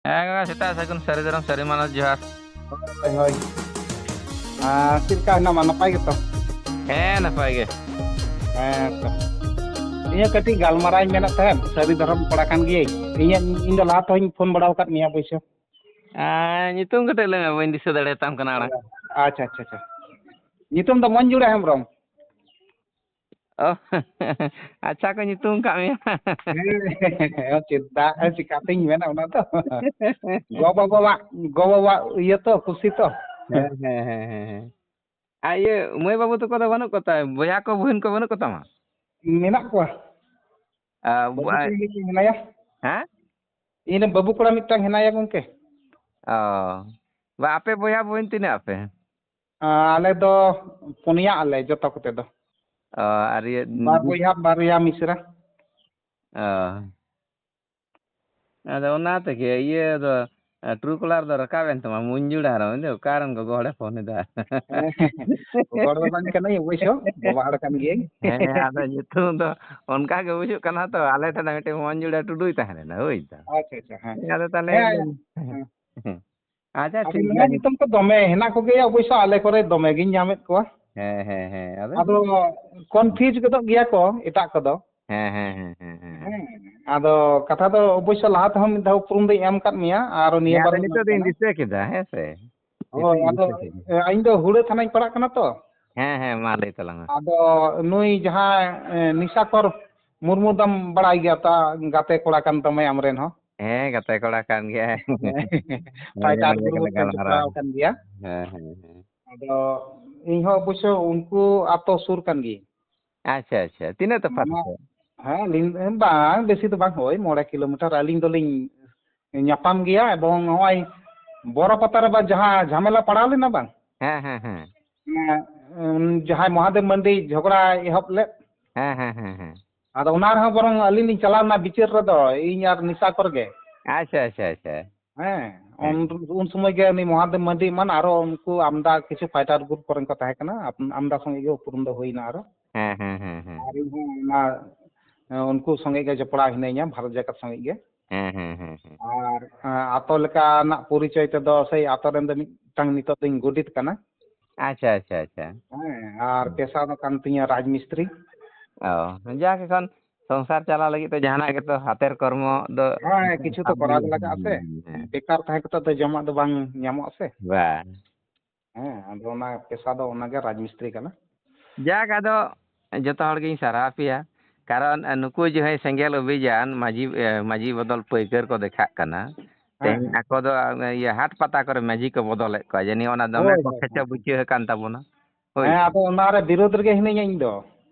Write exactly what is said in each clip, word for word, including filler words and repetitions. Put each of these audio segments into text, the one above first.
ᱦᱮᱸ ᱜᱚᱝᱠᱮ, ᱥᱮᱛᱟᱜ ᱥᱟᱹᱜᱩᱱ ᱥᱟᱹᱨᱤ ᱫᱷᱚᱨᱚᱢ ᱥᱟᱹᱨᱤ ᱢᱟᱱᱚᱛ ᱡᱚᱦᱟᱨ᱾ ᱦᱳᱭ, ᱦᱳᱭ᱾ ᱟᱨ ᱪᱮᱫ ᱞᱮᱠᱟ ᱦᱮᱱᱟᱢᱟ? ᱱᱟᱯᱟᱭ ᱜᱮᱛᱚ? ᱦᱮᱸ, ᱱᱟᱯᱟᱭ ᱜᱮ᱾ ᱦᱮᱸ ᱛᱚ᱾ ᱤᱧᱟᱹᱜ ᱠᱟᱹᱴᱤᱡ ᱜᱟᱞᱢᱟᱨᱟᱣ ᱤᱧ ᱢᱮᱱᱮᱫ ᱛᱟᱦᱮᱸᱫ, ᱥᱟᱹᱨᱤ ᱫᱷᱚᱨᱚᱢ ᱠᱚᱲᱟ ᱠᱟᱱ ᱜᱤᱭᱟᱹᱧ᱾ ᱤᱧᱟᱹᱜ, ᱤᱧ ᱫᱚ ᱞᱟᱦᱟ ᱛᱮᱦᱚᱧ ᱯᱷᱳᱱ ᱵᱟᱲᱟ ᱟᱠᱟᱫ ᱢᱮᱭᱟ ᱚᱵᱚᱥᱥᱚ᱾ ᱟᱨ ᱧᱩᱛᱩᱢ ᱠᱟᱹᱴᱤᱡ ᱞᱟᱹᱭ ᱢᱮ, ᱵᱟᱹᱧ ᱫᱤᱥᱟᱹ ᱫᱟᱲᱮᱭᱟᱛᱟᱢ ᱠᱟᱱᱟ ᱟᱲᱟᱝ᱾ ᱟᱪᱪᱷᱟ, ᱟᱪᱪᱷᱟ, ᱟᱪᱪᱷᱟ᱾ ᱧᱩᱛᱩᱢ ᱫᱚ ᱢᱚᱧᱡᱩᱲᱟ ᱦᱮᱢᱵᱨᱚᱢ᱾ ᱚ, ᱟᱪᱪᱷᱟ ᱠᱚ ᱧᱩᱛᱩᱢ ᱠᱟᱜ ᱢᱮᱭᱟ᱾ ᱦᱮᱸ, ᱪᱮᱫᱟᱜ, ᱪᱤᱠᱟᱛᱤᱧ ᱢᱮᱱᱟ ᱚᱱᱟ ᱫᱚ? ᱜᱚ-ᱵᱟᱵᱟᱣᱟᱜ, ᱜᱚ-ᱵᱟᱵᱟᱣᱟᱜ ᱤᱭᱟᱹ ᱛᱚ, ᱠᱩᱥᱤ ᱛᱚ᱾ ᱦᱮᱸ, ᱦᱮᱸ, ᱦᱮᱸ, ᱦᱮᱸ, ᱦᱮᱸ᱾ ᱟᱨ ᱤᱭᱟᱹ, ᱢᱟᱹᱭ ᱵᱟᱹᱵᱩ ᱛᱟᱠᱚ ᱫᱚ ᱵᱟᱹᱱᱩᱜ ᱠᱚᱛᱟ? ᱵᱚᱭᱦᱟ ᱠᱚ, ᱵᱩᱦᱤᱱ ᱠᱚ ᱵᱟᱹᱱᱩᱜ ᱠᱚᱛᱟᱢᱟ? ᱢᱮᱱᱟᱜ ᱠᱚᱣᱟ᱾ ᱟᱨ ᱵᱟᱹᱵᱩ ᱵᱚ-, ᱠᱚᱲᱟ ᱢᱤᱫᱴᱟᱝ ᱦᱮᱱᱟᱭᱟ᱾ ᱦᱮᱸ? ᱤᱧ ᱨᱮᱱ ᱵᱟᱹᱵᱩ ᱠᱚᱲᱟ ᱢᱤᱫᱴᱟᱝ ᱦᱮᱱᱟᱭᱟ ᱜᱚᱝᱠᱮ᱾ ᱚ᱾ ᱵᱟ, ᱟᱯᱮ ᱵᱚᱭᱦᱟ ᱵᱩᱦᱤᱱ ᱛᱤᱱᱟᱹᱜ ᱟᱯᱮ? ᱟᱞᱮ ᱫᱚ ᱯᱩᱱᱭᱟ ᱟᱞᱮ ᱡᱚᱛᱚ ᱠᱚᱛᱮ ᱫᱚ᱾ ᱚ, ᱟᱨ ᱤᱭᱟᱹ ᱵᱟᱨ ᱵᱚᱭᱦᱟ, ᱵᱟᱨᱭᱟ ᱢᱤᱥᱨᱟ᱾ ᱚ᱾ ᱟᱫᱚ ᱚᱱᱟ ᱛᱮᱜᱮ ᱤᱭᱟᱹ ᱫᱚ, ᱴᱨᱩ ᱠᱚᱞᱟᱨ ᱫᱚ ᱨᱟᱠᱟᱵ ᱮᱱ ᱛᱟᱢᱟ, ᱢᱚᱧᱡᱩᱲ ᱦᱮᱢᱵᱨᱚᱢ᱾ ᱤᱧ ᱫᱚ ᱚᱠᱟᱨᱮᱱ ᱜᱚᱜᱚ ᱦᱚᱲᱮ ᱯᱷᱳᱱ ᱮᱫᱟ? ᱦᱮᱸ, ᱜᱚᱜᱚ ᱦᱚᱲ ᱫᱚ ᱵᱟᱝ ᱠᱟᱹᱱᱟᱹᱧ ᱚᱵᱚᱥᱥᱚ, ᱵᱟᱵᱟ ᱦᱚᱲ ᱠᱟᱱ ᱜᱤᱭᱟᱹᱧ᱾ ᱦᱮᱸ, ᱟᱫᱚ ᱧᱩᱛᱩᱢ ᱫᱚ ᱚᱱᱠᱟ ᱜᱮ ᱵᱩᱡᱩᱜ ᱠᱟᱱᱟ ᱛᱚ, ᱟᱞᱮ ᱴᱷᱮᱱ ᱢᱤᱫᱴᱮᱱ ᱢᱚᱧᱡᱩᱲᱟ ᱴᱩᱰᱩᱭ ᱛᱟᱦᱮᱸ ᱞᱮᱱᱟ, ᱵᱩᱡᱽ ᱫᱟᱢ᱾ ᱟᱪᱪᱷᱟ, ᱟᱪᱪᱷᱟ, ᱦᱮᱸ᱾ ᱟᱫᱚ ᱛᱟᱦᱞᱮ ᱦᱮᱸ, ᱦᱮᱸ᱾ ᱟᱪᱪᱷᱟ, ᱟᱫᱚ ᱴᱷᱤᱠ ᱱᱚᱣᱟ ᱜᱮᱭᱟ᱾ ᱧᱩᱛᱩᱢ ᱠᱚ ᱫᱚᱢᱮ ᱦᱮᱱᱟᱜ ᱠᱚᱜᱮᱭᱟ ᱚᱵᱚᱥᱥᱚ, ᱟᱞᱮ ᱠᱚᱨᱮ ᱫᱚᱢᱮ ᱜᱤᱧ ᱧᱟᱢᱮᱫ ᱠᱚᱣᱟ᱾ ᱦᱮᱸ, ᱦᱮᱸ, ᱦᱮᱸ, ᱟᱫᱚ ᱟᱫᱚ ᱠᱚᱱᱯᱷᱤᱭᱩᱡᱽ ᱜᱚᱫᱚᱜ ᱜᱮᱭᱟ ᱠᱚ ᱮᱴᱟᱜ ᱠᱚᱫᱚ᱾ ᱦᱮᱸ, ᱦᱮᱸ, ᱦᱮᱸ, ᱦᱮᱸ, ᱦᱮᱸ᱾ ᱦᱮᱸ, ᱟᱫᱚ ᱠᱟᱛᱷᱟ ᱫᱚ ᱚᱵᱚᱥᱥᱚ ᱞᱟᱦᱟ ᱛᱮᱦᱚᱸ ᱢᱤᱫ ᱫᱷᱟᱣ ᱩᱯᱨᱩᱢ ᱫᱚᱧ ᱮᱢ ᱟᱠᱟᱫ ᱢᱮᱭᱟ, ᱟᱨ ᱱᱤᱭᱟᱹ ᱦᱮᱸ, ᱵᱟᱨ ᱟᱫᱚ ᱦᱚᱸᱧ ᱱᱤᱛᱚᱜ ᱮᱢ ᱫᱚᱧ ᱠᱟᱱᱟ᱾ ᱫᱤᱥᱟᱹ ᱠᱮᱫᱟ, ᱦᱮᱸ ᱥᱮ? ᱱᱤᱛᱚᱜ ᱦᱳᱭ, ᱤᱧ ᱟᱫᱚ, ᱫᱤᱥᱟᱹ ᱠᱮᱫᱟ᱾ ᱮ, ᱤᱧ ᱫᱚ ᱦᱩᱲᱟᱹ ᱛᱷᱟᱱᱟᱧ ᱯᱟᱲᱟᱜ ᱠᱟᱱᱟ ᱛᱚ᱾ ᱦᱮᱸ, ᱦᱮᱸ, ᱢᱟ ᱞᱟᱹᱭ ᱛᱟᱞᱟᱝ ᱢᱮ᱾ ᱟᱫᱚ ᱱᱩᱭ ᱡᱟᱦᱟᱸᱭ, ᱮ, ᱱᱤᱥᱟᱠᱚᱨ ᱢᱩᱨᱢᱩ ᱫᱚᱢ ᱵᱟᱲᱟᱭ ᱜᱮᱭᱟ, ᱛᱟ ᱜᱟᱛᱮ ᱠᱚᱲᱟ ᱠᱟᱱ ᱛᱟᱢᱟᱭ ᱟᱢᱨᱮᱱ ᱦᱚᱸ᱾ ᱦᱮᱸ, ᱜᱟᱛᱮ ᱠᱚᱲᱟ ᱠᱟᱱ ᱜᱮᱭᱟᱭ᱾ ᱦᱮᱸ, ᱢᱟᱡᱷᱮ ᱯᱷᱟᱭᱴᱟᱨ ᱢᱟᱡᱷᱮ ᱜᱨᱩᱯ ᱜᱮᱞᱮ ᱨᱮ ᱜᱟᱞᱢᱟᱨᱟᱣᱟ᱾ ᱡᱚᱯᱲᱟᱣ ᱟᱠᱟᱱ ᱜᱮᱭᱟ᱾ ᱦᱮᱸ, ᱦᱮᱸ, ᱦᱮᱸ᱾ ᱟᱫᱚ ᱤᱧ ᱦᱚᱸ ᱚᱵᱚᱥᱥᱚ ᱩᱱᱠᱩ ᱟᱛᱳ ᱥᱩᱨ ᱠᱟᱱ ᱜᱤᱭᱟᱹᱧ᱾ ᱟᱪᱪᱷᱟ, ᱟᱪᱪᱷᱟ᱾ ᱛᱤᱱᱟᱹᱜ ᱛᱚᱯᱷᱟᱛ ᱢᱟᱱᱮ, ᱛᱟᱯᱮ? ᱦᱮᱸ, ᱟᱹᱞᱤᱧ, ᱵᱟᱝ, ᱵᱮᱥᱤ ᱫᱚ ᱵᱟᱝ, ᱦᱳᱭ, ᱢᱚᱬᱮ ᱠᱤᱞᱳᱢᱤᱴᱟᱨ᱾ ᱟᱹᱞᱤᱧ ᱫᱚᱞᱤᱧ ᱧᱟᱯᱟᱢ ᱜᱮᱭᱟ, ᱮᱵᱚᱝ ᱱᱚᱜᱼᱚᱭ ᱵᱚᱨᱚ ᱯᱟᱛᱟ ᱨᱮ ᱵᱟ ᱡᱟᱦᱟᱸ ᱡᱷᱟᱢᱮᱞᱟ ᱯᱟᱲᱟᱣ ᱞᱮᱱᱟ ᱵᱟᱝ? ᱦᱮᱸ, ᱦᱮᱸ, ᱦᱮᱸ᱾ ᱚᱱᱮ, ᱩᱸ, ᱡᱟᱦᱟᱸᱭ ᱢᱚᱦᱟᱫᱮᱵ ᱢᱟᱱᱰᱤ ᱡᱷᱚᱜᱽᱲᱟ ᱮᱦᱚᱵ ᱞᱮᱫ᱾ ᱦᱮᱸ, ᱦᱮᱸ, ᱦᱮᱸ, ᱦᱮᱸ᱾ ᱟᱫᱚ ᱚᱱᱟ ᱨᱮᱦᱚᱸ ᱵᱚᱨᱚᱝ ᱟᱹᱞᱤᱧ ᱞᱤᱧ ᱪᱟᱞᱟᱣ ᱞᱮᱱᱟ ᱵᱤᱪᱟᱹᱨ ᱨᱮᱫᱚ, ᱤᱧ ᱟᱨ ᱱᱤᱥᱟ ᱠᱚᱨᱮ ᱜᱮ᱾ ᱟᱪᱪᱷᱟ, ᱟᱪᱪᱷᱟ, ᱟᱪᱪᱷᱟ᱾ ᱦᱮᱸ, ᱦᱮᱸ᱾ ᱩᱱ, ᱩᱱ ᱥᱚᱢᱚᱭ ᱜᱮ ᱩᱱᱤ ᱢᱚᱦᱟᱫᱮᱵ ᱢᱟᱱᱰᱤ ᱮᱢᱟᱱ ᱟᱨᱚ ᱩᱱᱠᱩ ᱟᱢᱫᱟ ᱠᱤᱪᱷᱩ ᱯᱷᱟᱭᱴᱟᱨ ᱜᱨᱩᱯ ᱠᱚᱨᱮᱱ ᱠᱚ ᱛᱟᱦᱮᱸ ᱠᱟᱱᱟ, ᱟᱯ-, ᱟᱢᱫᱟ ᱥᱚᱸᱜᱮ ᱜᱮ ᱩᱯᱨᱩᱢ ᱫᱚ ᱦᱩᱭᱱᱟ ᱟᱨᱚ᱾ ᱦᱮᱸ, ᱦᱮᱸ, ᱦᱮᱸ, ᱦᱮᱸ᱾ ᱟᱨ ᱤᱧ ᱦᱚᱸ ᱚᱱᱟ, ᱩᱱᱠᱩ ᱥᱚᱸᱜᱮ ᱜᱮ ᱡᱚᱯᱲᱟᱣ ᱦᱤᱱᱟᱹᱧᱟ, ᱵᱷᱟᱨᱚᱛ ᱡᱟᱠᱟᱛ ᱥᱚᱸᱜᱮ ᱜᱮ᱾ ᱦᱮᱸ, ᱦᱮᱸ, ᱦᱮᱸ, ᱦᱮᱸ᱾ ᱟᱨ ᱟᱛᱳ ᱞᱮᱠᱟᱱᱟᱜ ᱯᱚᱨᱤᱪᱚᱭ ᱛᱮᱫᱚ ᱥᱮᱭ ᱟᱛᱳ ᱨᱮᱱ ᱫᱚ ᱢᱤᱫᱴᱟᱝ ᱱᱤᱛᱚᱜ ᱫᱚᱧ ᱜᱚᱰᱮᱛ ᱠᱟᱱᱟ᱾ ᱟᱪᱪᱷᱟ, ᱟᱪᱪᱷᱟ, ᱟᱪᱪᱷᱟ᱾ ᱦᱮᱸ, ᱟᱨ ᱦᱩᱸ᱾ ᱯᱮᱥᱟ ᱫᱚ ᱠᱟᱱ ᱛᱤᱧᱟᱹ ᱨᱟᱡᱽ ᱢᱤᱥᱛᱨᱤ᱾ ᱚ, ᱡᱟᱠ, ᱮᱠᱷᱚᱱ ᱥᱚᱝᱥᱟᱨ ᱪᱟᱞᱟᱣ ᱞᱟᱹᱜᱤᱫ ᱛᱮ ᱡᱟᱦᱟᱱᱟᱜ ᱜᱮᱛᱚ ᱦᱟᱛᱮᱨ ᱠᱚᱨᱢᱚ ᱫᱚ ᱦᱮᱸ, ᱠᱤᱪᱷᱩ ᱛᱚ ᱠᱟᱹᱢᱤ ᱠᱚᱨᱟᱣ ᱜᱮ ᱞᱟᱜᱟᱜᱼᱟ ᱥᱮ᱾ ᱦᱩᱭᱩᱜᱼᱟ᱾ ᱦᱮᱸ᱾ ᱵᱮᱠᱟᱨ ᱛᱟᱦᱮᱸ ᱠᱟᱛᱮ ᱫᱚ ᱡᱚᱢᱟᱜ ᱫᱚ ᱵᱟᱝ ᱧᱟᱢᱚᱜᱼᱟ ᱥᱮ᱾ ᱵᱟᱝ᱾ ᱦᱮᱸ, ᱟᱫᱚ ᱚᱱᱟ ᱯᱮᱥᱟ ᱫᱚ ᱚᱱᱟᱜᱮ ᱨᱟᱡᱽ ᱢᱤᱥᱛᱨᱤ ᱠᱟᱱᱟ᱾ ᱡᱟᱠ, ᱟᱫᱚ ᱡᱚᱛᱚ ᱦᱚᱲ ᱜᱤᱧ ᱥᱟᱨᱦᱟᱣ ᱯᱮᱭᱟ, ᱠᱟᱨᱚᱱ ᱱᱩᱠᱩ ᱡᱟᱦᱟᱸᱭ ᱥᱮᱸᱜᱮᱞ ᱚᱵᱷᱤᱡᱟᱱ ᱢᱟᱹᱡᱷᱤ, ᱮ, ᱢᱟᱹᱡᱷᱤ ᱵᱚᱫᱚᱞ ᱯᱟᱹᱭᱠᱟᱹᱨ ᱠᱚ ᱫᱮᱠᱷᱟᱜ ᱠᱟᱱᱟ, ᱦᱮᱸ, ᱛᱮᱦᱮᱧ ᱦᱮᱸ᱾ ᱟᱠᱚ ᱫᱚ, ᱮ, ᱤᱭᱟᱹ, ᱦᱟᱴ ᱯᱟᱛᱟ ᱠᱚᱨᱮ ᱢᱟᱹᱡᱷᱤ ᱠᱚ ᱵᱚᱫᱚᱞᱮᱫ ᱠᱚᱣᱟ, ᱡᱟᱹᱱᱤᱡ ᱚᱱᱟ ᱫᱚᱢᱮ ᱦᱳᱭ, ᱠᱚ ᱦᱳᱭ, ᱠᱷᱮᱪᱟ ᱦᱳᱭ᱾ ᱵᱩᱪᱷᱟᱹ ᱟᱠᱟᱱ ᱛᱟᱵᱚᱱᱟ᱾ ᱦᱳᱭ ᱦᱮᱸ, ᱥᱮ? ᱟᱫᱚ ᱚᱱᱟᱨᱮ ᱵᱤᱨᱳᱫᱷ ᱨᱮᱜᱮ ᱦᱤᱱᱟᱹᱧᱟ ᱤᱧ ᱫᱚ᱾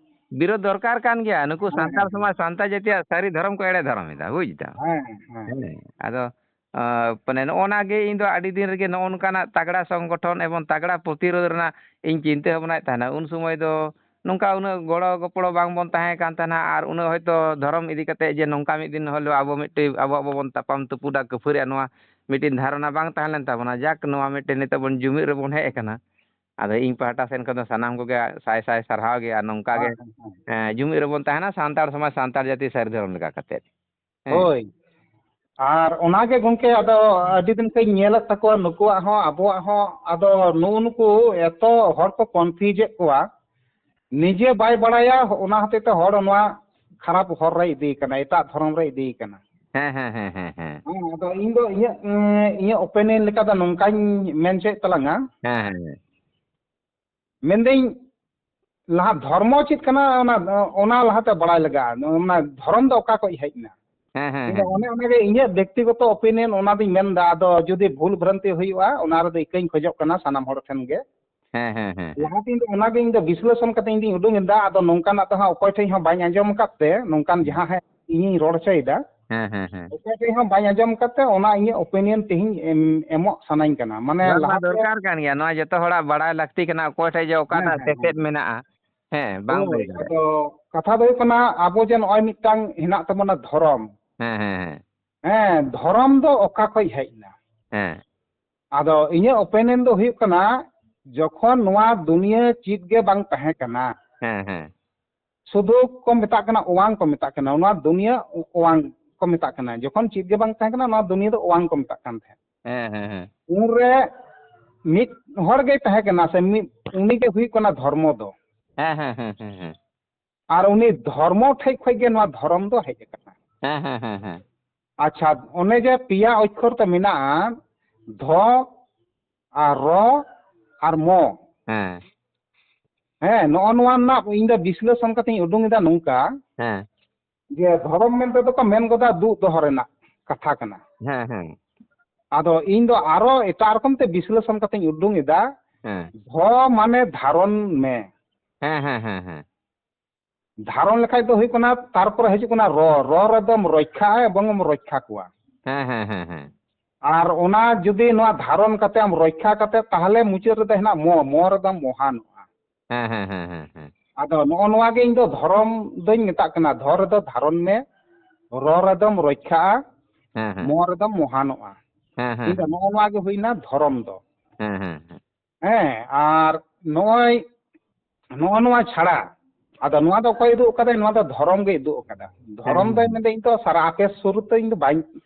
ᱵᱤᱨᱳᱫᱷ ᱫᱚᱨᱠᱟᱨ ᱠᱟᱱ ᱜᱮᱭᱟ, ᱱᱩᱠᱩ ᱦᱮᱸ, ᱥᱟᱱᱛᱟᱲ ᱦᱮᱸ, ᱦᱮᱸ᱾ ᱥᱚᱢᱟᱡᱽ, ᱥᱟᱱᱛᱟᱲ ᱡᱟᱹᱛᱤᱭᱟᱜ ᱥᱟᱹᱨᱤ ᱫᱷᱚᱨᱚᱢ ᱠᱚ ᱮᱲᱮ ᱫᱷᱚᱨᱚᱢ ᱮᱫᱟ, ᱵᱩᱡᱽ ᱫᱟᱢ? ᱦᱮᱸ, ᱦᱮᱸ᱾ ᱦᱮᱸ, ᱟᱫᱚ ᱟᱸ, ᱢᱟᱱᱮ, ᱱᱚᱜᱼᱚ ᱱᱟ ᱜᱮ ᱤᱧ ᱫᱚ ᱟᱹᱰᱤ ᱫᱤᱱ ᱨᱮᱜᱮ ᱱᱚᱜᱼᱚ ᱱᱚᱝᱠᱟᱱᱟᱜ ᱛᱟᱜᱽᱲᱟ ᱥᱚᱝᱜᱚᱴᱷᱚᱱ ᱮᱵᱚᱝ ᱛᱟᱜᱽᱲᱟ ᱯᱨᱚᱛᱤᱨᱳᱫᱷ ᱨᱮᱱᱟᱜ ᱤᱧ ᱪᱤᱱᱛᱟᱹ ᱵᱷᱟᱵᱽᱱᱟᱭᱮᱫ ᱛᱟᱦᱮᱱᱟ᱾ ᱩᱱ ᱥᱚᱢᱚᱭ ᱫᱚ ᱱᱚᱝᱠᱟ ᱩᱱᱟᱹᱜ ᱜᱚᱲᱚ ᱜᱚᱯᱚᱲᱚ ᱵᱟᱝ ᱵᱚᱱ ᱛᱟᱦᱮᱸ ᱠᱟᱱ ᱛᱟᱦᱮᱱᱟ, ᱟᱨ ᱩᱱᱟᱹᱜ ᱦᱚᱭᱛᱳ ᱫᱷᱚᱨᱚᱢ ᱤᱫᱤ ᱠᱟᱛᱮ ᱡᱮ ᱱᱚᱝᱠᱟ ᱢᱤᱫ ᱫᱤᱱ ᱦᱤᱞᱳᱜ ᱟᱵᱚ ᱢᱤᱫᱴᱤᱡ ᱟᱵᱚ ᱟᱵᱚ ᱵᱚᱱ ᱛᱟᱯᱟᱢ ᱛᱩᱯᱩᱫᱟ, ᱠᱟᱹᱯᱷᱟᱹᱨᱤᱜᱼᱟ, ᱱᱚᱣᱟ ᱢᱤᱫᱴᱤᱡ ᱫᱷᱟᱨᱚᱱᱟ ᱵᱟᱝ ᱛᱟᱦᱮᱸ ᱞᱮᱱ ᱛᱟᱵᱚᱱᱟ᱾ ᱡᱟᱠ, ᱱᱚᱣᱟ ᱢᱤᱫᱴᱤᱡ ᱱᱤᱛᱚᱜ ᱵᱚᱱ ᱡᱩᱢᱤᱫ ᱨᱮᱵᱚᱱ ᱦᱮᱡ ᱟᱠᱟᱱᱟ᱾ ᱟᱫᱚ ᱤᱧ ᱯᱟᱦᱴᱟ ᱥᱮᱱ ᱠᱷᱚᱱ ᱫᱚ ᱥᱟᱱᱟᱢ ᱠᱚᱜᱮ ᱥᱟᱭ ᱥᱟᱭ ᱥᱟᱨᱦᱟᱣ ᱜᱮ, ᱟᱨ ᱱᱚᱝᱠᱟ ᱜᱮ, ᱦᱮᱸ, ᱦᱮᱸ, ᱦᱮᱸ᱾ ᱮᱸ, ᱡᱩᱢᱤᱫ ᱨᱮᱵᱚᱱ ᱛᱟᱦᱮᱱᱟ, ᱥᱟᱱᱛᱟᱲ ᱥᱚᱢᱟᱡᱽ, ᱥᱟᱱᱛᱟᱲ ᱡᱟᱹᱛᱤ ᱥᱟᱹᱨᱤ ᱫᱷᱚᱨᱚᱢ ᱞᱮᱠᱟ ᱠᱟᱛᱮ᱾ ᱦᱮᱸ᱾ ᱦᱳᱭ᱾ ᱟᱨ ᱚᱱᱟᱜᱮ ᱜᱚᱢᱠᱮ, ᱟᱫᱚ ᱟᱹᱰᱤ ᱫᱤᱱ ᱠᱷᱚᱱ ᱧᱮᱞᱮᱫ ᱛᱟᱠᱚᱣᱟ ᱱᱩᱠᱩᱣᱟᱜ ᱦᱚᱸ ᱟᱵᱚᱣᱟᱜ ᱦᱚᱸ, ᱟᱫᱚ ᱱᱩᱜᱼᱩ ᱱᱩᱠᱩ ᱮᱛᱚ ᱦᱚᱲ ᱠᱚ confuse ᱮᱫ ᱠᱚᱣᱟ, ᱱᱤᱡᱮ ᱵᱟᱭ ᱵᱟᱲᱟᱭᱟ, ᱚᱱᱟ ᱦᱚᱛᱮᱡ ᱛᱮ ᱦᱚᱲ ᱱᱚᱣᱟ ᱠᱷᱟᱨᱟᱯ ᱦᱚᱨ ᱨᱮ ᱤᱫᱤᱭᱮ ᱠᱟᱱᱟ, ᱮᱴᱟᱜ ᱫᱷᱚᱨᱚᱢ ᱨᱮ ᱤᱫᱤᱭᱮ ᱠᱟᱱᱟ᱾ ᱦᱮᱸ, ᱦᱮᱸ, ᱦᱮᱸ, ᱦᱮᱸ, ᱦᱮᱸ᱾ ᱦᱮᱸ, ᱟᱫᱚ ᱤᱧ ᱫᱚ ᱤᱧᱟᱹᱜ, ᱩᱸ, ᱤᱧᱟᱹᱜ opinion ᱞᱮᱠᱟ ᱫᱚ ᱱᱚᱝᱠᱟᱧ ᱢᱮᱱ ᱦᱚᱪᱚᱭᱮᱫ ᱛᱟᱞᱟᱝᱟ᱾ ᱦᱮᱸ, ᱦᱮᱸ, ᱦᱮᱸ᱾ ᱢᱮᱱᱫᱟᱹᱧ, ᱞᱟᱦᱟ ᱫᱷᱚᱨᱢᱚ ᱪᱮᱫ ᱠᱟᱱᱟ, ᱚᱱᱟ, ᱚᱱᱟ ᱞᱟᱦᱟᱛᱮ ᱵᱟᱲᱟᱭ ᱞᱟᱜᱟᱜᱼᱟ᱾ ᱚᱱᱟ ᱫᱷᱚᱨᱚᱢ ᱫᱚ ᱚᱠᱟ ᱠᱷᱚᱡ ᱦᱮᱡ ᱮᱱᱟ? ᱦᱮᱸ, ᱦᱮᱸ, ᱤᱧ ᱫᱚ ᱦᱮᱸ᱾ ᱚᱱᱮ ᱚᱱᱟᱜᱮ ᱤᱧᱟᱹᱜ ᱵᱮᱠᱛᱤᱜᱚᱛᱚ opinion, ᱚᱱᱟ ᱫᱚᱧ ᱢᱮᱱᱫᱟ᱾ ᱟᱫᱚ ᱡᱩᱫᱤ ᱵᱷᱩᱞ ᱵᱷᱨᱟᱱᱛᱤ ᱦᱩᱭᱩᱜᱼᱟ, ᱚᱱᱟ ᱨᱮᱫᱚ ᱤᱠᱟᱹᱧ ᱠᱷᱚᱡᱚᱜ ᱠᱟᱱᱟ ᱥᱟᱱᱟᱢ ᱦᱚᱲ ᱴᱷᱮᱱ ᱜᱮ᱾ ᱦᱮᱸ, ᱦᱮᱸ, ᱦᱮᱸ, ᱦᱮᱸ᱾ ᱞᱟᱦᱟᱛᱮ ᱤᱧ ᱫᱚ ᱚᱱᱟᱜᱮ ᱤᱧ ᱫᱚ ᱵᱤᱥᱞᱮᱥᱚᱱ ᱠᱟᱛᱮ ᱤᱧ ᱫᱩᱧ ᱩᱰᱩᱝ ᱮᱫᱟ᱾ ᱟᱫᱚ ᱱᱚᱝᱠᱟᱱᱟᱜ ᱫᱚ ᱦᱟᱸᱜ ᱚᱠᱚᱭ ᱴᱷᱮᱡ ᱦᱚᱸ ᱵᱟᱹᱧ ᱟᱸᱡᱚᱢ ᱟᱠᱟᱫ ᱛᱮ, ᱱᱚᱝᱠᱟᱱ ᱦᱮᱸ᱾ ᱡᱟᱦᱟᱸ ᱦᱮᱸ ᱤᱧᱤᱧ ᱨᱚᱲ ᱦᱚᱪᱚᱭᱮᱫᱟ, ᱦᱮᱸ, ᱦᱮᱸ, ᱦᱮᱸ᱾ ᱚᱠᱚᱭ ᱴᱷᱮᱡ ᱦᱚᱸ ᱵᱟᱹᱧ ᱟᱸᱡᱚᱢ ᱟᱠᱟᱫ ᱛᱮ, ᱚᱱᱟ ᱤᱧᱟᱹᱜ opinion ᱛᱮᱦᱮᱧ ᱮᱢ, ᱮᱢᱚᱜ ᱥᱟᱱᱟᱧ ᱠᱟᱱᱟ᱾ ᱢᱟᱱᱮ, ᱵᱟᱝ, ᱵᱟᱝ, ᱞᱟᱦᱟᱛᱮ ᱫᱚᱨᱠᱟᱨ ᱠᱟᱱ ᱜᱮᱭᱟ᱾ ᱱᱚᱣᱟ ᱡᱚᱛᱚ ᱦᱚᱲᱟᱜ ᱵᱟᱲᱟᱭ ᱞᱟᱹᱠᱛᱤ ᱠᱟᱱᱟ, ᱚᱠᱚᱭ ᱴᱷᱮᱡ ᱡᱮ ᱦᱮᱸ, ᱚᱠᱟᱴᱟᱜ ᱦᱮᱸ, ᱦᱮᱸ᱾ ᱥᱮᱪᱮᱫ ᱢᱮᱱᱟᱜᱼᱟ᱾ ᱦᱮᱸ, ᱵᱟᱝ ᱦᱳᱭ, ᱦᱩᱭ ᱫᱟᱲᱮᱭᱟᱜᱼᱟ᱾ ᱟᱫᱚ ᱠᱟᱛᱷᱟ ᱫᱚ ᱦᱩᱭᱩᱜ ᱠᱟᱱᱟ, ᱟᱵᱚ ᱡᱮ ᱱᱚᱜᱼᱚᱭ ᱢᱤᱫᱴᱟᱝ ᱦᱮᱱᱟᱜ ᱛᱟᱵᱚᱱᱟ ᱫᱷᱚᱨᱚᱢ᱾ ᱦᱮᱸ, ᱦᱮᱸ, ᱦᱮᱸ᱾ ᱦᱮᱸ, ᱫᱷᱚᱨᱚᱢ ᱫᱚ ᱚᱠᱟ ᱠᱷᱚᱡ ᱦᱮᱡ ᱮᱱᱟ? ᱦᱮᱸ᱾ ᱟᱫᱚ ᱤᱧᱟᱹᱜ opinion ᱫᱚ ᱦᱩᱭᱩᱜ ᱠᱟᱱᱟ, ᱡᱚᱠᱷᱚᱱ ᱱᱚᱣᱟ ᱫᱩᱱᱤᱭᱟᱹ ᱪᱮᱫ ᱜᱮ ᱵᱟᱝ ᱛᱟᱦᱮᱸ ᱠᱟᱱᱟ, ᱦᱮᱸ, ᱦᱮᱸ᱾ ᱥᱩᱫᱷᱩ ᱠᱚ ᱢᱮᱛᱟᱜ ᱠᱟᱱᱟ ᱚᱣᱟᱝ, ᱠᱚ ᱢᱮᱛᱟᱜ ᱠᱟᱱᱟ, ᱱᱚᱣᱟ ᱫᱩᱱᱤᱭᱟᱹ ᱚᱣᱟᱝ, ᱠᱚ ᱢᱮᱛᱟᱜ ᱠᱟᱱᱟ᱾ ᱡᱚᱠᱷᱚᱱ ᱪᱮᱫ ᱜᱮ ᱵᱟᱝ ᱛᱟᱦᱮᱸ ᱠᱟᱱᱟ, ᱱᱚᱣᱟ ᱫᱩᱱᱤᱭᱟᱹ ᱫᱚ ᱚᱣᱟᱝ ᱠᱚ ᱢᱮᱛᱟᱜ ᱠᱟᱱ ᱛᱟᱦᱮᱸᱫ᱾ ᱦᱮᱸ, ᱦᱮᱸ, ᱦᱮᱸ᱾ ᱩᱱᱨᱮ ᱢᱤᱫ ᱦᱚᱲ ᱜᱮᱭ ᱛᱟᱦᱮᱸ ᱠᱟᱱᱟ, ᱥᱮ ᱢᱤᱫ, ᱩᱱᱤ ᱜᱮ ᱦᱩᱭᱩᱜ ᱠᱟᱱᱟ ᱫᱷᱚᱨᱢᱚ ᱫᱚ᱾ ᱦᱮᱸ, ᱦᱮᱸ, ᱦᱮᱸ, ᱦᱮᱸ, ᱦᱮᱸ᱾ ᱟᱨ ᱩᱱᱤ ᱫᱷᱚᱨᱢᱚ ᱴᱷᱮᱡ ᱠᱷᱚᱡ ᱜᱮ ᱱᱚᱣᱟ ᱫᱷᱚᱨᱚᱢ ᱫᱚ ᱦᱮᱡ ᱟᱠᱟᱱᱟ᱾ ᱦᱮᱸ, ᱦᱮᱸ, ᱦᱮᱸ, ᱦᱮᱸ᱾ ᱟᱪᱪᱷᱟ, ᱚᱱᱮ ᱡᱮ ᱯᱮᱭᱟ ᱚᱠᱠᱷᱚᱨ ᱛᱮ ᱢᱮᱱᱟᱜᱼᱟ, ᱫᱷᱚ ᱟᱨ ᱨᱚ ᱟᱨ ᱢᱚ᱾ ᱦᱮᱸ᱾ ᱦᱮᱸ, ᱱᱚᱜᱼᱚ ᱱᱚᱣᱟ ᱨᱮᱱᱟᱜ ᱤᱧ ᱫᱚ ᱵᱤᱥᱞᱮᱥᱚᱱ ᱠᱟᱛᱮᱧ ᱩᱰᱩᱝ ᱮᱫᱟ ᱱᱚᱝᱠᱟ, ᱦᱮᱸ᱾ ᱡᱮ ᱫᱷᱚᱨᱚᱢ ᱢᱮᱱᱛᱮ ᱫᱚᱠᱚ ᱢᱮᱱ ᱜᱚᱫᱟ ᱫᱩᱜ ᱫᱚᱦᱚ ᱨᱮᱱᱟᱜ ᱠᱟᱛᱷᱟ ᱠᱟᱱᱟ᱾ ᱦᱮᱸ, ᱦᱮᱸ᱾ ᱟᱫᱚ ᱤᱧ ᱫᱚ ᱟᱨᱚ ᱮᱴᱟᱜ ᱨᱚᱠᱚᱢ ᱛᱮ ᱵᱤᱥᱞᱮᱥᱚᱱ ᱠᱟᱛᱮᱧ ᱩᱰᱩᱝ ᱮᱫᱟ, ᱦᱮᱸ᱾ ᱫᱷᱚ ᱢᱟᱱᱮ ᱫᱷᱟᱨᱚᱱ ᱢᱮ᱾ ᱦᱮᱸ, ᱦᱮᱸ, ᱦᱮᱸ, ᱦᱮᱸ᱾ ᱫᱷᱟᱨᱚᱱ ᱞᱮᱠᱷᱟᱡ ᱫᱚ ᱦᱩᱭᱩᱜ ᱠᱟᱱᱟ, ᱛᱟᱨᱯᱚᱨᱮ ᱦᱤᱡᱩᱜ ᱠᱟᱱᱟ ᱨᱚ, ᱨᱚ ᱨᱮᱫᱚᱢ ᱨᱚᱠᱷᱟᱜᱼᱟ ᱮᱵᱚᱝ ᱮᱢ ᱨᱚᱠᱷᱟ ᱠᱚᱣᱟ᱾ ᱦᱮᱸ, ᱦᱮᱸ, ᱦᱮᱸ, ᱦᱮᱸ᱾ ᱟᱨ ᱚᱱᱟ ᱡᱩᱫᱤ ᱱᱚᱣᱟ ᱫᱷᱟᱨᱚᱱ ᱠᱟᱛᱮ ᱟᱢ ᱨᱚᱠᱷᱟ ᱠᱟᱛᱮ, ᱛᱟᱦᱞᱮ ᱢᱩᱪᱟᱹᱫ ᱨᱮᱫᱚ ᱦᱮᱱᱟᱜ ᱢᱚ, ᱢᱚ ᱨᱮᱫᱚᱢ ᱢᱚᱦᱟᱱᱚᱜᱼᱟ᱾ ᱦᱮᱸ, ᱦᱮᱸ, ᱦᱮᱸ, ᱦᱮᱸ, ᱦᱮᱸ᱾ ᱟᱫᱚ ᱱᱚᱜᱼᱚ ᱱᱚᱣᱟ ᱜᱮ ᱤᱧ ᱫᱚ ᱫᱷᱚᱨᱚᱢ ᱫᱚᱧ ᱢᱮᱛᱟᱜ ᱠᱟᱱᱟ, ᱫᱷᱚ ᱨᱮᱫᱚ ᱫᱷᱟᱨᱚᱱ ᱢᱮ, ᱨᱚ ᱨᱮᱫᱚᱢ ᱨᱚᱠᱷᱟᱜᱼᱟ, ᱦᱮᱸ, ᱦᱮᱸ᱾ ᱢᱚ ᱨᱮᱫᱚᱢ ᱢᱚᱦᱟᱱᱚᱜᱼᱟ᱾ ᱦᱮᱸ, ᱦᱮᱸ, ᱤᱧ ᱫᱚ ᱦᱮᱸ᱾ ᱱᱚᱜᱼᱚ ᱱᱚᱣᱟ ᱜᱮ ᱦᱩᱭᱱᱟ ᱫᱷᱚᱨᱚᱢ ᱫᱚ᱾ ᱦᱮᱸ, ᱦᱮᱸ, ᱦᱮᱸ᱾ ᱦᱮᱸ, ᱟᱨ ᱱᱚᱜᱼᱚᱭ, ᱱᱚᱜᱼᱚ ᱱᱚᱣᱟ ᱪᱷᱟᱲᱟ, ᱟᱫᱚ ᱱᱚᱣᱟ ᱫᱚ ᱚᱠᱚᱭ ᱩᱫᱩᱜ ᱟᱠᱟᱫᱟᱭ? ᱱᱚᱣᱟ ᱫᱚ ᱫᱷᱚᱨᱚᱢ ᱜᱮ ᱩᱫᱩᱜ ᱟᱠᱟᱫᱟ᱾ ᱫᱷᱚᱨᱚᱢ ᱦᱮᱸ, ᱫᱚᱭ ᱦᱮᱸ᱾ ᱢᱮᱱᱫᱟ, ᱤᱧ ᱫᱚ ᱥᱟᱨᱟ ᱟᱯᱮ ᱥᱩᱨ ᱨᱮᱛᱚ ᱤᱧ ᱫᱚ ᱵᱟᱹᱧ,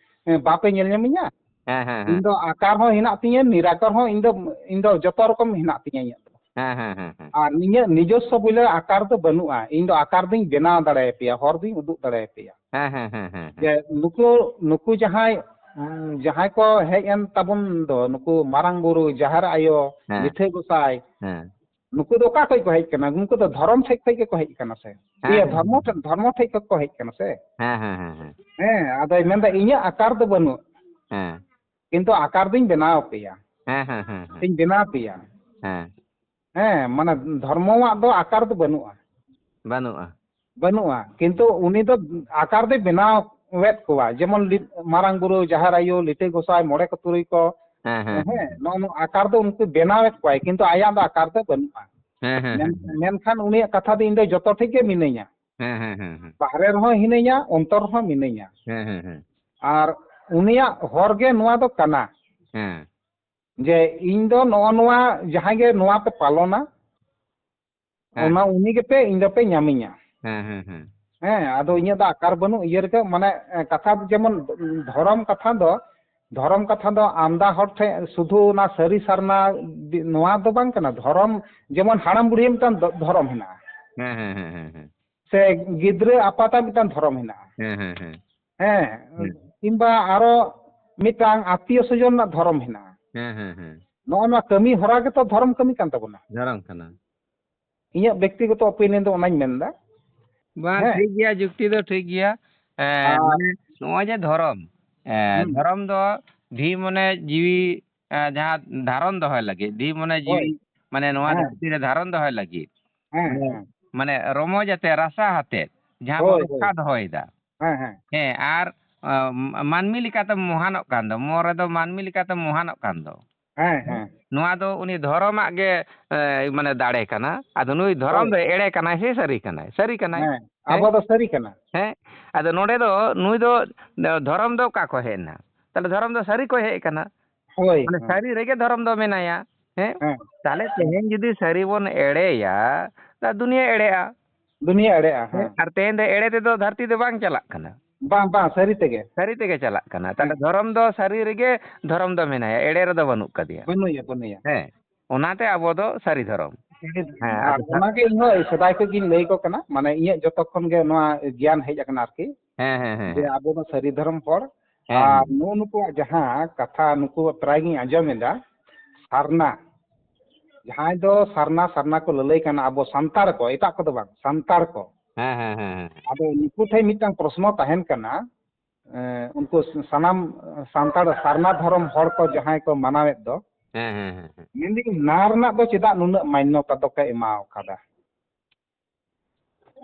ᱦᱮᱸ, ᱵᱟᱯᱮ ᱧᱮᱞ ᱧᱟᱢᱤᱧᱟ᱾ ᱦᱮᱸ, ᱦᱮᱸ, ᱤᱧ ᱦᱮᱸ᱾ ᱫᱚ ᱟᱠᱟᱨ ᱦᱚᱸ ᱦᱮᱱᱟᱜ ᱛᱤᱧᱟᱹ, ᱱᱤᱨᱟᱠᱟᱨ ᱦᱚᱸ, ᱤᱧ ᱫᱚ, ᱤᱧ ᱫᱚ ᱡᱚᱛᱚ ᱨᱚᱠᱚᱢ ᱦᱮᱱᱟᱜ ᱛᱤᱧᱟᱹ ᱤᱧᱟᱹᱜ ᱫᱚ᱾ ᱦᱮᱸ, ᱦᱮᱸ, ᱦᱮᱸ, ᱦᱮᱸ᱾ ᱟᱨ ᱤᱧᱟᱹᱜ ᱱᱤᱡᱚᱥᱥᱚ ᱵᱚᱞᱮ ᱟᱠᱟᱨ ᱫᱚ ᱵᱟᱹᱱᱩᱜᱼᱟ᱾ ᱤᱧ ᱫᱚ ᱟᱠᱟᱨ ᱫᱚᱧ ᱵᱮᱱᱟᱣ ᱫᱟᱲᱮᱭᱟᱯᱮᱭᱟ, ᱦᱚᱨ ᱫᱚᱧ ᱩᱫᱩᱜ ᱫᱟᱲᱮᱭᱟᱯᱮᱭᱟ᱾ ᱦᱮᱸ, ᱦᱮᱸ, ᱦᱮᱸ, ᱦᱮᱸ, ᱦᱮᱸ᱾ ᱡᱮ ᱱᱩᱠᱩ, ᱱᱩᱠᱩ ᱡᱟᱦᱟᱸᱭ, ᱩᱸ, ᱡᱟᱦᱟᱸᱭ ᱠᱚ ᱦᱮᱡ ᱮᱱ ᱛᱟᱵᱚᱱ ᱫᱚ, ᱱᱩᱠᱩ ᱢᱟᱨᱟᱝ ᱵᱩᱨᱩ, ᱡᱟᱦᱮᱨ ᱟᱭᱳ, ᱦᱮᱸ᱾ ᱞᱤᱴᱷᱟᱹ ᱜᱚᱸᱥᱟᱭ, ᱦᱮᱸ᱾ ᱱᱩᱠᱩ ᱫᱚ ᱚᱠᱟ ᱠᱷᱚᱡ ᱠᱚ ᱦᱮᱡ ᱠᱟᱱᱟ? ᱱᱩᱠᱩ ᱫᱚ ᱫᱷᱚᱨᱚᱢ ᱴᱷᱮᱡ ᱠᱷᱚᱡ ᱜᱮᱠᱚ ᱦᱮᱡ ᱠᱟᱱᱟ ᱥᱮ? ᱦᱮᱸ, ᱤᱭᱟᱹ, ᱦᱮᱸ, ᱫᱷᱚᱨᱢᱚ ᱦᱮᱸ᱾ ᱴᱷᱮᱡ, ᱫᱷᱚᱨᱢᱚ ᱴᱷᱮᱡ ᱠᱷᱚᱡ ᱠᱚ ᱦᱮᱡ ᱠᱟᱱᱟ ᱥᱮ? ᱦᱮᱸ, ᱦᱮᱸ, ᱦᱮᱸ, ᱦᱮᱸ᱾ ᱦᱮᱸ, ᱟᱫᱚᱭ ᱢᱮᱱᱫᱟ, ᱤᱧᱟᱹᱜ ᱟᱠᱟᱨ ᱫᱚ ᱵᱟᱹᱱᱩᱜ, ᱦᱮᱸ᱾ ᱠᱤᱱᱛᱩ ᱟᱠᱟᱨ ᱫᱚᱧ ᱵᱮᱱᱟᱣ ᱟᱯᱮᱭᱟ᱾ ᱦᱮᱸ, ᱦᱮᱸ, ᱦᱮᱸ, ᱦᱮᱸ᱾ ᱤᱧ ᱵᱮᱱᱟᱣ ᱟᱯᱮᱭᱟ᱾ ᱦᱮᱸ᱾ ᱦᱮᱸ, ᱢᱟᱱᱮ ᱫᱷᱚᱨᱢᱚᱣᱟᱜ ᱫᱚ ᱟᱠᱟᱨ ᱫᱚ ᱵᱟᱹᱱᱩᱜᱼᱟ᱾ ᱵᱟᱹᱱᱩᱜᱼᱟ᱾ ᱵᱟᱹᱱᱩᱜᱼᱟ, ᱠᱤᱱᱛᱩ ᱩᱱᱤ ᱫᱚ ᱟᱠᱟᱨ ᱫᱚᱭ ᱵᱮᱱᱟᱣᱮᱫ ᱠᱚᱣᱟ, ᱡᱮᱢᱚᱱ ᱞᱤ-, ᱢᱟᱨᱟᱝ ᱵᱩᱨᱩ, ᱡᱟᱦᱮᱨ ᱟᱭᱳ, ᱞᱤᱴᱟᱹ ᱜᱚᱸᱥᱟᱭ, ᱢᱚᱬᱮ ᱠᱚ ᱛᱩᱨᱩᱭ ᱠᱚ, ᱦᱮᱸ, ᱦᱮᱸ, ᱦᱮᱸ, ᱦᱮᱸ᱾ ᱱᱚᱜᱼᱚ ᱱᱚᱣᱟ ᱟᱠᱟᱨ ᱫᱚ ᱩᱱᱠᱩ ᱵᱮᱱᱟᱣᱮᱫ ᱠᱚᱣᱟᱭ, ᱠᱤᱱᱛᱩ ᱟᱭᱟᱜ ᱫᱚ ᱟᱠᱟᱨ ᱫᱚ ᱵᱟᱹᱱᱩᱜᱼᱟ᱾ ᱦᱮᱸ, ᱦᱮᱸ, ᱢᱮᱱ-, ᱦᱮᱸ, ᱦᱮᱸ᱾ ᱢᱮᱱᱠᱷᱟᱱ ᱩᱱᱤᱭᱟᱜ ᱠᱟᱛᱷᱟ ᱫᱚ, ᱤᱧ ᱫᱚ ᱡᱚᱛᱚ ᱴᱷᱮᱡ ᱜᱮ ᱢᱤᱱᱟᱹᱧᱟ, ᱦᱮᱸ, ᱦᱮᱸ, ᱦᱮᱸ, ᱦᱮᱸ᱾ ᱵᱟᱦᱨᱮ ᱨᱮᱦᱚᱸ ᱦᱤᱱᱟᱹᱧᱟ, ᱚᱱᱛᱚᱨ ᱨᱮᱦᱚᱸ ᱢᱤᱱᱟᱹᱧᱟ᱾ ᱦᱮᱸ, ᱦᱮᱸ, ᱦᱮᱸ᱾ ᱟᱨ ᱩᱱᱤᱭᱟᱜ ᱦᱚᱨ ᱜᱮ ᱱᱚᱣᱟ ᱫᱚ ᱠᱟᱱᱟ, ᱦᱮᱸ᱾ ᱡᱮ ᱤᱧ ᱫᱚ ᱱᱚᱜᱼᱚ ᱱᱚᱣᱟ ᱡᱟᱦᱟᱸ ᱜᱮ ᱱᱚᱣᱟ ᱯᱮ ᱯᱟᱞᱚᱱᱟ, ᱦᱮᱸ᱾ ᱚᱱᱟ ᱩᱱᱤ ᱜᱮᱯᱮ, ᱤᱧ ᱫᱚᱯᱮ ᱧᱟᱢᱤᱧᱟ᱾ ᱦᱮᱸ, ᱦᱮᱸ, ᱦᱮᱸ᱾ ᱦᱮᱸ, ᱟᱫᱚ ᱤᱧᱟᱹᱜ ᱫᱚ ᱟᱠᱟᱨ ᱵᱟᱹᱱᱩᱜ ᱤᱭᱟᱹ ᱨᱮᱜᱮ, ᱢᱟᱱᱮ, ᱮ, ᱠᱟᱛᱷᱟ ᱫᱚ ᱡᱮᱢᱚᱱ ᱫᱷᱚᱨᱚᱢ ᱠᱟᱛᱷᱟ ᱫᱚ, ᱫᱷᱚᱨᱚᱢ ᱠᱟᱛᱷᱟ ᱫᱚ ᱟᱢᱫᱟ ᱦᱚᱲ ᱴᱷᱮᱱ ᱥᱩᱫᱷᱩ ᱚᱱᱟ ᱥᱟᱹᱨᱤ ᱥᱟᱨᱱᱟ ᱵᱤ-, ᱱᱚᱣᱟ ᱫᱚ ᱵᱟᱝ ᱠᱟᱱᱟ᱾ ᱫᱷᱚᱨᱚᱢ ᱡᱮᱢᱚᱱ ᱦᱟᱲᱟᱢ ᱵᱩᱲᱦᱤ ᱢᱤᱫᱴᱟᱝ ᱫᱚ-, ᱫᱷᱚᱨᱚᱢ ᱦᱮᱱᱟᱜᱼᱟ, ᱦᱮᱸ, ᱦᱮᱸ, ᱦᱮᱸ, ᱦᱮᱸ, ᱦᱮᱸ, ᱥᱮ ᱜᱤᱫᱽᱨᱟᱹ ᱟᱯᱟᱛᱟᱜ ᱢᱤᱫᱴᱟᱝ ᱫᱷᱚᱨᱚᱢ ᱦᱮᱱᱟᱜᱼᱟ, ᱦᱮᱸ, ᱦᱮᱸ, ᱦᱮᱸ, ᱦᱮᱸ, ᱦᱮᱸ᱾ ᱠᱤᱝᱵᱟ ᱟᱨᱚ ᱢᱤᱫᱴᱟᱝ ᱟᱛᱛᱤᱭᱚ ᱥᱚᱡᱚᱱ ᱨᱮᱱᱟᱜ ᱫᱷᱚᱨᱚᱢ ᱦᱮᱱᱟᱜᱼᱟ᱾ ᱦᱮᱸ, ᱦᱮᱸ, ᱦᱮᱸ᱾ ᱱᱚᱜᱼᱚ ᱱᱚᱣᱟ ᱠᱟᱹᱢᱤ ᱦᱚᱨᱟ ᱜᱮᱛᱚ ᱫᱷᱚᱨᱚᱢ ᱠᱟᱹᱢᱤ ᱠᱟᱱ ᱛᱟᱵᱚᱱᱟ᱾ ᱫᱷᱚᱨᱚᱢ ᱠᱟᱱᱟ᱾ ᱤᱧᱟᱹᱜ ᱵᱮᱠᱛᱤᱜᱚᱛᱚ opinion ᱫᱚ ᱚᱱᱟᱧ ᱢᱮᱱᱫᱟ᱾ ᱵᱟᱝ, ᱦᱮᱸ᱾ ᱴᱷᱤᱠ ᱜᱮᱭᱟ, ᱡᱩᱠᱛᱤ ᱫᱚ ᱴᱷᱤᱠ ᱜᱮᱭᱟ᱾ ᱮᱸ, ᱟᱨ ᱢᱟᱱᱮ, ᱱᱚᱜᱼᱚᱭ ᱡᱮ ᱫᱷᱚᱨᱚᱢ, ᱮᱸ, ᱦᱩᱸ᱾ ᱫᱷᱚᱨᱚᱢ ᱫᱚ ᱫᱷᱤ ᱢᱚᱱᱮ ᱡᱤᱣᱤ, ᱮᱸ, ᱡᱟᱦᱟᱸ ᱫᱷᱟᱨᱚᱱ ᱫᱚᱦᱚᱭ ᱞᱟᱹᱜᱤᱫ, ᱫᱷᱤ ᱢᱚᱱᱮ ᱦᱳᱭ᱾ ᱡᱤᱣᱤ, ᱢᱟᱱᱮ, ᱱᱚᱣᱟ ᱦᱮᱸ᱾ ᱫᱷᱟᱹᱨᱛᱤ ᱨᱮ ᱫᱷᱟᱨᱚᱱ ᱫᱚᱦᱚᱭ ᱞᱟᱹᱜᱤᱫ, ᱦᱮᱸ, ᱢᱟᱱᱮ, ᱦᱮᱸ᱾ ᱢᱟᱱᱮ, ᱨᱚᱢᱚᱡᱽ ᱟᱛᱮ, ᱨᱟᱥᱟ ᱟᱛᱮ, ᱡᱟᱦᱟᱸ ᱵᱚᱱ ᱦᱳᱭ, ᱦᱳᱭ᱾ ᱨᱚᱠᱠᱷᱟ ᱫᱚᱦᱚᱭᱮᱫᱟ᱾ ᱦᱮᱸ, ᱦᱮᱸ᱾ ᱦᱮᱸ, ᱟᱨ, ᱟᱸ, ᱢᱟᱹᱱᱢᱤ ᱞᱮᱠᱟᱛᱮᱢ ᱢᱚᱦᱟᱱᱚᱜ ᱠᱟᱱ ᱫᱚ, ᱢᱚᱱ ᱨᱮᱫᱚ ᱢᱟᱹᱱᱢᱤ ᱞᱮᱠᱟᱛᱮᱢ ᱢᱚᱦᱟᱱᱚᱜ ᱠᱟᱱ ᱫᱚ᱾ ᱦᱮᱸ, ᱦᱮᱸ᱾ ᱱᱚᱣᱟ ᱫᱚ ᱩᱱᱤ ᱫᱷᱚᱨᱚᱢᱟᱜ ᱜᱮ, ᱮ, ᱢᱟᱱᱮ, ᱫᱟᱲᱮ ᱠᱟᱱᱟ᱾ ᱟᱫᱚ ᱱᱩᱭ ᱫᱷᱚᱨᱚᱢ ᱦᱳᱭ᱾ ᱫᱚ ᱮᱲᱮ ᱠᱟᱱᱟᱭ ᱥᱮ ᱥᱟᱹᱨᱤ ᱠᱟᱱᱟᱭ? ᱥᱟᱹᱨᱤ ᱠᱟᱱᱟᱭ᱾ ᱦᱮᱸ, ᱦᱮᱸ? ᱟᱵᱚ ᱫᱚ ᱥᱟᱹᱨᱤ ᱠᱟᱱᱟ᱾ ᱦᱮᱸ? ᱟᱫᱚ ᱱᱚᱰᱮ ᱫᱚ ᱱᱩᱭ ᱫᱚ, ᱫᱷᱚᱨᱚᱢ ᱫᱚ ᱚᱠᱟ ᱠᱷᱚᱱ ᱦᱮᱡ ᱮᱱᱟ? ᱛᱟᱦᱞᱮ ᱫᱷᱚᱨᱚᱢ ᱫᱚ ᱥᱟᱹᱨᱤ ᱠᱷᱚᱱ ᱦᱮᱡ ᱟᱠᱟᱱᱟ᱾ ᱦᱳᱭ, ᱢᱟᱱᱮ, ᱦᱮᱸ᱾ ᱥᱟᱹᱨᱤ ᱨᱮᱜᱮ ᱫᱷᱚᱨᱚᱢ ᱫᱚ ᱢᱮᱱᱟᱭᱟ᱾ ᱦᱮᱸ? ᱦᱮᱸ᱾ ᱛᱟᱦᱞᱮ ᱛᱮᱦᱮᱧ ᱡᱩᱫᱤ ᱥᱟᱹᱨᱤ ᱵᱚᱱ ᱮᱲᱮᱭᱟ, ᱛᱟᱦᱞᱮ ᱫᱩᱱᱤᱭᱟᱹ ᱮᱲᱮᱜᱼᱟ᱾ ᱫᱩᱱᱤᱭᱟᱹ ᱮᱲᱮᱜᱼᱟ, ᱦᱮᱸ? ᱦᱮᱸ᱾ ᱟᱨ ᱛᱮᱦᱮᱧ ᱫᱚ ᱮᱲᱮ ᱛᱮᱫᱚ ᱫᱷᱟᱹᱨᱛᱤ ᱫᱚ ᱵᱟᱝ ᱪᱟᱞᱟᱜ ᱠᱟᱱᱟ᱾ ᱵᱟᱝ, ᱵᱟᱝ, ᱥᱟᱹᱨᱤ ᱛᱮᱜᱮ᱾ ᱥᱟᱹᱨᱤ ᱛᱮᱜᱮ ᱪᱟᱞᱟᱜ ᱠᱟᱱᱟ᱾ ᱛᱟᱦᱞᱮ ᱦᱮᱸ᱾ ᱫᱷᱚᱨᱚᱢ ᱫᱚ ᱥᱟᱹᱨᱤ ᱨᱮᱜᱮ ᱫᱷᱚᱨᱚᱢ ᱫᱚ ᱢᱮᱱᱟᱭᱟ, ᱮᱲᱮ ᱨᱮᱫᱚ ᱵᱟᱹᱱᱩᱜ ᱠᱟᱫᱮᱭᱟ᱾ ᱵᱟᱹᱱᱩᱭᱟ, ᱵᱟᱹᱱᱩᱭᱟ᱾ ᱦᱮᱸ, ᱚᱱᱟᱛᱮ ᱟᱵᱚ ᱫᱚ ᱥᱟᱹᱨᱤ ᱫᱷᱚᱨᱚᱢ᱾ ᱥᱟᱹᱨᱤ ᱫᱷᱚᱨᱚᱢ᱾ ᱦᱮᱸ, ᱟᱨ ᱟᱫᱚ ᱥᱟ- ᱚᱱᱟᱜᱮ ᱤᱧ ᱦᱚᱸ ᱥᱮᱫᱟᱭ ᱠᱷᱚᱱ ᱜᱤᱧ ᱞᱟᱹᱭ ᱟᱠᱚ ᱠᱟᱱᱟ, ᱢᱟᱱᱮ, ᱤᱧᱟᱹᱜ ᱡᱚᱛᱚ ᱠᱷᱚᱱ ᱜᱮ ᱱᱚᱣᱟ ᱜᱮᱭᱟᱱ ᱦᱮᱡ ᱟᱠᱟᱱᱟ ᱟᱨᱠᱤ, ᱦᱮᱸ, ᱦᱮᱸ, ᱦᱮᱸ, ᱡᱮ ᱦᱮᱸ᱾ ᱟᱵᱚ ᱫᱚ ᱥᱟᱹᱨᱤ ᱫᱷᱚᱨᱚᱢ ᱦᱚᱲ᱾ ᱦᱮᱸ, ᱟᱨ ᱦᱮᱸ᱾ ᱱᱩᱜᱼᱩ ᱱᱩᱠᱩᱣᱟᱜ ᱡᱟᱦᱟᱸ ᱠᱟᱛᱷᱟ, ᱱᱩᱠᱩ ᱯᱨᱟᱭ ᱜᱤᱧ ᱟᱸᱡᱚᱢ ᱮᱫᱟ, ᱥᱟᱨᱱᱟ, ᱡᱟᱦᱟᱸᱭ ᱫᱚ ᱥᱟᱨᱱᱟ, ᱥᱟᱨᱱᱟ ᱠᱚ ᱞᱟᱹᱞᱟᱹᱭ ᱠᱟᱱᱟ, ᱟᱵᱚ ᱥᱟᱱᱛᱟᱲ ᱠᱚ, ᱮᱴᱟᱜ ᱠᱚᱫᱚ ᱵᱟᱝ, ᱥᱟᱱᱛᱟᱲ ᱠᱚ᱾ ᱦᱮᱸ, ᱦᱮᱸ, ᱦᱮᱸ, ᱦᱮᱸ᱾ ᱟᱫᱚ ᱱᱩᱠᱩ ᱴᱷᱮᱱ ᱢᱤᱫᱴᱟᱝ ᱯᱨᱚᱥᱱᱚ ᱛᱟᱦᱮᱱ ᱠᱟᱱᱟ, ᱮᱸ, ᱩᱱᱠᱩ ᱥᱟᱱᱟᱢ ᱥᱟᱱᱛᱟᱲ ᱥᱟᱨᱱᱟ ᱫᱷᱚᱨᱚᱢ ᱦᱚᱲ ᱠᱚ ᱡᱟᱦᱟᱸᱭ ᱠᱚ ᱢᱟᱱᱟᱣᱮᱫ ᱫᱚ, ᱦᱮᱸ, ᱦᱮᱸ, ᱦᱮᱸ, ᱦᱮᱸ᱾ ᱢᱮᱱᱫᱟᱹᱧ, ᱱᱟ ᱨᱮᱱᱟᱜ ᱫᱚ ᱪᱮᱫᱟᱜ ᱱᱩᱱᱟᱹᱜ ᱢᱟᱱᱱᱚᱛᱟ ᱫᱚᱯᱮ ᱮᱢᱟᱣ ᱠᱟᱫᱟ?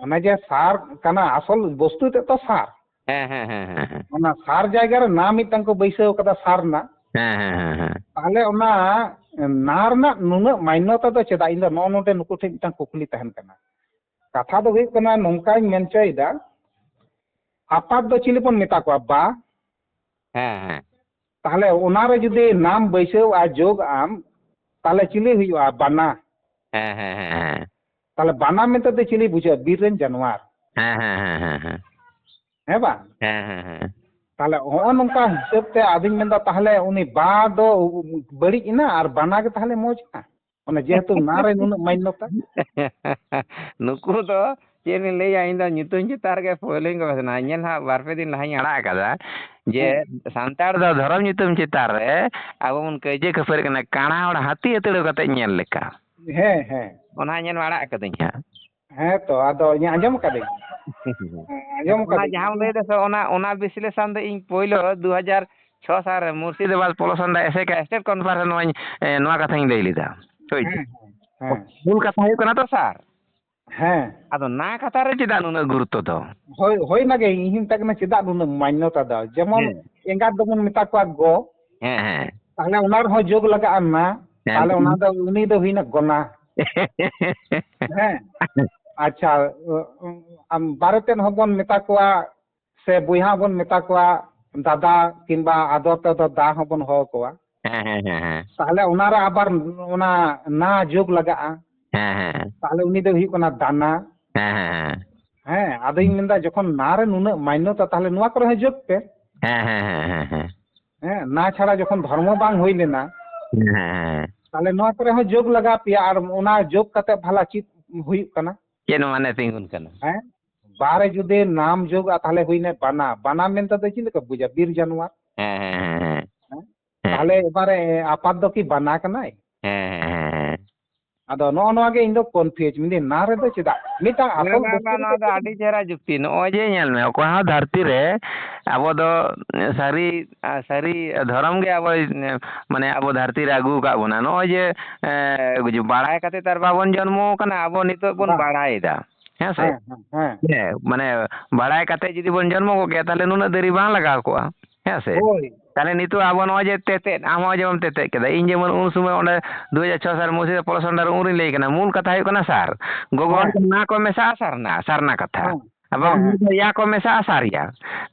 ᱚᱱᱮ ᱡᱮ ᱥᱟᱨ ᱠᱟᱱᱟ, ᱟᱥᱚᱞ ᱵᱚᱥᱛᱩ ᱛᱮᱫ ᱛᱚ ᱥᱟᱨ᱾ ᱦᱮᱸ, ᱦᱮᱸ, ᱦᱮᱸ, ᱦᱮᱸ, ᱦᱮᱸ᱾ ᱚᱱᱟ ᱥᱟᱨ ᱡᱟᱭᱜᱟ ᱨᱮ ᱱᱟ ᱢᱤᱫᱴᱟᱝ ᱠᱚ ᱵᱟᱹᱭᱥᱟᱹᱣ ᱠᱟᱫᱟ, ᱥᱟᱨ ᱨᱮᱱᱟᱜ᱾ ᱦᱮᱸ, ᱦᱮᱸ, ᱦᱮᱸ, ᱦᱮᱸ᱾ ᱛᱟᱦᱞᱮ ᱚᱱᱟ ᱱᱟ ᱨᱮᱱᱟᱜ ᱱᱩᱱᱟᱹᱜ ᱢᱟᱱᱱᱚᱛᱟ ᱫᱚ ᱪᱮᱫᱟᱜ? ᱤᱧ ᱫᱚ ᱱᱚᱜᱼᱚ ᱱᱚᱰᱮ ᱱᱩᱠᱩ ᱴᱷᱮᱱ ᱢᱤᱫᱴᱟᱝ ᱠᱩᱠᱞᱤ ᱛᱟᱦᱮᱱ ᱠᱟᱱᱟ᱾ ᱠᱟᱛᱷᱟ ᱫᱚ ᱦᱩᱭᱩᱜ ᱠᱟᱱᱟ, ᱱᱚᱝᱠᱟᱧ ᱢᱮᱱ ᱦᱚᱪᱚᱭᱮᱫᱟ, ᱟᱯᱟᱛ ᱫᱚ ᱪᱤᱞᱤ ᱵᱚᱱ ᱢᱮᱛᱟ ᱠᱚᱣᱟ? ᱵᱟ᱾ ᱦᱮᱸ, ᱦᱮᱸ᱾ ᱛᱟᱦᱞᱮ ᱚᱱᱟᱨᱮ ᱡᱩᱫᱤ ᱱᱟᱢ ᱵᱟᱹᱭᱥᱟᱹᱣᱼᱟ, ᱡᱳᱜᱽ ᱟᱢ, ᱛᱟᱦᱞᱮ ᱪᱤᱞᱤ ᱦᱩᱭᱩᱜᱼᱟ? ᱵᱟᱱᱟ᱾ ᱦᱮᱸ, ᱦᱮᱸ, ᱦᱮᱸ, ᱦᱮᱸ᱾ ᱛᱟᱦᱞᱮ ᱵᱟᱱᱟ ᱢᱮᱱᱛᱮ ᱫᱚ ᱪᱤᱞᱤ ᱵᱩᱡᱷᱟᱹᱜᱼᱟ? ᱵᱤᱨ ᱨᱮᱱ ᱡᱟᱱᱣᱟᱨ᱾ ᱦᱮᱸ, ᱦᱮᱸ, ᱦᱮᱸ, ᱦᱮᱸ, ᱦᱮᱸ᱾ ᱦᱮᱸ ᱵᱟᱝ? ᱦᱮᱸ, ᱦᱮᱸ, ᱦᱮᱸ᱾ ᱛᱟᱦᱚᱞᱮ ᱦᱚᱸᱜᱼᱚ ᱱᱚᱝᱠᱟ ᱦᱤᱥᱟᱹᱵ ᱛᱮ ᱟᱫᱚᱧ ᱢᱮᱱᱫᱟ, ᱛᱟᱦᱚᱞᱮ ᱩᱱᱤ ᱵᱟ ᱫᱚ ᱵᱟᱹᱲᱤᱡ ᱮᱱᱟ ᱟᱨ ᱵᱟᱱᱟ ᱜᱮ ᱛᱟᱦᱚᱞᱮ ᱢᱚᱡᱽ ᱮᱱᱟ? ᱚᱱᱟ ᱡᱮᱦᱮᱛᱩ ᱱᱟ ᱨᱮ ᱱᱩᱱᱟᱹᱜ ᱢᱟᱱᱱᱚᱛᱟ᱾ ᱱᱩᱠᱩ ᱫᱚ ᱪᱮᱫ ᱞᱤᱧ ᱞᱟᱹᱭᱟ, ᱤᱧ ᱫᱚ ᱧᱩᱛᱩᱢ ᱪᱮᱛᱟᱱ ᱨᱮᱜᱮ ᱯᱳᱭᱞᱳᱧ ᱜᱚᱵᱮᱥᱱᱟ᱾ ᱧᱮᱞ ᱦᱟᱸᱜ, ᱵᱟᱨ ᱯᱮ ᱫᱤᱱ ᱞᱟᱦᱟᱧ ᱟᱲᱟᱜ ᱟᱠᱟᱫᱟ ᱡᱮ ᱦᱮᱸ᱾ ᱥᱟᱱᱛᱟᱲ ᱫᱚ ᱫᱷᱚᱨᱚᱢ ᱧᱩᱛᱩᱢ ᱪᱮᱛᱟᱱ ᱨᱮ ᱟᱵᱚ ᱵᱚᱱ ᱠᱟᱹᱭᱡᱟᱹ ᱠᱷᱟᱹᱯᱟᱹᱨᱤ ᱠᱟᱱᱟ, ᱠᱟᱬᱟ ᱦᱚᱲ ᱦᱟᱹᱛᱤ ᱦᱟᱹᱛᱲᱟᱹᱣ ᱠᱟᱛᱮ ᱧᱮᱞ ᱞᱮᱠᱟ᱾ ᱦᱮᱸ, ᱦᱮᱸ᱾ ᱚᱱᱟ ᱧᱮᱞ ᱢᱟ ᱟᱲᱟᱜ ᱟᱠᱟᱫᱟᱹᱧ ᱦᱟᱸᱜ᱾ ᱦᱮᱸ ᱛᱚ, ᱟᱫᱚ ᱤᱧ ᱟᱸᱡᱚᱢ ᱟᱠᱟᱫᱟᱹᱧ᱾ ᱦᱮᱸ, ᱟᱸᱡᱚᱢ ᱚᱱᱟ ᱟᱠᱟᱫᱟᱹᱧ᱾ ᱡᱟᱦᱟᱸᱢ ᱞᱟᱹᱭ ᱫᱟ ᱥᱮ, ᱚᱱᱟ, ᱚᱱᱟ ᱵᱤᱥᱞᱮᱥᱚᱱ ᱫᱚ ᱤᱧ ᱯᱳᱭᱞᱳ ᱫᱩ ᱦᱟᱡᱟᱨ ᱪᱷᱚ ᱥᱟᱞ ᱨᱮ ᱢᱩᱨᱥᱤᱫᱟᱵᱟᱫᱽ ᱯᱚᱞᱚᱥᱚᱱᱰᱟ ᱮᱥᱮᱠᱟ ᱥᱴᱮᱴ ᱠᱚᱱᱯᱷᱟᱨᱮᱱᱥ ᱱᱚᱣᱟᱧ, ᱮ, ᱱᱚᱣᱟ ᱠᱟᱛᱷᱟᱧ ᱞᱟᱹᱭ ᱞᱮᱫᱟ᱾ ᱦᱳᱭ᱾ ᱦᱮᱸ, ᱦᱮᱸ, ᱦᱮᱸ᱾ ᱢᱩᱞ ᱠᱟᱛᱷᱟ ᱦᱩᱭᱩᱜ ᱠᱟᱱᱟ ᱛᱚ ᱥᱟᱨ᱾ ᱦᱮᱸ᱾ ᱟᱫᱚ ᱱᱟ ᱠᱟᱛᱷᱟ ᱨᱮ ᱪᱮᱫᱟᱜ ᱱᱩᱱᱟᱹᱜ ᱜᱩᱨᱩᱛᱛᱚ ᱫᱚ? ᱦᱳᱭ, ᱦᱳᱭ, ᱚᱱᱟᱜᱮ ᱤᱧ ᱦᱚᱸᱧ ᱢᱮᱛᱟᱜ ᱠᱟᱱᱟ, ᱪᱮᱫᱟᱜ ᱱᱩᱱᱟᱹᱜ ᱢᱟᱱᱱᱚᱛᱟ ᱫᱚ? ᱡᱮᱢᱚᱱ ᱦᱮᱸ᱾ ᱮᱸᱜᱟᱛ ᱫᱚᱵᱚᱱ ᱢᱮᱛᱟ ᱠᱚᱣᱟ ᱜᱚ, ᱦᱮᱸ, ᱦᱮᱸ᱾ ᱛᱟᱦᱞᱮ ᱚᱱᱟ ᱨᱮᱦᱚᱸ ᱡᱳᱜᱽ ᱞᱟᱜᱟᱜᱼᱟ ᱱᱟ, ᱦᱮᱸ᱾ ᱛᱟᱦᱞᱮ ᱚᱱᱟ ᱫᱚ ᱩᱱᱤ ᱫᱚ ᱦᱩᱭᱱᱟ ᱜᱚᱱᱟ᱾ ᱦᱮᱸ᱾ ᱟᱪᱪᱷᱟ, ᱟᱢ ᱵᱟᱨᱮᱛᱮᱫ ᱦᱚᱸᱵᱚᱱ ᱢᱮᱛᱟ ᱠᱚᱣᱟ, ᱥᱮ ᱵᱚᱭᱦᱟ ᱵᱚᱱ ᱢᱮᱛᱟ ᱠᱚᱣᱟ, ᱫᱟᱫᱟ ᱠᱤᱝᱵᱟ ᱟᱫᱚᱨ ᱛᱮᱫᱚ ᱫᱟ ᱦᱚᱸᱵᱚᱱ ᱦᱚᱦᱚ ᱠᱚᱣᱟ᱾ ᱦᱮᱸ, ᱦᱮᱸ, ᱦᱮᱸ, ᱦᱮᱸ᱾ ᱛᱟᱦᱞᱮ ᱚᱱᱟᱨᱮ ᱟᱵᱟᱨ ᱚᱱᱟ ᱱᱟ ᱡᱳᱜᱽ ᱞᱟᱜᱟᱜᱼᱟ᱾ ᱦᱮᱸ, ᱦᱮᱸ, ᱦᱮᱸ᱾ ᱛᱟᱦᱞᱮ ᱩᱱᱤ ᱫᱚ ᱦᱩᱭᱩᱜ ᱠᱟᱱᱟ ᱫᱟᱱᱟ᱾ ᱦᱮᱸ, ᱦᱮᱸ, ᱦᱮᱸ᱾ ᱦᱮᱸ, ᱟᱫᱚᱧ ᱢᱮᱱᱫᱟ, ᱡᱚᱠᱷᱚᱱ ᱱᱟ ᱨᱮ ᱱᱩᱱᱟᱹᱜ ᱢᱟᱱᱱᱚᱛᱟ, ᱛᱟᱦᱞᱮ ᱱᱚᱣᱟ ᱠᱚᱨᱮ ᱦᱚᱸ ᱡᱳᱜᱽ ᱯᱮ᱾ ᱦᱮᱸ, ᱦᱮᱸ, ᱦᱮᱸ, ᱦᱮᱸ, ᱦᱮᱸ᱾ ᱦᱮᱸ, ᱱᱟ ᱪᱷᱟᱲᱟ ᱡᱚᱠᱷᱚᱱ ᱫᱷᱚᱨᱢᱚ ᱵᱟᱝ ᱦᱩᱭ ᱞᱮᱱᱟ, ᱦᱮᱸ, ᱦᱮᱸ, ᱦᱮᱸ᱾ ᱛᱟᱦᱞᱮ ᱱᱚᱣᱟ ᱠᱚᱨᱮ ᱦᱚᱸ ᱡᱳᱜᱽ ᱞᱟᱜᱟᱣ ᱯᱮᱭᱟ᱾ ᱟᱨ ᱚᱱᱟ ᱡᱳᱜᱽ ᱠᱟᱛᱮ ᱵᱷᱟᱞᱟ ᱪᱮᱫ ᱦᱩᱭᱩᱜ ᱠᱟᱱᱟ? ᱪᱮᱫ ᱢᱟᱱᱮ ᱛᱤᱸᱜᱩᱱ ᱠᱟᱱᱟ? ᱦᱮᱸ, ᱵᱟᱨᱮ ᱡᱩᱫᱤ ᱱᱟᱢ ᱡᱳᱜᱟ, ᱛᱟᱦᱞᱮ ᱦᱩᱭᱱᱟ ᱵᱟᱱᱟ᱾ ᱵᱟᱱᱟ ᱢᱮᱱᱛᱮ ᱫᱚ ᱪᱮᱫ ᱞᱮᱠᱟ ᱵᱩᱡᱟ? ᱵᱤᱨ ᱡᱟᱱᱣᱟᱨ᱾ ᱦᱮᱸ, ᱦᱮᱸ, ᱦᱮᱸ, ᱦᱮᱸ᱾ ᱦᱮᱸ? ᱛᱟᱦᱞᱮ ᱮᱵᱟᱨᱮ ᱟᱯᱟᱛ ᱫᱚ ᱠᱤ ᱵᱟᱱᱟ ᱠᱟᱱᱟᱭ? ᱦᱮᱸ, ᱦᱮᱸ, ᱦᱮᱸ, ᱦᱮᱸ᱾ ᱟᱫᱚ ᱱᱚᱜᱼᱚ ᱱᱚᱣᱟ ᱜᱮ ᱤᱧ ᱫᱚ confuse ᱢᱤᱱᱟᱹᱧ, ᱱᱟ ᱨᱮᱫᱚ ᱪᱮᱫᱟᱜ? ᱢᱤᱫᱴᱟᱝ ᱵᱟᱝ, ᱟᱥᱚᱞ ᱵᱟᱝ, ᱵᱚᱥᱛᱩ ᱵᱟᱝ, ᱨᱮᱫᱚ ᱱᱚᱣᱟ ᱫᱚ ᱪᱮᱫᱟᱜ? ᱟᱹᱰᱤ ᱪᱮᱦᱨᱟ ᱡᱩᱠᱛᱤ᱾ ᱱᱚᱜᱼᱚᱭ ᱡᱮ ᱧᱮᱞ ᱢᱮ, ᱚᱠᱚᱭ ᱦᱚᱸ ᱫᱷᱟᱹᱨᱛᱤ ᱨᱮ ᱟᱵᱚ ᱫᱚ ᱥᱟᱹᱨᱤ, ᱥᱟᱹᱨᱤ ᱫᱷᱚᱨᱚᱢ ᱜᱮ ᱟᱵᱚᱭ, ᱢᱟᱱᱮ, ᱟᱵᱚ ᱫᱷᱟᱹᱨᱛᱤ ᱨᱮ ᱟᱹᱜᱩ ᱟᱠᱟᱫ ᱵᱚᱱᱟ᱾ ᱱᱚᱜᱼᱚᱭ ᱡᱮ, ᱮ, ᱵᱟᱲᱟᱭ ᱠᱟᱛᱮ ᱛᱚ ᱟᱨ ᱵᱟᱵᱚᱱ ᱡᱚᱱᱢᱚ ᱟᱠᱟᱱᱟ, ᱟᱵᱚ ᱱᱤᱛᱚᱜ ᱵᱚᱱ ᱵᱟᱝ᱾ ᱵᱟᱲᱟᱭᱮᱫᱟ᱾ ᱦᱮᱸ ᱥᱮ? ᱦᱮᱸ, ᱦᱮᱸ, ᱦᱮᱸ᱾ ᱦᱮᱸ, ᱢᱟᱱᱮ, ᱵᱟᱲᱟᱭ ᱠᱟᱛᱮ ᱡᱩᱫᱤ ᱵᱚᱱ ᱡᱚᱱᱢᱚ ᱠᱚᱜ ᱠᱮᱭᱟ, ᱛᱟᱦᱞᱮ ᱱᱩᱱᱟᱹᱜ ᱫᱮᱨᱤ ᱵᱟᱝ ᱞᱟᱜᱟᱣ ᱠᱚᱜᱼᱟ᱾ ᱦᱮᱸ ᱥᱮ? ᱦᱳᱭ᱾ ᱛᱟᱦᱞᱮ ᱱᱤᱛᱚᱜ ᱟᱵᱚ ᱱᱚᱜᱼᱚᱭ ᱡᱮ ᱛᱮᱛᱮᱫ, ᱟᱢ ᱦᱚᱸ ᱡᱮᱢᱚᱱ ᱛᱮᱛᱮᱫ ᱠᱮᱫᱟ, ᱤᱧ ᱡᱮᱢᱚᱱ ᱩᱱ ᱥᱚᱢᱚᱭ ᱚᱸᱰᱮ ᱫᱩ ᱦᱟᱡᱟᱨ ᱪᱷᱚ ᱥᱟᱞ ᱢᱩᱨᱥᱤᱫᱟᱵᱟᱫᱽ ᱯᱚᱞᱚᱥᱚᱱᱰᱟ ᱨᱮ ᱩᱱ ᱨᱤᱧ ᱞᱟᱹᱭ ᱠᱟᱱᱟ, ᱢᱩᱞ ᱠᱟᱛᱷᱟ ᱦᱩᱭᱩᱜ ᱠᱟᱱᱟ ᱥᱟᱨ᱾ ᱜᱚᱜᱚ ᱦᱚᱲ ᱦᱮᱸ᱾ ᱫᱚ ᱱᱟ ᱠᱚ ᱢᱮᱥᱟᱜᱼᱟ, ᱥᱟᱨᱱᱟ, ᱥᱟᱨᱱᱟ ᱠᱟᱛᱷᱟ᱾ ᱦᱮᱸ᱾ ᱟᱵᱚ ᱦᱮᱸ, ᱩᱱ ᱦᱮᱸ᱾ ᱫᱚ ᱭᱟ ᱠᱚ ᱢᱮᱥᱟᱜᱼᱟ, ᱥᱟᱨᱭᱟ᱾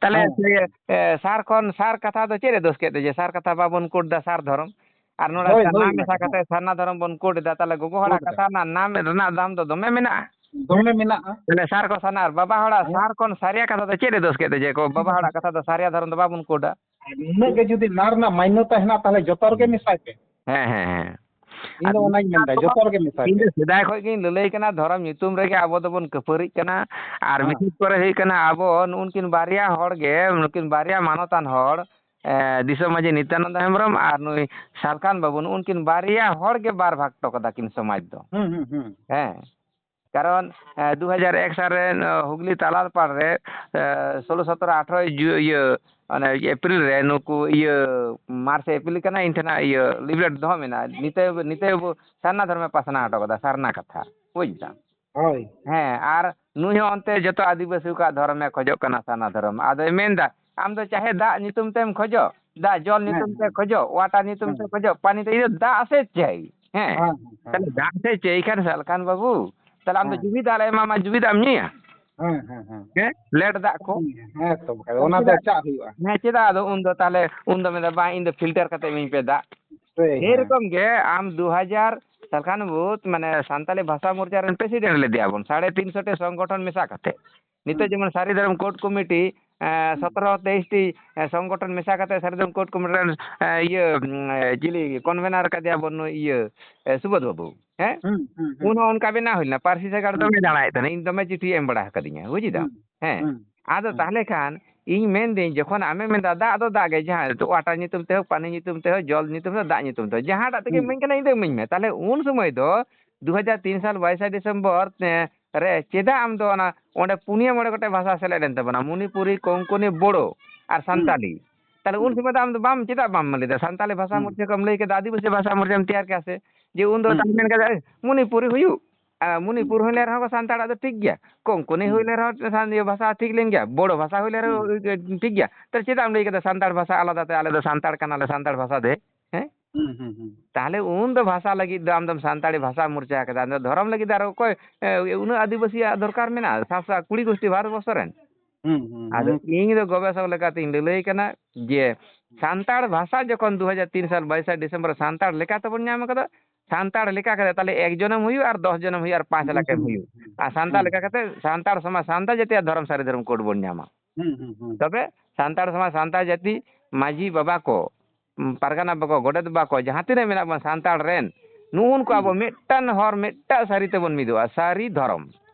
ᱛᱟᱦᱞᱮ ᱦᱮᱸ᱾ ᱥᱮ, ᱮ, ᱥᱟᱨ ᱠᱷᱚᱱ, ᱥᱟᱨ ᱠᱟᱛᱷᱟ ᱫᱚ ᱪᱮᱫ ᱨᱮ ᱫᱳᱥ ᱠᱮᱫ ᱛᱮ ᱡᱮ ᱥᱟᱨ ᱠᱟᱛᱷᱟ ᱵᱟᱵᱚᱱ ᱠᱳᱰ ᱫᱟ, ᱥᱟᱨ ᱫᱷᱚᱨᱚᱢ? ᱟᱨ ᱱᱚᱰᱮ ᱦᱳᱭ, ᱥᱟᱨᱱᱟ ᱦᱳᱭ, ᱢᱮᱥᱟ ᱦᱳᱭ᱾ ᱠᱟᱛᱮ ᱥᱟᱨᱱᱟ ᱫᱷᱚᱨᱚᱢ ᱵᱚᱱ ᱠᱳᱰ ᱮᱫᱟ, ᱛᱟᱦᱞᱮ ᱜᱚᱜᱚ ᱦᱚᱲᱟᱜ ᱠᱳᱰ ᱮᱫᱟ᱾ ᱠᱟᱛᱷᱟ ᱨᱮᱱᱟᱜ ᱱᱟᱢ ᱨᱮᱱᱟᱜ ᱫᱟᱢ ᱫᱚ ᱫᱚᱢᱮ ᱢᱮᱱᱟᱜᱼᱟ᱾ ᱫᱚᱢᱮ ᱢᱮᱱᱟᱜᱼᱟ᱾ ᱛᱟᱦᱞᱮ ᱥᱟᱨ ᱠᱚ ᱥᱟᱱᱟᱨ, ᱵᱟᱵᱟ ᱦᱚᱲᱟᱜ ᱦᱮᱸ᱾ ᱥᱟᱨ ᱠᱷᱚᱱ ᱥᱟᱨᱤᱭᱟ ᱠᱟᱛᱷᱟ ᱫᱚ ᱪᱮᱫ ᱮ ᱫᱳᱥ ᱠᱮᱫ ᱛᱮ ᱡᱮ ᱠᱚ ᱵᱟᱵᱟ ᱦᱚᱲᱟᱜ ᱠᱟᱛᱷᱟ ᱫᱚ ᱥᱟᱨᱤᱭᱟ ᱫᱷᱚᱨᱚᱢ ᱫᱚ ᱵᱟᱵᱚᱱ ᱠᱳᱰᱟ? ᱟᱨ ᱱᱩᱱᱟᱹᱜ ᱜᱮ ᱡᱩᱫᱤ ᱱᱟᱨ ᱨᱮᱱᱟᱜ ᱢᱟᱱᱱᱚᱛᱟ ᱦᱮᱱᱟᱜ, ᱛᱟᱦᱞᱮ ᱡᱚᱛᱚ ᱨᱮᱜᱮ ᱢᱮᱥᱟᱭ ᱯᱮ᱾ ᱦᱮᱸ, ᱦᱮᱸ, ᱦᱮᱸ᱾ ᱤᱧ ᱫᱚ ᱟᱫᱚ ᱚᱱᱟᱧ ᱢᱮᱱᱫᱟ, ᱡᱚᱛᱚ ᱨᱮᱜᱮ ᱢᱮᱥᱟᱭ ᱤᱧ ᱯᱮ᱾ ᱫᱚ ᱥᱮᱫᱟᱭ ᱠᱷᱚᱱ ᱜᱤᱧ ᱞᱟᱹᱞᱟᱹᱭ ᱠᱟᱱᱟ, ᱫᱷᱚᱨᱚᱢ ᱧᱩᱛᱩᱢ ᱨᱮᱜᱮ ᱟᱵᱚ ᱫᱚᱵᱚᱱ ᱠᱷᱟᱹᱯᱟᱹᱨᱤᱜ ᱠᱟᱱᱟ᱾ ᱟᱨ ᱦᱮᱸ᱾ ᱵᱤᱥᱮᱥ ᱠᱚᱨᱮ ᱦᱩᱭᱩᱜ ᱠᱟᱱᱟ, ᱟᱵᱚ ᱱᱩᱜᱼᱩ ᱱᱩᱠᱤᱱ ᱵᱟᱨᱭᱟ ᱦᱚᱲ ᱜᱮ, ᱱᱩᱠᱤᱱ ᱵᱟᱨᱭᱟ ᱢᱟᱱᱚᱛᱟᱱ ᱦᱚᱲ, ᱮ, ᱫᱤᱥᱚᱢ ᱢᱟᱹᱡᱷᱤ ᱱᱤᱛᱭᱟᱱᱚᱱᱫᱟ ᱦᱮᱢᱵᱨᱚᱢ ᱟᱨ ᱱᱩᱭ ᱥᱟᱞᱠᱷᱟᱱ ᱵᱟᱹᱵᱩ, ᱱᱩᱜᱼᱩ ᱱᱩᱠᱤᱱ ᱵᱟᱨᱭᱟ ᱦᱚᱲ ᱜᱮ ᱵᱟᱨ ᱵᱷᱟᱜᱽ ᱦᱚᱴᱚ ᱠᱟᱫᱟ ᱠᱤᱱ ᱥᱚᱢᱟᱡᱽ ᱫᱚ᱾ ᱦᱩᱸ, ᱦᱩᱸ, ᱦᱩᱸ᱾ ᱦᱮᱸ᱾ ᱠᱟᱨᱚᱱ, ᱮ, ᱫᱩ ᱦᱟᱡᱟᱨ ᱮᱠ ᱥᱟᱞ ᱨᱮ, ᱮ, ᱦᱩᱜᱽᱞᱤ ᱛᱟᱞᱟᱞᱯᱟᱲ ᱨᱮ, ᱮ, ᱥᱳᱞᱳ, ᱥᱚᱛᱨᱚ, ᱟᱴᱷᱨᱚ ᱡᱩ-, ᱤᱭᱟᱹ, ᱚᱱᱮ ᱮᱯᱨᱤᱞ ᱨᱮ ᱱᱩᱠᱩ ᱤᱭᱟᱹ ᱢᱟᱨᱪ ᱮ ᱮᱯᱨᱤᱞ ᱠᱟᱱᱟ, ᱤᱧ ᱴᱷᱮᱱᱟᱜ ᱤᱭᱟᱹ ᱞᱤᱯᱷᱞᱮᱴ ᱫᱚᱦᱚ ᱢᱮᱱᱟᱜᱼᱟ᱾ ᱱᱤᱛᱟᱹ, ᱱᱤᱛᱟᱹ ᱟᱵᱚ ᱥᱟᱨᱱᱟ ᱫᱷᱚᱨᱢᱮ ᱯᱟᱥᱱᱟᱣ ᱦᱚᱴᱚ ᱠᱟᱫᱟ, ᱥᱟᱨᱱᱟ ᱠᱟᱛᱷᱟ, ᱵᱩᱡᱽ ᱫᱟᱢ? ᱦᱳᱭ᱾ ᱦᱮᱸ, ᱟᱨ ᱱᱩᱭ ᱦᱚᱸ ᱚᱱᱛᱮ ᱡᱚᱛᱚ ᱟᱹᱫᱤᱵᱟᱹᱥᱤ ᱠᱚᱣᱟᱜ ᱫᱷᱚᱨᱚᱢᱮ ᱠᱷᱚᱡᱚᱜ ᱠᱟᱱᱟ, ᱥᱟᱨᱱᱟ ᱫᱷᱚᱨᱚᱢ᱾ ᱟᱫᱚᱭ ᱢᱮᱱᱫᱟ, ᱟᱢ ᱫᱚ ᱪᱟᱦᱮ ᱫᱟᱜ ᱧᱩᱛᱩᱢ ᱛᱮᱢ ᱠᱷᱚᱡᱚᱜ, ᱫᱟᱜ ᱡᱚᱞ ᱦᱮᱸ, ᱧᱩᱛᱩᱢ ᱛᱮ ᱦᱮᱸ᱾ ᱠᱷᱚᱡᱚᱜ, ᱚᱣᱟᱴᱟᱨ ᱧᱩᱛᱩᱢ ᱦᱮᱸ᱾ ᱛᱮ ᱠᱷᱚᱡᱚᱜ, ᱯᱟᱱᱤ ᱛᱮ, ᱤᱧ ᱫᱚ ᱫᱟᱜ ᱥᱮ ᱪᱟᱹᱭ? ᱦᱮᱸ᱾ ᱦᱮᱸ, ᱦᱮᱸ, ᱦᱮᱸ᱾ ᱛᱟᱦᱞᱮ ᱫᱟᱜ ᱥᱮ ᱪᱟᱹᱭ ᱠᱷᱟᱱ ᱥᱟᱞᱠᱷᱟᱱ ᱵᱟᱹᱵᱩ, ᱛᱟᱦᱞᱮ ᱟᱢ ᱫᱚ ᱦᱮᱸ᱾ ᱡᱩᱢᱤ ᱫᱟᱜ ᱞᱮ ᱮᱢᱟᱢᱟ, ᱡᱩᱢᱤ ᱫᱟᱜ ᱮᱢ ᱧᱩᱭᱟ? ᱦᱮᱸ, ᱦᱮᱸ, ᱦᱮᱸ᱾ ᱦᱮᱸ? ᱞᱮᱴ ᱫᱟᱜ ᱠᱚ? ᱦᱮᱸ, ᱦᱮᱸ ᱛᱚ, ᱵᱟᱠᱷᱟᱡ ᱚᱱᱟ ᱫᱚ ᱪᱮᱫᱟᱜ? ᱪᱟᱜ ᱦᱩᱭᱩᱜᱼᱟ᱾ ᱦᱮᱸ, ᱪᱮᱫᱟᱜ ᱟᱫᱚ ᱩᱱᱫᱚ ᱛᱟᱦᱞᱮ, ᱩᱱᱫᱚ ᱢᱮᱱᱫᱟ, "ᱵᱟᱝ, ᱤᱧ ᱫᱚ ᱯᱷᱤᱞᱴᱟᱨ ᱠᱟᱛᱮ ᱤᱢᱟᱹᱧ ᱯᱮ ᱫᱟᱜ᱾" ᱥᱮᱭ, ᱦᱮᱸ᱾ ᱥᱮᱨᱚᱠᱚᱢ ᱜᱮ ᱟᱢ ᱫᱩ ᱦᱟᱡᱟᱨ ᱥᱟᱞᱠᱷᱟᱱ ᱵᱟᱹᱵᱩ, ᱢᱟᱱᱮ, ᱥᱟᱱᱛᱟᱞᱤ ᱵᱷᱟᱥᱟ ᱢᱳᱨᱪᱟ ᱨᱮᱱ ᱯᱨᱮᱥᱤᱰᱮᱱᱴ ᱞᱮᱫᱮᱭᱟ ᱵᱚᱱ, ᱥᱟᱲᱮ ᱛᱤᱱ ᱥᱚ ᱴᱤ ᱥᱚᱝᱜᱚᱴᱷᱚᱱ ᱢᱮᱥᱟ ᱠᱟᱛᱮ᱾ ᱱᱤᱛᱚᱜ ᱦᱩᱸ᱾ ᱡᱮᱢᱚᱱ ᱥᱟᱹᱨᱤ ᱫᱷᱚᱨᱚᱢ ᱠᱳᱰ ᱠᱚᱢᱤᱴᱤ, ᱮᱸ, ᱦᱩᱸ᱾ ᱥᱚᱛᱨᱚ ᱛᱮᱭᱤᱥ ᱴᱤ, ᱮᱸ, ᱥᱚᱝᱜᱚᱴᱷᱚᱱ ᱢᱮᱥᱟ ᱠᱟᱛᱮ ᱥᱟᱹᱨᱤ ᱫᱷᱚᱨᱚᱢ ᱠᱳᱰ ᱠᱚᱢᱤᱴᱤ ᱨᱮᱱ, ᱮᱸ, ᱤᱭᱟᱹ, ᱩᱸ, ᱮ, ᱪᱤᱞᱤ ᱠᱚᱱᱵᱷᱮᱱᱟᱨ ᱠᱟᱫᱮᱭᱟ ᱵᱚᱱ ᱱᱩᱭ ᱤᱭᱟᱹ, ᱮ, ᱥᱩᱵᱳᱫᱷ ᱵᱟᱹᱵᱩ, ᱦᱮᱸ? ᱦᱩᱸ, ᱦᱩᱸ, ᱦᱩᱸ᱾ ᱩᱱ ᱦᱚᱸ ᱚᱱᱠᱟ ᱵᱮᱱᱟᱣ ᱦᱩᱭ ᱞᱮᱱᱟ, ᱯᱟᱹᱨᱥᱤ ᱥᱟᱜᱟᱲ ᱦᱩᱸ᱾ ᱫᱚᱢᱮ ᱫᱟᱬᱟᱭᱮᱫ ᱛᱟᱦᱮᱱᱟ, ᱤᱧ ᱫᱚᱢᱮ ᱪᱤᱴᱷᱤ ᱮᱢ ᱵᱟᱲᱟ ᱟᱠᱟᱫᱤᱧᱟ, ᱵᱩᱡᱽ ᱮᱫᱟᱢ? ᱦᱩᱸ᱾ ᱦᱮᱸ᱾ ᱦᱩᱸ᱾ ᱟᱫᱚ ᱦᱩᱸ᱾ ᱛᱟᱦᱞᱮ ᱠᱷᱟᱱ ᱤᱧ ᱢᱮᱱᱫᱟᱹᱧ, ᱡᱚᱠᱷᱚᱱ ᱟᱢᱮᱢ ᱢᱮᱱᱫᱟ ᱫᱟᱜ ᱫᱚ ᱫᱟᱜ ᱜᱮ, ᱡᱟᱦᱟᱸ ᱚᱣᱟᱴᱟᱨ ᱧᱩᱛᱩᱢ ᱛᱮ ᱦᱳᱠ, ᱯᱟᱱᱤ ᱧᱩᱛᱩᱢ ᱛᱮ ᱦᱳᱠ, ᱡᱚᱞ ᱧᱩᱛᱩᱢ ᱛᱮ ᱦᱳᱠ, ᱫᱟᱜ ᱧᱩᱛᱩᱢ ᱛᱮ ᱦᱳᱠ, ᱡᱟᱦᱟᱸᱴᱟᱜ ᱛᱮᱜᱮ ᱦᱩᱸ᱾ ᱤᱢᱟᱹᱧ ᱠᱟᱱᱟ, ᱤᱧ ᱫᱚ ᱤᱢᱟᱹᱧ ᱢᱮ᱾ ᱛᱟᱦᱞᱮ ᱩᱱ ᱥᱚᱢᱚᱭ ᱫᱚ ᱫᱩ ᱦᱟᱡᱟᱨ ᱛᱤᱱ ᱥᱟᱞ ᱵᱟᱭᱤᱥᱟ ᱰᱤᱥᱮᱢᱵᱚᱨ, ᱮ, ᱨᱮ ᱪᱮᱫᱟᱜ ᱟᱢ ᱫᱚ ᱚᱱᱟ ᱚᱸᱰᱮ ᱯᱩᱱᱭᱟᱹ ᱢᱚᱬᱮ ᱜᱚᱴᱮᱡ ᱵᱷᱟᱥᱟ ᱥᱮᱞᱮᱫ ᱮᱱ ᱛᱟᱵᱚᱱᱟ, ᱢᱚᱱᱤᱯᱩᱨᱤ, ᱠᱳᱝᱠᱚᱱᱤ, ᱵᱳᱲᱳ ᱟᱨ ᱦᱩᱸ᱾ ᱥᱟᱱᱛᱟᱞᱤ? ᱛᱟᱦᱞᱮ ᱩᱱ ᱦᱩᱸ᱾ ᱥᱚᱢᱚᱭ ᱫᱚ ᱟᱢ ᱫᱚ ᱵᱟᱢ, ᱪᱮᱫᱟᱜ ᱵᱟᱢ ᱞᱟᱹᱭ ᱫᱟ? ᱥᱟᱱᱛᱟᱞᱤ ᱵᱷᱟᱥᱟ ᱦᱩᱸ᱾ ᱢᱳᱨᱪᱟ ᱠᱚᱢ ᱞᱟᱹᱭ ᱠᱮᱫᱟ, ᱟᱹᱫᱤᱵᱟᱹᱥᱤ ᱵᱷᱟᱥᱟ ᱢᱳᱨᱪᱟᱢ ᱛᱮᱭᱟᱨ ᱠᱮᱭᱟ ᱥᱮ? ᱡᱮ ᱩᱱ ᱫᱚ ᱦᱩᱸ᱾ ᱛᱟᱦᱞᱮ ᱢᱮᱱ ᱠᱮᱫᱟ, "ᱮ, ᱢᱚᱱᱤᱯᱩᱨᱤ ᱦᱩᱭᱩᱜ, ᱟ, ᱢᱚᱱᱤᱯᱩᱨ ᱦᱩᱸ᱾ ᱦᱩᱭ ᱞᱮᱱ ᱨᱮᱦᱚᱸ ᱥᱟᱱᱛᱟᱲᱟᱜ ᱫᱚ ᱴᱷᱤᱠ ᱜᱮᱭᱟ, ᱠᱳᱝᱠᱚᱱᱤ ᱦᱩᱸ᱾ ᱦᱩᱭ ᱞᱮᱱ ᱨᱮᱦᱚᱸ ᱥᱟᱱ-, ᱤᱭᱟᱹ ᱵᱷᱟᱥᱟ ᱴᱷᱤᱠ ᱞᱮᱱ ᱜᱮᱭᱟ, ᱵᱳᱲᱳ ᱵᱷᱟᱥᱟ ᱦᱩᱭ ᱞᱮᱱ ᱦᱩᱸ᱾ ᱨᱮᱦᱚᱸ, ᱮ, ᱴᱷᱤᱠ ᱜᱮᱭᱟ᱾ ᱛᱟᱦᱞᱮ ᱪᱮᱫᱟᱜ ᱮᱢ ᱞᱟᱹᱭ ᱠᱮᱫᱟ ᱥᱟᱱᱛᱟᱲ ᱵᱷᱟᱥᱟ ᱟᱞᱟᱫᱟ ᱛᱮ, ᱟᱞᱮ ᱫᱚ ᱥᱟᱱᱛᱟᱲ ᱠᱟᱱᱟᱞᱮ, ᱥᱟᱱᱛᱟᱲ ᱵᱷᱟᱥᱟ ᱫᱮ?" ᱦᱮᱸ? ᱦᱩᱸ, ᱦᱩᱸ, ᱦᱩᱸ᱾ ᱛᱟᱦᱞᱮ ᱩᱱ ᱫᱚ ᱵᱷᱟᱥᱟ ᱞᱟᱹᱜᱤᱫ ᱫᱚ ᱟᱢ ᱫᱚᱢ ᱥᱟᱱᱛᱟᱲᱤ ᱵᱷᱟᱥᱟ ᱢᱳᱨᱪᱟ ᱠᱮᱫᱟ, ᱟᱢ ᱫᱚ ᱫᱷᱚᱨᱚᱢ ᱞᱟᱹᱜᱤᱫ ᱫᱚ ᱟᱨ ᱚᱠᱚᱭ, ᱮ, ᱩᱱᱟᱹᱜ ᱟᱹᱫᱤᱵᱟᱹᱥᱤᱭᱟᱜ ᱫᱚᱨᱠᱟᱨ ᱢᱮᱱᱟᱜᱼᱟ? ᱥᱟᱛᱥᱚ ᱠᱩᱲᱤ ᱜᱳᱥᱴᱤ ᱵᱷᱟᱨᱚᱛ ᱵᱚᱨᱥᱚ ᱨᱮᱱ᱾ ᱦᱩᱸ, ᱦᱩᱸ, ᱟᱫᱚ ᱦᱩᱸ᱾ ᱤᱧ ᱫᱚ ᱜᱚᱵᱮᱥᱚᱠ ᱞᱮᱠᱟᱛᱤᱧ ᱞᱟᱹᱞᱟᱹᱭ ᱠᱟᱱᱟ ᱡᱮ ᱥᱟᱱᱛᱟᱲ ᱵᱷᱟᱥᱟ ᱡᱚᱠᱷᱚᱱ ᱫᱩ ᱦᱟᱡᱟᱨ ᱛᱤᱱ ᱥᱟᱞ ᱵᱟᱭᱤᱥᱟ ᱰᱤᱥᱮᱢᱵᱚᱨ ᱨᱮ ᱥᱟᱱᱛᱟᱲ ᱞᱮᱠᱟ ᱛᱮᱵᱚᱱ ᱧᱟᱢ ᱠᱟᱫᱟ, ᱥᱟᱱᱛᱟᱲ ᱞᱮᱠᱟ ᱠᱟᱛᱮ ᱛᱟᱦᱚᱞᱮ ᱮᱠ ᱡᱚᱱᱮᱢ ᱦᱩᱭᱩᱜ ᱟᱨ ᱫᱚᱥ ᱡᱚᱱᱮᱢ ᱦᱩᱭᱩᱜ ᱟᱨ ᱯᱟᱸᱪ ᱦᱩᱸ, ᱞᱟᱠᱷ ᱮᱢ ᱦᱩᱸ, ᱦᱩᱭᱩᱜ᱾ ᱦᱩᱸ, ᱟᱨ ᱥᱟᱱᱛᱟᱲ ᱦᱩᱸ, ᱞᱮᱠᱟ ᱠᱟᱛᱮ ᱥᱟᱱᱛᱟᱲ ᱥᱚᱢᱟᱡᱽ ᱥᱟᱱᱛᱟᱲ ᱡᱟᱹᱛᱤᱭᱟᱜ ᱫᱷᱚᱨᱚᱢ ᱥᱟᱹᱨᱤ ᱫᱷᱚᱨᱚᱢ ᱠᱳᱰ ᱵᱚᱱ ᱧᱟᱢᱟ᱾ ᱦᱩᱸ, ᱦᱩᱸ, ᱦᱩᱸ᱾ ᱛᱚᱵᱮ ᱥᱟᱱᱛᱟᱲ ᱥᱚᱢᱟᱡᱽ ᱥᱟᱱᱛᱟᱲ ᱡᱟᱹᱛᱤ ᱢᱟᱹᱡᱷᱤ ᱵᱟᱵᱟ ᱠᱚ, ᱩᱸ, ᱯᱟᱨᱜᱟᱱᱟ ᱵᱟᱵᱟ ᱠᱚ, ᱜᱚᱰᱮᱛ ᱵᱟᱵᱟ ᱠᱚ, ᱡᱟᱦᱟᱸ ᱛᱤᱱᱟᱹᱜ ᱢᱮᱱᱟᱜ ᱵᱚᱱ ᱥᱟᱱᱛᱟᱲ ᱨᱮᱱ, ᱱᱩᱜᱼᱩ ᱱᱩᱠᱩ ᱦᱩᱸ᱾ ᱟᱵᱚ ᱢᱤᱫᱴᱟᱝ ᱦᱚᱨ, ᱢᱤᱫᱴᱟᱝ ᱥᱟᱹᱨᱤ ᱛᱮᱵᱚᱱ ᱢᱤᱫᱚᱜᱼᱟ, ᱥᱟᱹᱨᱤ ᱫᱷᱚᱨᱚᱢ᱾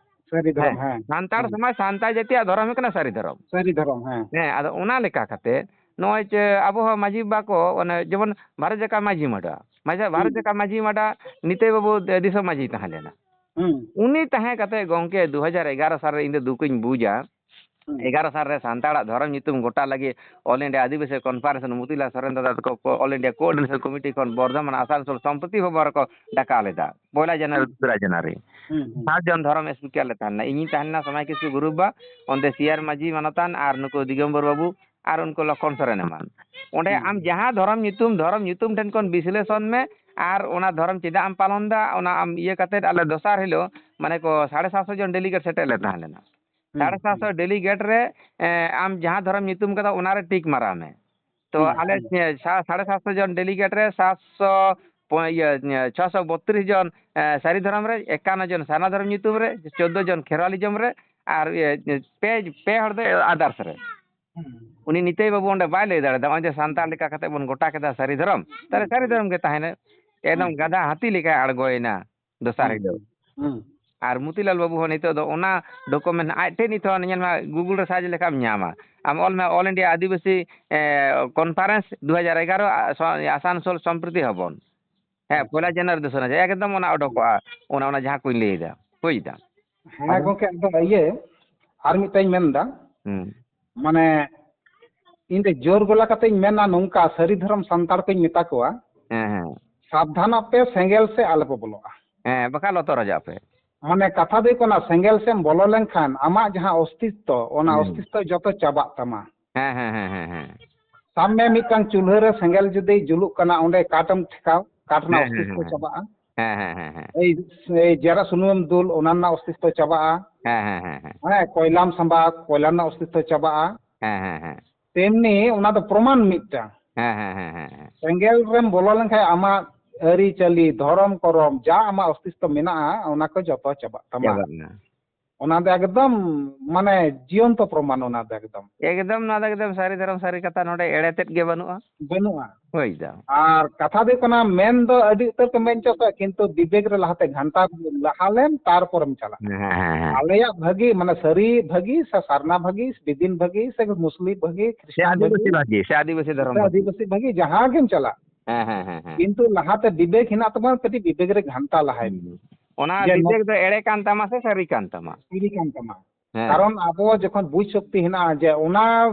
ᱥᱟᱹᱨᱤ ᱫᱷᱚᱨᱚᱢ, ᱦᱮᱸ, ᱦᱮᱸ, ᱥᱟᱱᱛᱟᱲ ᱦᱮᱸ᱾ ᱥᱚᱢᱟᱡᱽ, ᱥᱟᱱᱛᱟᱲ ᱡᱟᱹᱛᱤᱭᱟᱜ ᱫᱷᱚᱨᱚᱢ ᱦᱩᱭᱩᱜ ᱠᱟᱱᱟ ᱥᱟᱹᱨᱤ ᱫᱷᱚᱨᱚᱢ᱾ ᱥᱟᱹᱨᱤ ᱫᱷᱚᱨᱚᱢ, ᱦᱮᱸ᱾ ᱦᱮᱸ, ᱟᱫᱚ ᱚᱱᱟ ᱞᱮᱠᱟ ᱠᱟᱛᱮ ᱱᱚᱜᱼᱚᱭ ᱡᱮ ᱟᱵᱚ ᱦᱚᱸ ᱢᱟᱹᱡᱷᱤ ᱵᱟᱵᱟ ᱠᱚ, ᱚᱱᱮ ᱡᱮᱢᱚᱱ ᱵᱷᱟᱨᱚᱛ ᱡᱟᱠᱟᱛ ᱢᱟᱹᱡᱷᱤ ᱢᱟᱰᱟ, ᱢᱟᱹᱡᱷᱤ, ᱵᱷᱟᱨᱚᱛ ᱦᱩᱸ᱾ ᱡᱟᱠᱟᱛ ᱢᱟᱹᱡᱷᱤ ᱢᱟᱰᱟ ᱱᱤᱛᱟᱹᱭ ᱵᱟᱹᱵᱩ ᱫᱤᱥᱚᱢ ᱢᱟᱹᱡᱷᱤ ᱛᱟᱦᱮᱸ ᱞᱮᱱᱟ᱾ ᱦᱩᱸ᱾ ᱩᱱᱤ ᱛᱟᱦᱮᱸ ᱠᱟᱛᱮ ᱜᱚᱢᱠᱮ ᱫᱩ ᱦᱟᱡᱟᱨ ᱮᱜᱟᱨᱚ ᱥᱟᱞ ᱨᱮ ᱤᱧ ᱫᱚ ᱫᱩᱠ ᱤᱧ ᱵᱩᱡᱟ᱾ ᱦᱩᱸ᱾ ᱮᱜᱟᱨᱚ ᱥᱟᱞ ᱨᱮ ᱥᱟᱱᱛᱟᱲᱟᱜ ᱫᱷᱚᱨᱚᱢ ᱧᱩᱛᱩᱢ ᱜᱚᱴᱟ ᱞᱟᱹᱜᱤᱫ All India ᱟᱹᱫᱤᱵᱟᱹᱥᱤ Conference ᱨᱮ ᱢᱚᱛᱤᱞᱟᱞ ᱥᱚᱨᱮᱱ ᱫᱟᱫᱟ ᱛᱟᱠᱚ ᱠᱚ All India Coordination Committee ᱠᱷᱚᱱ ᱵᱚᱨᱫᱷᱚᱢᱟᱱ ᱟᱥᱟᱱᱥᱳᱞ ᱥᱚᱢᱯᱨᱤᱛᱤ ᱵᱷᱚᱵᱚᱱ ᱨᱮᱠᱚ ᱰᱟᱠᱟᱣ ᱞᱮᱫᱟ᱾ ᱯᱚᱭᱞᱟ ᱡᱟᱱᱩᱣᱟᱨᱤ, ᱦᱩᱸ᱾ ᱫᱚᱥᱨᱟ ᱡᱟᱱᱩᱣᱟᱨᱤ᱾ ᱦᱩᱸ, ᱦᱩᱸ᱾ ᱥᱟᱛ ᱡᱚᱱ ᱫᱷᱚᱨᱚᱢ ᱮᱥᱯᱤᱠᱟᱨ ᱞᱮ ᱛᱟᱦᱮᱸ ᱞᱮᱱᱟ᱾ ᱤᱧᱤᱧ ᱛᱟᱦᱮᱸ ᱞᱮᱱᱟ ᱥᱚᱢᱟᱭ ᱠᱤᱥᱠᱩ ᱜᱩᱨᱩ ᱵᱟᱵᱟ, ᱚᱱᱛᱮ ᱥᱤ ᱟᱨ ᱢᱟᱹᱡᱷᱤ ᱢᱟᱱᱚᱛᱟᱱ ᱟᱨ ᱱᱩᱠᱩ ᱫᱤᱜᱚᱢᱵᱚᱨ ᱵᱟᱹᱵᱩ ᱟᱨ ᱩᱱᱠᱩ ᱞᱚᱠᱷᱚᱱ ᱥᱚᱨᱮᱱ ᱮᱢᱟᱱ᱾ ᱚᱸᱰᱮ ᱦᱩᱸ, ᱟᱢ ᱦᱩᱸ᱾ ᱡᱟᱦᱟᱸ ᱫᱷᱚᱨᱚᱢ ᱧᱩᱛᱩᱢ, ᱫᱷᱚᱨᱚᱢ ᱧᱩᱛᱩᱢ ᱴᱷᱮᱱ ᱠᱷᱚᱱ ᱵᱤᱥᱞᱮᱥᱚᱱ ᱢᱮ ᱟᱨ ᱚᱱᱟ ᱫᱷᱚᱨᱚᱢ ᱪᱮᱫᱟᱜ ᱮᱢ ᱯᱟᱞᱚᱱ ᱮᱫᱟ, ᱚᱱᱟ ᱟᱢ ᱤᱭᱟᱹ ᱠᱟᱛᱮᱫ ᱟᱞᱮ ᱫᱚᱥᱟᱨ ᱦᱤᱞᱳᱜ ᱢᱟᱱᱮ ᱠᱚ ᱥᱟᱲᱮ ᱥᱟᱛᱥᱚ ᱡᱚᱱ delegate ᱥᱮᱴᱮᱨ ᱞᱮ ᱛᱟᱦᱮᱸ ᱞᱮᱱᱟ᱾ ᱦᱩᱸ, ᱥᱟᱲᱮ ᱥᱟᱛᱥᱚ ᱦᱩᱸ᱾ Delegate ᱨᱮ, ᱮ, ᱟᱢ ᱡᱟᱦᱟᱸ ᱫᱷᱚᱨᱚᱢ ᱧᱩᱛᱩᱢ ᱠᱟᱫᱟ ᱚᱱᱟᱨᱮ ᱴᱤᱠ ᱢᱟᱨᱟᱣ ᱢᱮ᱾ ᱛᱚ ᱦᱩᱸ, ᱟᱞᱮ, ᱦᱩᱸ᱾ ᱮ, ᱥᱟ-, ᱥᱟᱲᱮ ᱥᱟᱛᱥᱚ ᱡᱚᱱ delegate ᱨᱮ ᱥᱟᱛᱥᱚ ᱯᱚ-, ᱤᱭᱟᱹ, ᱤᱭᱟᱹ, ᱪᱷᱚᱥᱚ ᱵᱚᱛᱨᱤᱥ ᱡᱚᱱ, ᱮ, ᱥᱟᱹᱨᱤ ᱫᱷᱚᱨᱚᱢ ᱨᱮ, ᱮᱠᱟᱱᱱᱚ ᱡᱚᱱ ᱥᱟᱨᱱᱟ ᱫᱷᱚᱨᱚᱢ ᱧᱩᱛᱩᱢ ᱨᱮ, ᱪᱳᱫᱽᱫᱳ ᱡᱚᱱ ᱠᱷᱮᱨᱣᱟᱞᱤᱡᱚᱢ ᱨᱮ, ᱟᱨ, ᱤᱭᱟᱹ, ᱯᱮ, ᱯᱮ ᱦᱚᱲ ᱫᱚ others ᱨᱮ᱾ ᱦᱩᱸ᱾ ᱩᱱᱤ ᱱᱤᱛᱟᱹᱭ ᱵᱟᱹᱵᱩ ᱚᱸᱰᱮ ᱵᱟᱭ ᱞᱟᱹᱭ ᱫᱟᱲᱮᱭᱟᱫᱟ, ᱱᱚᱜᱼᱚᱭ ᱡᱮ ᱥᱟᱱᱛᱟᱲ ᱦᱩᱸ᱾ ᱞᱮᱠᱟ ᱠᱟᱛᱮ ᱵᱚᱱ ᱜᱚᱴᱟ ᱠᱮᱫᱟ ᱥᱟᱹᱨᱤ ᱫᱷᱚᱨᱚᱢ, ᱛᱟᱦᱞᱮ ᱦᱩᱸ, ᱥᱟᱹᱨᱤ ᱦᱩᱸ᱾ ᱫᱷᱚᱨᱚᱢ ᱜᱮ ᱛᱟᱦᱮᱱᱟ᱾ ᱮᱠᱫᱚᱢ ᱦᱩᱸ, ᱦᱩᱸ᱾ ᱜᱟᱫᱟ ᱦᱟᱹᱛᱤ ᱞᱮᱠᱟᱭ ᱟᱬᱜᱚᱭᱮᱱᱟ ᱫᱚᱥᱟᱨ ᱦᱩᱸ, ᱦᱤᱞᱳᱜ᱾ ᱦᱩᱸ, ᱦᱩᱸ᱾ ᱟᱨ ᱢᱩᱛᱤᱞᱟᱞ ᱵᱟᱹᱵᱩ ᱦᱚᱸ ᱱᱤᱛᱚᱜ ᱫᱚ ᱚᱱᱟ document ᱟᱡ ᱴᱷᱮᱱ ᱱᱤᱛ ᱦᱚᱸ ᱧᱮᱞ ᱢᱮ, Google ᱨᱮ search ᱞᱮᱠᱷᱟᱱ ᱧᱟᱢᱟ᱾ ᱟᱢ ᱚᱞ ᱢᱮ All India ᱟᱹᱫᱤᱵᱟᱹᱥᱤ, ᱮ, Conference ᱫᱩ ᱦᱟᱡᱟᱨ ᱮᱜᱟᱨᱚ, ᱟ-, ᱥᱚ-, ᱟᱥᱟᱱᱥᱳᱞ ᱥᱚᱢᱯᱨᱤᱛᱤ ᱵᱷᱚᱵᱚᱱ᱾ ᱦᱮᱸ, ᱟᱪᱪᱷᱟ᱾ ᱯᱚᱭᱞᱟ ᱡᱟᱱᱩᱣᱟᱨᱤ ᱫᱚ ᱥᱚᱱᱟ ᱡᱟᱭᱜᱟ ᱮᱠᱫᱚᱢ ᱚᱱᱟ ᱚᱰᱚᱠᱚᱜᱼᱟ, ᱚᱱᱟ, ᱚᱱᱟ ᱡᱟᱦᱟᱸ ᱠᱚᱧ ᱞᱟᱹᱭ ᱮᱫᱟ, ᱵᱩᱡᱽ ᱫᱟᱢ? ᱦᱮᱸ ᱟᱫᱚ ᱜᱚᱝᱠᱮ, ᱟᱫᱚ ᱤᱭᱟᱹ, ᱟᱨ ᱢᱤᱫᱴᱟᱝ ᱤᱧ ᱢᱮᱱ ᱮᱫᱟ, ᱦᱩᱸ᱾ ᱢᱟᱱᱮ, ᱤᱧ ᱫᱚ ᱡᱳᱨ ᱜᱚᱞᱟ ᱠᱟᱛᱮᱧ ᱢᱮᱱᱟ ᱱᱚᱝᱠᱟ, ᱥᱟᱹᱨᱤ ᱫᱷᱚᱨᱚᱢ ᱥᱟᱱᱛᱟᱲ ᱠᱚᱧ ᱢᱮᱛᱟ ᱠᱚᱣᱟ, ᱦᱮᱸ, ᱦᱮᱸ᱾ ᱥᱟᱵᱫᱷᱟᱱᱚᱜ ᱯᱮ, ᱥᱮᱸᱜᱮᱞ ᱥᱮ ᱟᱞᱚ ᱯᱮ ᱵᱚᱞᱚᱜᱼᱟ᱾ ᱦᱮᱸ, ᱵᱟᱠᱷᱟᱱ ᱞᱚᱛᱚᱨ ᱦᱚᱡᱟᱜ ᱯᱮ᱾ ᱢᱟᱱᱮ, ᱠᱟᱛᱷᱟ ᱫᱚ ᱦᱩᱭᱩᱜ ᱠᱟᱱᱟ, ᱥᱮᱸᱜᱮᱞ ᱥᱮᱫ ᱮᱢ ᱵᱚᱞᱚ ᱞᱮᱱᱠᱷᱟᱱ ᱟᱢᱟᱜ ᱡᱟᱦᱟᱸ ᱚᱥᱛᱤᱛᱛᱚ, ᱚᱱᱟ ᱦᱩᱸ᱾ ᱚᱥᱛᱤᱛᱛᱚ ᱡᱚᱛᱚ ᱪᱟᱵᱟᱜ ᱛᱟᱢᱟ᱾ ᱦᱮᱸ, ᱦᱮᱸ, ᱦᱮᱸ, ᱦᱮᱸ, ᱦᱮᱸ᱾ ᱥᱟᱵ ᱢᱮ, ᱢᱤᱫᱴᱟᱝ ᱪᱩᱞᱦᱟᱹ ᱨᱮ ᱥᱮᱸᱜᱮᱞ ᱡᱩᱫᱤ ᱡᱩᱞᱩᱜ ᱠᱟᱱᱟ, ᱚᱸᱰᱮ ᱠᱟᱴ ᱮᱢ ᱴᱷᱮᱠᱟᱣ, ᱠᱟᱴ ᱨᱮᱱᱟᱜ ᱦᱮᱸ, ᱦᱮᱸ, ᱚᱥᱛᱤᱛᱛᱚ ᱦᱮᱸ, ᱦᱮᱸ᱾ ᱪᱟᱵᱟᱜᱼᱟ᱾ ᱦᱮᱸ, ᱦᱮᱸ, ᱦᱮᱸ, ᱦᱮᱸ᱾ ᱮᱭ, ᱮᱭ ᱡᱮᱨᱟ ᱥᱩᱱᱩᱢᱮᱢ ᱫᱩᱞ, ᱚᱱᱟ ᱨᱮᱱᱟᱜ ᱚᱥᱛᱤᱛᱛᱚ ᱪᱟᱵᱟᱜᱼᱟ᱾ ᱦᱮᱸ, ᱦᱮᱸ, ᱦᱮᱸ, ᱦᱮᱸ᱾ ᱦᱮᱸ, ᱠᱚᱭᱞᱟᱢ ᱥᱟᱢᱵᱟᱣ, ᱠᱚᱭᱞᱟ ᱨᱮᱱᱟᱜ ᱚᱥᱛᱤᱛᱛᱚ ᱪᱟᱵᱟᱜᱼᱟ᱾ ᱦᱮᱸ, ᱦᱮᱸ, ᱦᱮᱸ᱾ ᱛᱮᱢᱱᱤ ᱚᱱᱟ ᱫᱚ ᱯᱨᱚᱢᱟᱱ ᱢᱤᱫᱴᱟᱝ᱾ ᱦᱮᱸ, ᱦᱮᱸ, ᱦᱮᱸ, ᱦᱮᱸ, ᱦᱮᱸ᱾ ᱥᱮᱸᱜᱮᱞ ᱨᱮᱢ ᱵᱚᱞᱚ ᱞᱮᱱᱠᱷᱟᱱ ᱟᱢᱟᱜ ᱟᱹᱨᱤᱪᱟᱹᱞᱤ, ᱫᱷᱚᱨᱚᱢ ᱠᱚᱨᱚᱢ, ᱡᱟ ᱟᱢᱟᱜ ᱚᱥᱛᱤᱛᱛᱚ ᱢᱮᱱᱟᱜᱼᱟ, ᱚᱱᱟ ᱠᱚ ᱡᱚᱛᱚ ᱪᱟᱵᱟᱜ ᱛᱟᱢᱟ᱾ ᱪᱟᱵᱟᱜᱼᱟ᱾ ᱚᱱᱟ ᱫᱚ ᱮᱠᱫᱚᱢ, ᱢᱟᱱᱮ, ᱡᱤᱭᱚᱱᱛᱚ ᱯᱨᱚᱢᱟᱱ ᱚᱱᱟ ᱫᱚ ᱮᱠᱫᱚᱢ᱾ ᱮᱠᱫᱚᱢ, ᱱᱚᱣᱟ ᱫᱚ ᱮᱠᱫᱚᱢ ᱥᱟᱹᱨᱤ ᱫᱷᱚᱨᱚᱢ ᱥᱟᱹᱨᱤ ᱠᱟᱛᱷᱟ, ᱱᱚᱰᱮ ᱮᱲᱮ ᱛᱮᱫ ᱜᱮ ᱵᱟᱹᱱᱩᱜᱼᱟ᱾ ᱵᱟᱹᱱᱩᱜᱼᱟ᱾ ᱦᱳᱭ ᱫᱟ᱾ ᱟᱨ ᱠᱟᱛᱷᱟ ᱫᱚ ᱦᱩᱭᱩᱜ ᱠᱟᱱᱟ, ᱢᱮᱱ ᱫᱚ ᱟᱹᱰᱤ ᱩᱛᱟᱹᱨ ᱠᱚ ᱢᱮᱱ ᱪᱚ ᱠᱟᱜ, ᱠᱤᱱᱛᱩ ᱵᱤᱵᱮᱠ ᱨᱮ ᱞᱟᱦᱟᱛᱮ ᱜᱷᱟᱱᱴᱟ ᱞᱟᱦᱟ ᱞᱮᱢ, ᱛᱟᱨᱯᱚᱨᱮᱢ ᱪᱟᱞᱟᱜᱼᱟ᱾ ᱦᱮᱸ, ᱦᱮᱸ, ᱦᱮᱸ᱾ ᱟᱞᱮᱭᱟᱜ ᱵᱷᱟᱹᱜᱤ, ᱢᱟᱱᱮ, ᱥᱟᱹᱨᱤ ᱵᱷᱟᱹᱜᱤ ᱥᱮ ᱥᱟᱨᱱᱟ ᱵᱷᱟᱹᱜᱤ, ᱵᱤᱫᱤᱱ ᱵᱷᱟᱹᱜᱤ ᱥᱮ ᱢᱩᱥᱞᱤᱢ ᱵᱷᱟᱹᱜᱤ, ᱥᱮ ᱠᱷᱨᱤᱥᱴᱟᱱ ᱟᱹᱫᱤᱵᱟᱹᱥᱤ ᱵᱷᱟᱹᱜᱤ, ᱵᱷᱟᱹᱜᱤ, ᱥᱮ ᱟᱹᱫᱤᱵᱟᱹᱥᱤ ᱫᱷᱚᱨᱚᱢ ᱥᱮ ᱵᱷᱟᱹᱜᱤ᱾ ᱟᱹᱫᱤᱵᱟᱹᱥᱤ ᱵᱷᱟᱹᱜᱤ, ᱡᱟᱦᱟᱸ ᱜᱮᱢ ᱪᱟᱞᱟᱜ᱾ ᱦᱮᱸ, ᱦᱮᱸ, ᱦᱮᱸ, ᱦᱮᱸ᱾ ᱠᱤᱱᱛᱩ ᱞᱟᱦᱟᱛᱮ ᱵᱤᱵᱮᱠ ᱦᱮᱱᱟᱜ ᱛᱟᱵᱚᱱᱟ, ᱠᱟᱹᱴᱤᱡ ᱵᱤᱵᱮᱠ ᱨᱮ ᱜᱷᱟᱱᱴᱟ ᱞᱟᱦᱟᱭ ᱢᱮ᱾ ᱦᱩᱸ᱾ ᱚᱱᱟ ᱡᱮ ᱱᱚ- ᱵᱤᱵᱮᱠ ᱫᱚ ᱮᱲᱮ ᱠᱟᱱ ᱛᱟᱢᱟ ᱥᱮ ᱥᱟᱹᱨᱤ ᱠᱟᱱ ᱛᱟᱢᱟ? ᱥᱟᱹᱨᱤ ᱠᱟᱱ ᱛᱟᱢᱟ᱾ ᱦᱮᱸ᱾ ᱠᱟᱨᱚᱱ ᱟᱵᱚ ᱡᱚᱠᱷᱚᱱ ᱵᱩᱡᱽ ᱥᱚᱠᱛᱤ ᱦᱮᱱᱟᱜᱼᱟ ᱡᱮ ᱚᱱᱟ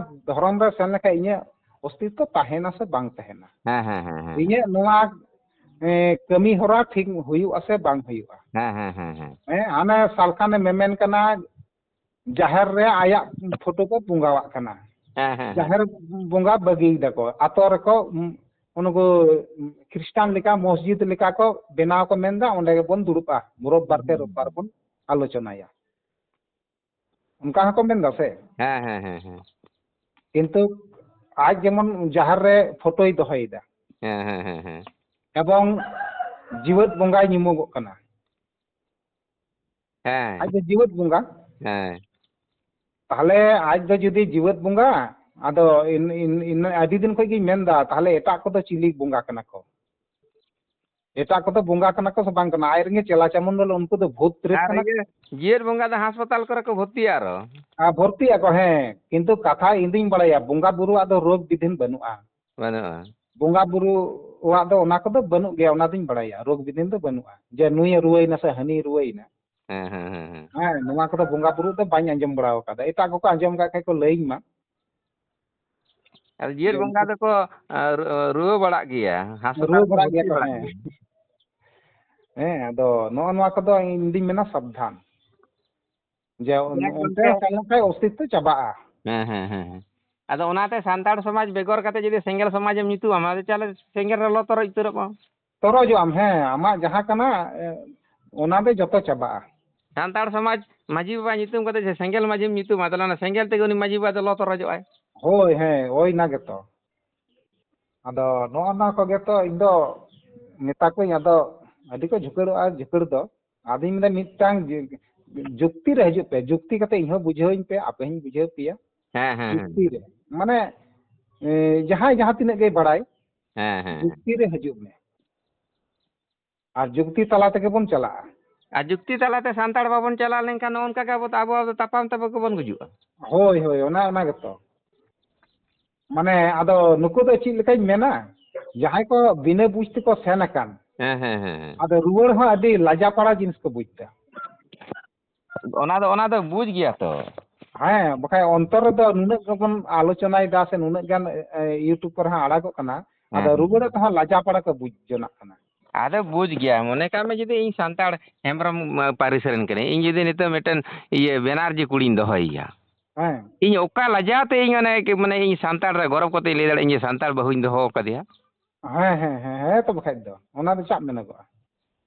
ᱫᱷᱚᱨᱚᱢ ᱨᱮ ᱥᱮᱱ ᱞᱮᱠᱷᱟᱱ ᱤᱧᱟᱹᱜ ᱚᱥᱛᱤᱛᱛᱚ ᱛᱟᱦᱮᱱᱟ ᱥᱮ ᱵᱟᱝ ᱛᱟᱦᱮᱱᱟ? ᱦᱮᱸ, ᱦᱮᱸ, ᱦᱮᱸ, ᱦᱮᱸ᱾ ᱤᱧᱟᱹᱜ ᱱᱚᱣᱟ, ᱮ, ᱠᱟᱹᱢᱤ ᱦᱚᱨᱟ ᱴᱷᱤᱠ ᱦᱩᱭᱩᱜᱼᱟ ᱥᱮ ᱵᱟᱝ ᱦᱩᱭᱩᱜᱼᱟ? ᱦᱮᱸ, ᱦᱮᱸ, ᱦᱮᱸ, ᱦᱮᱸ᱾ ᱦᱮᱸ, ᱦᱟᱱᱮ ᱥᱟᱞᱠᱷᱟᱱᱮ ᱢᱮᱢᱮᱱ ᱠᱟᱱᱟ, ᱡᱟᱦᱮᱨ ᱨᱮ ᱟᱭᱟᱜ ᱯᱷᱳᱴᱳ ᱠᱚ ᱵᱚᱸᱜᱟᱣᱟᱜ ᱠᱟᱱᱟ᱾ ᱦᱮᱸ, ᱦᱮᱸ, ᱦᱮᱸ᱾ ᱡᱟᱦᱮᱨ ᱵᱚᱸᱜᱟ ᱵᱟᱹᱜᱤᱭ ᱫᱟᱠᱚ᱾ ᱟᱛᱳ ᱨᱮᱠᱚ, ᱩᱱᱠᱩ ᱠᱷᱨᱤᱥᱴᱟᱱ ᱞᱮᱠᱟ, ᱢᱚᱥᱡᱤᱫ ᱞᱮᱠᱟ ᱠᱚ ᱵᱮᱱᱟᱣ ᱠᱚ ᱢᱮᱱᱫᱟ, ᱚᱸᱰᱮ ᱜᱮᱵᱚᱱ ᱫᱩᱲᱩᱵᱼᱟ, ᱨᱳᱵᱵᱟᱨ ᱛᱮ ᱦᱩᱸ᱾ ᱨᱳᱵᱵᱟᱨ ᱵᱚᱱ ᱟᱞᱳᱪᱚᱱᱟᱭᱟ᱾ ᱚᱱᱠᱟ ᱦᱚᱸᱠᱚ ᱢᱮᱱ ᱫᱟ ᱥᱮ? ᱦᱮᱸ, ᱦᱮᱸ, ᱦᱮᱸ, ᱦᱮᱸ᱾ ᱠᱤᱱᱛᱩ ᱟᱡ ᱡᱮᱢᱚᱱ ᱡᱟᱦᱮᱨ ᱨᱮ ᱯᱷᱳᱴᱳᱭ ᱫᱚᱦᱚᱭᱮᱫᱟ᱾ ᱦᱮᱸ, ᱦᱮᱸ, ᱦᱮᱸ, ᱦᱮᱸ᱾ ᱮᱵᱚᱝ ᱡᱤᱣᱮᱫ ᱵᱚᱸᱜᱟᱭ ᱧᱩᱢᱚᱜᱚᱜ ᱠᱟᱱᱟ᱾ ᱦᱮᱸ᱾ ᱟᱡ ᱫᱚ ᱡᱤᱣᱮᱫ ᱵᱚᱸᱜᱟ᱾ ᱦᱮᱸ᱾ ᱛᱟᱦᱞᱮ ᱟᱡ ᱫᱚ ᱡᱩᱫᱤ ᱡᱤᱣᱮᱫ ᱵᱚᱸᱜᱟ, ᱟᱫᱚ ᱤᱱ-, ᱤᱱ-, ᱤᱱ-, ᱟᱹᱰᱤ ᱫᱤᱱ ᱠᱷᱚᱡ ᱜᱤᱧ ᱢᱮᱱᱫᱟ, ᱛᱟᱦᱞᱮ ᱮᱴᱟᱜ ᱠᱚᱫᱚ ᱪᱤᱞᱤ ᱵᱚᱸᱜᱟ ᱠᱟᱱᱟ ᱠᱚ? ᱮᱴᱟᱜ ᱠᱚᱫᱚ ᱵᱚᱸᱜᱟ ᱠᱟᱱᱟ ᱠᱚ ᱥᱮ ᱵᱟᱝ ᱠᱟᱱᱟ? ᱟᱡ ᱨᱮᱱ ᱜᱮ ᱪᱮᱞᱟ ᱪᱟᱢᱩᱱᱰᱚᱞ, ᱩᱱᱠᱩ ᱫᱚ ᱵᱷᱩᱛ ᱯᱨᱮᱛ ᱟᱨ ᱠᱟᱱᱟ ᱠᱚ᱾ ᱤᱭᱟᱹ, ᱡᱤᱣᱮᱫ ᱵᱚᱸᱜᱟ ᱫᱚ ᱦᱟᱥᱯᱟᱛᱟᱞ ᱠᱚᱨᱮ ᱠᱚ ᱵᱷᱚᱨᱛᱤᱜᱼᱟ ᱟᱨᱚ᱾ ᱟᱨ ᱵᱷᱚᱨᱛᱤᱜ ᱟᱠᱚ, ᱦᱮᱸ᱾ ᱠᱤᱱᱛᱩ ᱠᱟᱛᱷᱟ ᱤᱧ ᱫᱩᱧ ᱵᱟᱲᱟᱭᱟ, ᱵᱚᱸᱜᱟ ᱵᱩᱨᱩᱣᱟᱜ ᱫᱚ ᱨᱳᱜᱽ ᱵᱤᱫᱷᱤᱱ ᱵᱟᱹᱱᱩᱜᱼᱟ᱾ ᱵᱟᱹᱱᱩᱜᱼᱟ᱾ ᱵᱚᱸᱜᱟ ᱵᱩᱨᱩᱣᱟᱜ ᱫᱚ ᱚᱱᱟ ᱠᱚᱫᱚ ᱵᱟᱹᱱᱩᱜ ᱜᱮᱭᱟ, ᱚᱱᱟ ᱫᱩᱧ ᱵᱟᱲᱟᱭᱟ᱾ ᱨᱳᱜᱽ ᱵᱤᱫᱷᱤᱱ ᱫᱚ ᱵᱟᱹᱱᱩᱜᱼᱟ᱾ ᱡᱮ ᱱᱩᱭᱮ ᱨᱩᱣᱟᱹᱭᱱᱟ ᱥᱮ ᱦᱟᱹᱱᱤᱭ ᱨᱩᱣᱟᱹᱭᱱᱟ᱾ ᱦᱮᱸ, ᱦᱮᱸ, ᱦᱮᱸ, ᱦᱮᱸ᱾ ᱦᱮᱸ, ᱱᱚᱣᱟ ᱠᱚᱫᱚ ᱵᱚᱸᱜᱟ ᱵᱩᱨᱩ ᱫᱚ ᱵᱟᱹᱧ ᱟᱸᱡᱚᱢ ᱵᱟᱲᱟ ᱟᱠᱟᱫᱟ᱾ ᱮᱴᱟᱜ ᱠᱚᱠᱚ ᱟᱸᱡᱚᱢ ᱠᱟᱜ ᱠᱷᱟᱡ ᱠᱚ ᱞᱟᱹᱭᱟᱹᱧ ᱢᱟ᱾ ᱟᱨ ᱡᱤᱣᱮᱫ ᱡᱮ ᱵᱚᱸᱜᱟ ᱩᱱᱠᱩ ᱫᱚᱠᱚ, ᱟᱸ, ᱨᱩ-, ᱨᱩᱣᱟᱹ ᱵᱟᱲᱟᱜ ᱜᱮᱭᱟ, ᱦᱟᱥᱯᱟᱛᱟᱞ ᱨᱩᱣᱟᱹ ᱨᱮᱠᱚ ᱵᱟᱲᱟᱜ ᱜᱮᱭᱟ ᱵᱷᱚᱨᱛᱤ ᱠᱚ, ᱵᱟᱲᱟᱜ ᱦᱮᱸ᱾ ᱜᱮᱭᱟ᱾ ᱦᱮᱸ, ᱟᱫᱚ ᱱᱚᱜᱼᱚ ᱱᱚᱣᱟ ᱠᱚᱫᱚ ᱤᱧ ᱫᱩᱧ ᱢᱮᱱᱟ ᱥᱟᱵᱫᱷᱟᱱ᱾ ᱡᱮ ᱡᱟᱠ ᱚᱱᱛᱮ ᱜᱚᱢᱠᱮ᱾ ᱥᱮᱱ ᱞᱮᱱᱠᱷᱟᱡ ᱚᱥᱛᱤᱛᱛᱚ ᱪᱟᱵᱟᱜᱼᱟ᱾ ᱦᱮᱸ, ᱦᱮᱸ, ᱦᱮᱸ, ᱦᱮᱸ᱾ ᱟᱫᱚ ᱚᱱᱟᱛᱮ ᱥᱟᱱᱛᱟᱲ ᱥᱚᱢᱟᱡᱽ ᱵᱮᱜᱚᱨ ᱠᱟᱛᱮ ᱡᱩᱫᱤ ᱥᱮᱸᱜᱮᱞ ᱥᱚᱢᱟᱡᱽ ᱮᱢ ᱧᱩᱛᱩᱢᱟᱢᱟ, ᱟᱫᱚ ᱪᱟᱞᱮ ᱥᱮᱸᱜᱮᱞ ᱨᱮ ᱞᱚ ᱛᱚᱨᱚᱡ ᱩᱛᱟᱹᱨᱚᱜ ᱢᱟ᱾ ᱛᱚᱨᱚᱡᱚᱜ ᱟᱢ, ᱦᱮᱸ, ᱟᱢᱟᱜ ᱡᱟᱦᱟᱸ ᱠᱟᱱᱟ, ᱮ, ᱚᱱᱟ ᱫᱚ ᱡᱚᱛᱚ ᱪᱟᱵᱟᱜᱼᱟ᱾ ᱥᱟᱱᱛᱟᱲ ᱥᱚᱢᱟᱡᱽ ᱢᱟᱹᱡᱷᱤ ᱵᱟᱵᱟ ᱧᱩᱛᱩᱢ ᱠᱟᱛᱮ ᱡᱮ ᱥᱮᱸᱜᱮᱞ ᱢᱟᱹᱡᱷᱤᱢ ᱧᱩᱛᱩᱢᱟ, ᱛᱟᱦᱞᱮ ᱚᱱᱟ ᱥᱮᱸᱜᱮᱞ ᱛᱮᱜᱮ ᱩᱱᱤ ᱢᱟᱹᱡᱷᱤ ᱵᱟᱵᱟ ᱫᱚ ᱞᱚ ᱛᱚᱨᱚᱡᱚᱜᱼᱟᱭ᱾ ᱦᱳᱭ, ᱦᱮᱸ, ᱳᱭ ᱚᱱᱟ ᱜᱮᱛᱚ᱾ ᱟᱫᱚ ᱱᱚᱜᱼᱚ ᱱᱚᱣᱟ ᱠᱚᱜᱮ ᱛᱚ ᱤᱧ ᱫᱚ ᱢᱮᱛᱟ ᱠᱚᱣᱟᱹᱧ, ᱟᱫᱚ ᱟᱹᱰᱤ ᱠᱚ ᱡᱷᱩᱠᱟᱹᱲᱚᱜᱼᱟ, ᱡᱷᱩᱠᱟᱹᱲ ᱫᱚ᱾ ᱟᱫᱚᱧ ᱢᱮᱱᱫᱟ, ᱢᱤᱫᱴᱟᱝ ᱡᱩ-, ᱡᱩᱠᱛᱤ ᱨᱮ ᱦᱤᱡᱩᱜ ᱯᱮ, ᱡᱩᱠᱛᱤ ᱠᱟᱛᱮ ᱤᱧ ᱦᱚᱸ ᱵᱩᱡᱷᱟᱹᱣᱤᱧ ᱯᱮ, ᱟᱯᱮ ᱦᱚᱸᱧ ᱵᱩᱡᱷᱟᱹᱣ ᱯᱮᱭᱟ᱾ ᱦᱮᱸ, ᱦᱮᱸ, ᱦᱮᱸ᱾ ᱡᱩᱠᱛᱤ ᱨᱮ, ᱢᱟᱱᱮ, ᱮ, ᱡᱟᱦᱟᱸᱭ ᱡᱟᱦᱟᱸ ᱛᱤᱱᱟᱹᱜ ᱜᱮᱭ ᱵᱟᱲᱟᱭ, ᱦᱮᱸ, ᱦᱮᱸ᱾ ᱡᱩᱠᱛᱤ ᱨᱮ ᱦᱤᱡᱩᱜ ᱢᱮ᱾ ᱟᱨ ᱡᱩᱠᱛᱤ ᱛᱟᱞᱟ ᱛᱮᱜᱮ ᱵᱚᱱ ᱪᱟᱞᱟᱜᱼᱟ᱾ ᱟᱨ ᱡᱩᱠᱛᱤ ᱛᱟᱞᱟᱛᱮ ᱥᱟᱱᱛᱟᱲ ᱵᱟᱵᱚᱱ ᱪᱟᱞᱟᱣ ᱞᱮᱱᱠᱷᱟᱱ ᱱᱚᱜᱼᱚ ᱱᱚᱝᱠᱟ ᱜᱮ ᱟᱵᱚ ᱫᱚ, ᱟᱵᱚ ᱫᱚ ᱛᱟᱯᱟᱢ ᱛᱟᱯᱟᱢ ᱜᱮᱵᱚᱱ ᱜᱩᱡᱩᱜᱼᱟ᱾ ᱦᱳᱭ, ᱦᱳᱭ, ᱚᱱᱟ, ᱚᱱᱟ ᱜᱮᱛᱚ᱾ ᱢᱟᱱᱮ, ᱟᱫᱚ ᱱᱩᱠᱩ ᱫᱚ ᱪᱮᱫ ᱞᱮᱠᱟᱧ ᱢᱮᱱᱟ, ᱡᱟᱦᱟᱸᱭ ᱠᱚ ᱵᱤᱱᱟᱹ ᱵᱩᱡᱽ ᱛᱮᱠᱚ ᱥᱮᱱ ᱟᱠᱟᱱ, ᱦᱮᱸ, ᱦᱮᱸ, ᱦᱮᱸ, ᱦᱮᱸ᱾ ᱟᱫᱚ ᱨᱩᱣᱟᱹᱲ ᱦᱚᱸ ᱟᱹᱰᱤ ᱞᱟᱡᱟᱯᱟᱲᱟ ᱡᱤᱱᱤᱥ ᱠᱚ ᱵᱩᱡᱽ ᱮᱫᱟ᱾ ᱚᱱᱟ ᱫᱚ, ᱚᱱᱟ ᱫᱚ ᱵᱩᱡᱽ ᱜᱮᱭᱟ ᱛᱚ᱾ ᱦᱮᱸ, ᱵᱟᱠᱷᱟᱡ ᱚᱱᱛᱚᱨ ᱨᱮᱫᱚ ᱱᱩᱱᱟᱹᱜ ᱜᱮᱵᱚᱱ ᱟᱞᱳᱪᱚᱱᱟᱭᱮᱫᱟ ᱥᱮ ᱱᱩᱱᱟᱹᱜ ᱜᱟᱱ, ᱮ, ᱮ, YouTube ᱠᱚᱨᱮ ᱦᱚᱸ ᱟᱲᱟᱜᱚᱜ ᱠᱟᱱᱟ, ᱟᱫᱚ ᱦᱮᱸ, ᱦᱮᱸ᱾ ᱨᱩᱣᱟᱹᱲ ᱛᱮᱦᱚᱸ ᱞᱟᱡᱟᱯᱟᱲᱟ ᱠᱚ ᱵᱩᱡᱽ ᱡᱚᱱᱟᱜ ᱠᱟᱱᱟ᱾ ᱟᱫᱚ ᱵᱩᱡᱽ ᱜᱮᱭᱟ, ᱢᱚᱱᱮ ᱠᱟᱜ ᱢᱮ ᱡᱩᱫᱤ ᱤᱧ ᱥᱟᱱᱛᱟᱲ ᱦᱮᱢᱵᱨᱚᱢ, ᱢ, ᱯᱟᱹᱨᱤᱥ ᱨᱮᱱ ᱠᱟᱹᱱᱟᱹᱧ, ᱤᱧ ᱡᱩᱫᱤ ᱱᱤᱛᱚᱜ ᱢᱤᱫᱴᱮᱱ ᱤᱭᱟᱹ ᱵᱮᱱᱟᱨᱡᱤ ᱠᱩᱲᱤᱧ ᱫᱚᱦᱚᱭᱮᱭᱟ, ᱦᱮᱸ᱾ ᱤᱧ ᱚᱠᱟ ᱞᱟᱡᱟᱣ ᱛᱮ ᱤᱧ ᱚᱱᱮ ᱠᱤ, ᱢᱟᱱᱮ ᱤᱧ ᱥᱟᱱᱛᱟᱲ ᱨᱮ ᱜᱚᱨᱚᱵ ᱠᱟᱛᱮᱧ ᱞᱟᱹᱭ ᱫᱟᱲᱮᱭᱟᱜᱼᱟ, ᱤᱧ ᱡᱮ ᱥᱟᱱᱛᱟᱲ ᱵᱟᱹᱦᱩᱧ ᱫᱚᱦᱚ ᱟᱠᱟᱫᱮᱭᱟ? ᱦᱮᱸ, ᱦᱮᱸ, ᱦᱮᱸ, ᱦᱮᱸ, ᱛᱚ ᱵᱟᱠᱷᱟᱡ ᱫᱚ, ᱚᱱᱟ ᱫᱚ ᱪᱟᱜ ᱢᱮᱱᱚᱜᱚᱜᱼᱟ?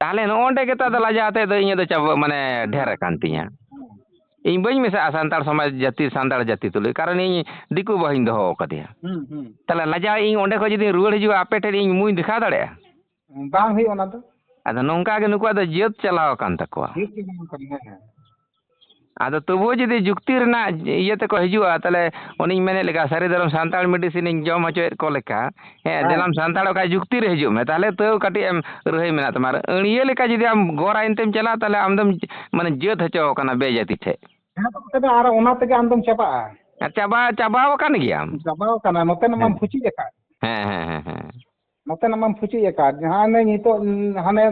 ᱛᱟᱦᱚᱞᱮ ᱱᱚᱜᱼᱚ ᱱᱚᱸᱰᱮ ᱜᱮᱛᱚ ᱟᱫᱚ ᱞᱟᱡᱟᱣ ᱛᱮ ᱫᱚ ᱤᱧᱟᱹᱜ ᱫᱚ ᱪᱟᱵᱟ, ᱢᱟᱱᱮ ᱰᱷᱮᱨ ᱟᱠᱟᱱ ᱛᱤᱧᱟ᱾ ᱤᱧ ᱵᱟᱹᱧ ᱢᱮᱥᱟᱜᱼᱟ ᱥᱟᱱᱛᱟᱲ ᱥᱚᱢᱟᱡᱽ ᱡᱟᱹᱛᱤ, ᱥᱟᱱᱛᱟᱲ ᱡᱟᱹᱛᱤ ᱛᱩᱞᱩᱡ, ᱠᱟᱨᱚᱱ ᱤᱧ ᱫᱤᱠᱩ ᱵᱟᱹᱦᱩᱧ ᱫᱚᱦᱚ ᱟᱠᱟᱫᱮᱭᱟ᱾ ᱦᱩᱸ, ᱦᱩᱸ᱾ ᱛᱟᱦᱚᱞᱮ ᱞᱟᱡᱟᱣ ᱤᱧ ᱚᱸᱰᱮ ᱠᱷᱚᱡ ᱡᱩᱫᱤᱧ ᱨᱩᱣᱟᱹᱲ ᱦᱤᱡᱩᱜᱼᱟ, ᱟᱯᱮ ᱴᱷᱮᱱ ᱤᱧ ᱢᱩᱸᱧ ᱫᱮᱠᱷᱟᱣ ᱫᱟᱲᱮᱭᱟᱜᱼᱟ? ᱵᱟᱝ ᱦᱩᱭᱩᱜᱼᱟ ᱚᱱᱟ ᱫᱚ᱾ ᱟᱫᱚ ᱱᱚᱝᱠᱟ ᱜᱮ ᱱᱩᱠᱩᱣᱟᱜ ᱫᱚ ᱡᱟᱹᱛ ᱪᱟᱞᱟᱣ ᱟᱠᱟᱱ ᱛᱟᱠᱚᱣᱟ᱾ ᱡᱟᱹᱛ ᱪᱟᱞᱟᱣ ᱟᱠᱟᱱ, ᱦᱮᱸ, ᱦᱮᱸ᱾ ᱟᱫᱚ ᱛᱚᱵᱩ ᱡᱩᱫᱤ ᱡᱩᱠᱛᱤ ᱨᱮᱱᱟᱜ ᱤᱭᱟᱹ ᱛᱮᱠᱚ ᱦᱤᱡᱩᱜᱼᱟ, ᱛᱟᱦᱚᱞᱮ ᱚᱱᱮᱧ ᱢᱮᱱᱮᱫ ᱞᱮᱠᱟ, ᱥᱟᱹᱨᱤ ᱫᱷᱚᱨᱚᱢ ᱥᱟᱱᱛᱟᱲ medicineᱤᱧ ᱡᱚᱢ ᱦᱚᱪᱚᱭᱮᱫ ᱠᱚ ᱞᱮᱠᱟ, ᱦᱮᱸ, ᱦᱮᱸ᱾ ᱫᱮᱞᱟᱢ ᱥᱟᱱᱛᱟᱲᱚᱜ ᱠᱷᱟᱡ ᱡᱩᱠᱛᱤ ᱨᱮ ᱦᱤᱡᱩᱜ ᱢᱮ, ᱛᱟᱦᱚᱞᱮ ᱛᱟᱹᱣ ᱠᱟᱹᱴᱤᱡ ᱮᱢ ᱨᱟᱹᱦᱟᱹᱭ ᱢᱮᱱᱟᱜ ᱛᱟᱢᱟ᱾ ᱟᱨ ᱟᱹᱲᱭᱟᱹ ᱞᱮᱠᱟ ᱡᱩᱫᱤ ᱟᱢ ᱜᱚᱨ ᱟᱭᱤᱱ ᱛᱮᱢ ᱪᱟᱞᱟᱜᱼᱟ, ᱛᱟᱦᱚᱞᱮ ᱟᱢ ᱫᱚᱢ, ᱢᱟᱱᱮ, ᱡᱟᱹᱛ ᱦᱚᱪᱚ ᱟᱠᱟᱱᱟ ᱵᱮᱡᱟᱹᱛᱤ ᱴᱷᱮᱡ᱾ ᱦᱮᱸ, ᱛᱚᱵᱮ ᱟᱨ ᱚᱱᱟ ᱛᱮᱜᱮ ᱟᱢ ᱫᱚᱢ ᱪᱟᱵᱟᱜᱼᱟ᱾ ᱟᱨ ᱪᱟᱵᱟ, ᱪᱟᱵᱟᱣ ᱟᱠᱟᱱ ᱜᱮᱭᱟᱢ᱾ ᱪᱟᱵᱟᱣ ᱟᱠᱟᱱᱟ, ᱱᱚᱛᱮᱱᱟᱜ ᱢᱟᱢ ᱦᱮᱸ᱾ ᱯᱷᱩᱪᱩᱡ ᱟᱠᱟᱫ᱾ ᱦᱮᱸ, ᱦᱮᱸ, ᱦᱮᱸ, ᱦᱮᱸ᱾ ᱱᱚᱛᱮᱱᱟᱜ ᱢᱟᱢ ᱯᱷᱩᱪᱩᱡ ᱟᱠᱟᱫ, ᱡᱟᱦᱟᱸ ᱚᱱᱮ ᱱᱤᱛᱚᱜ, ᱩᱸ, ᱦᱟᱱᱮ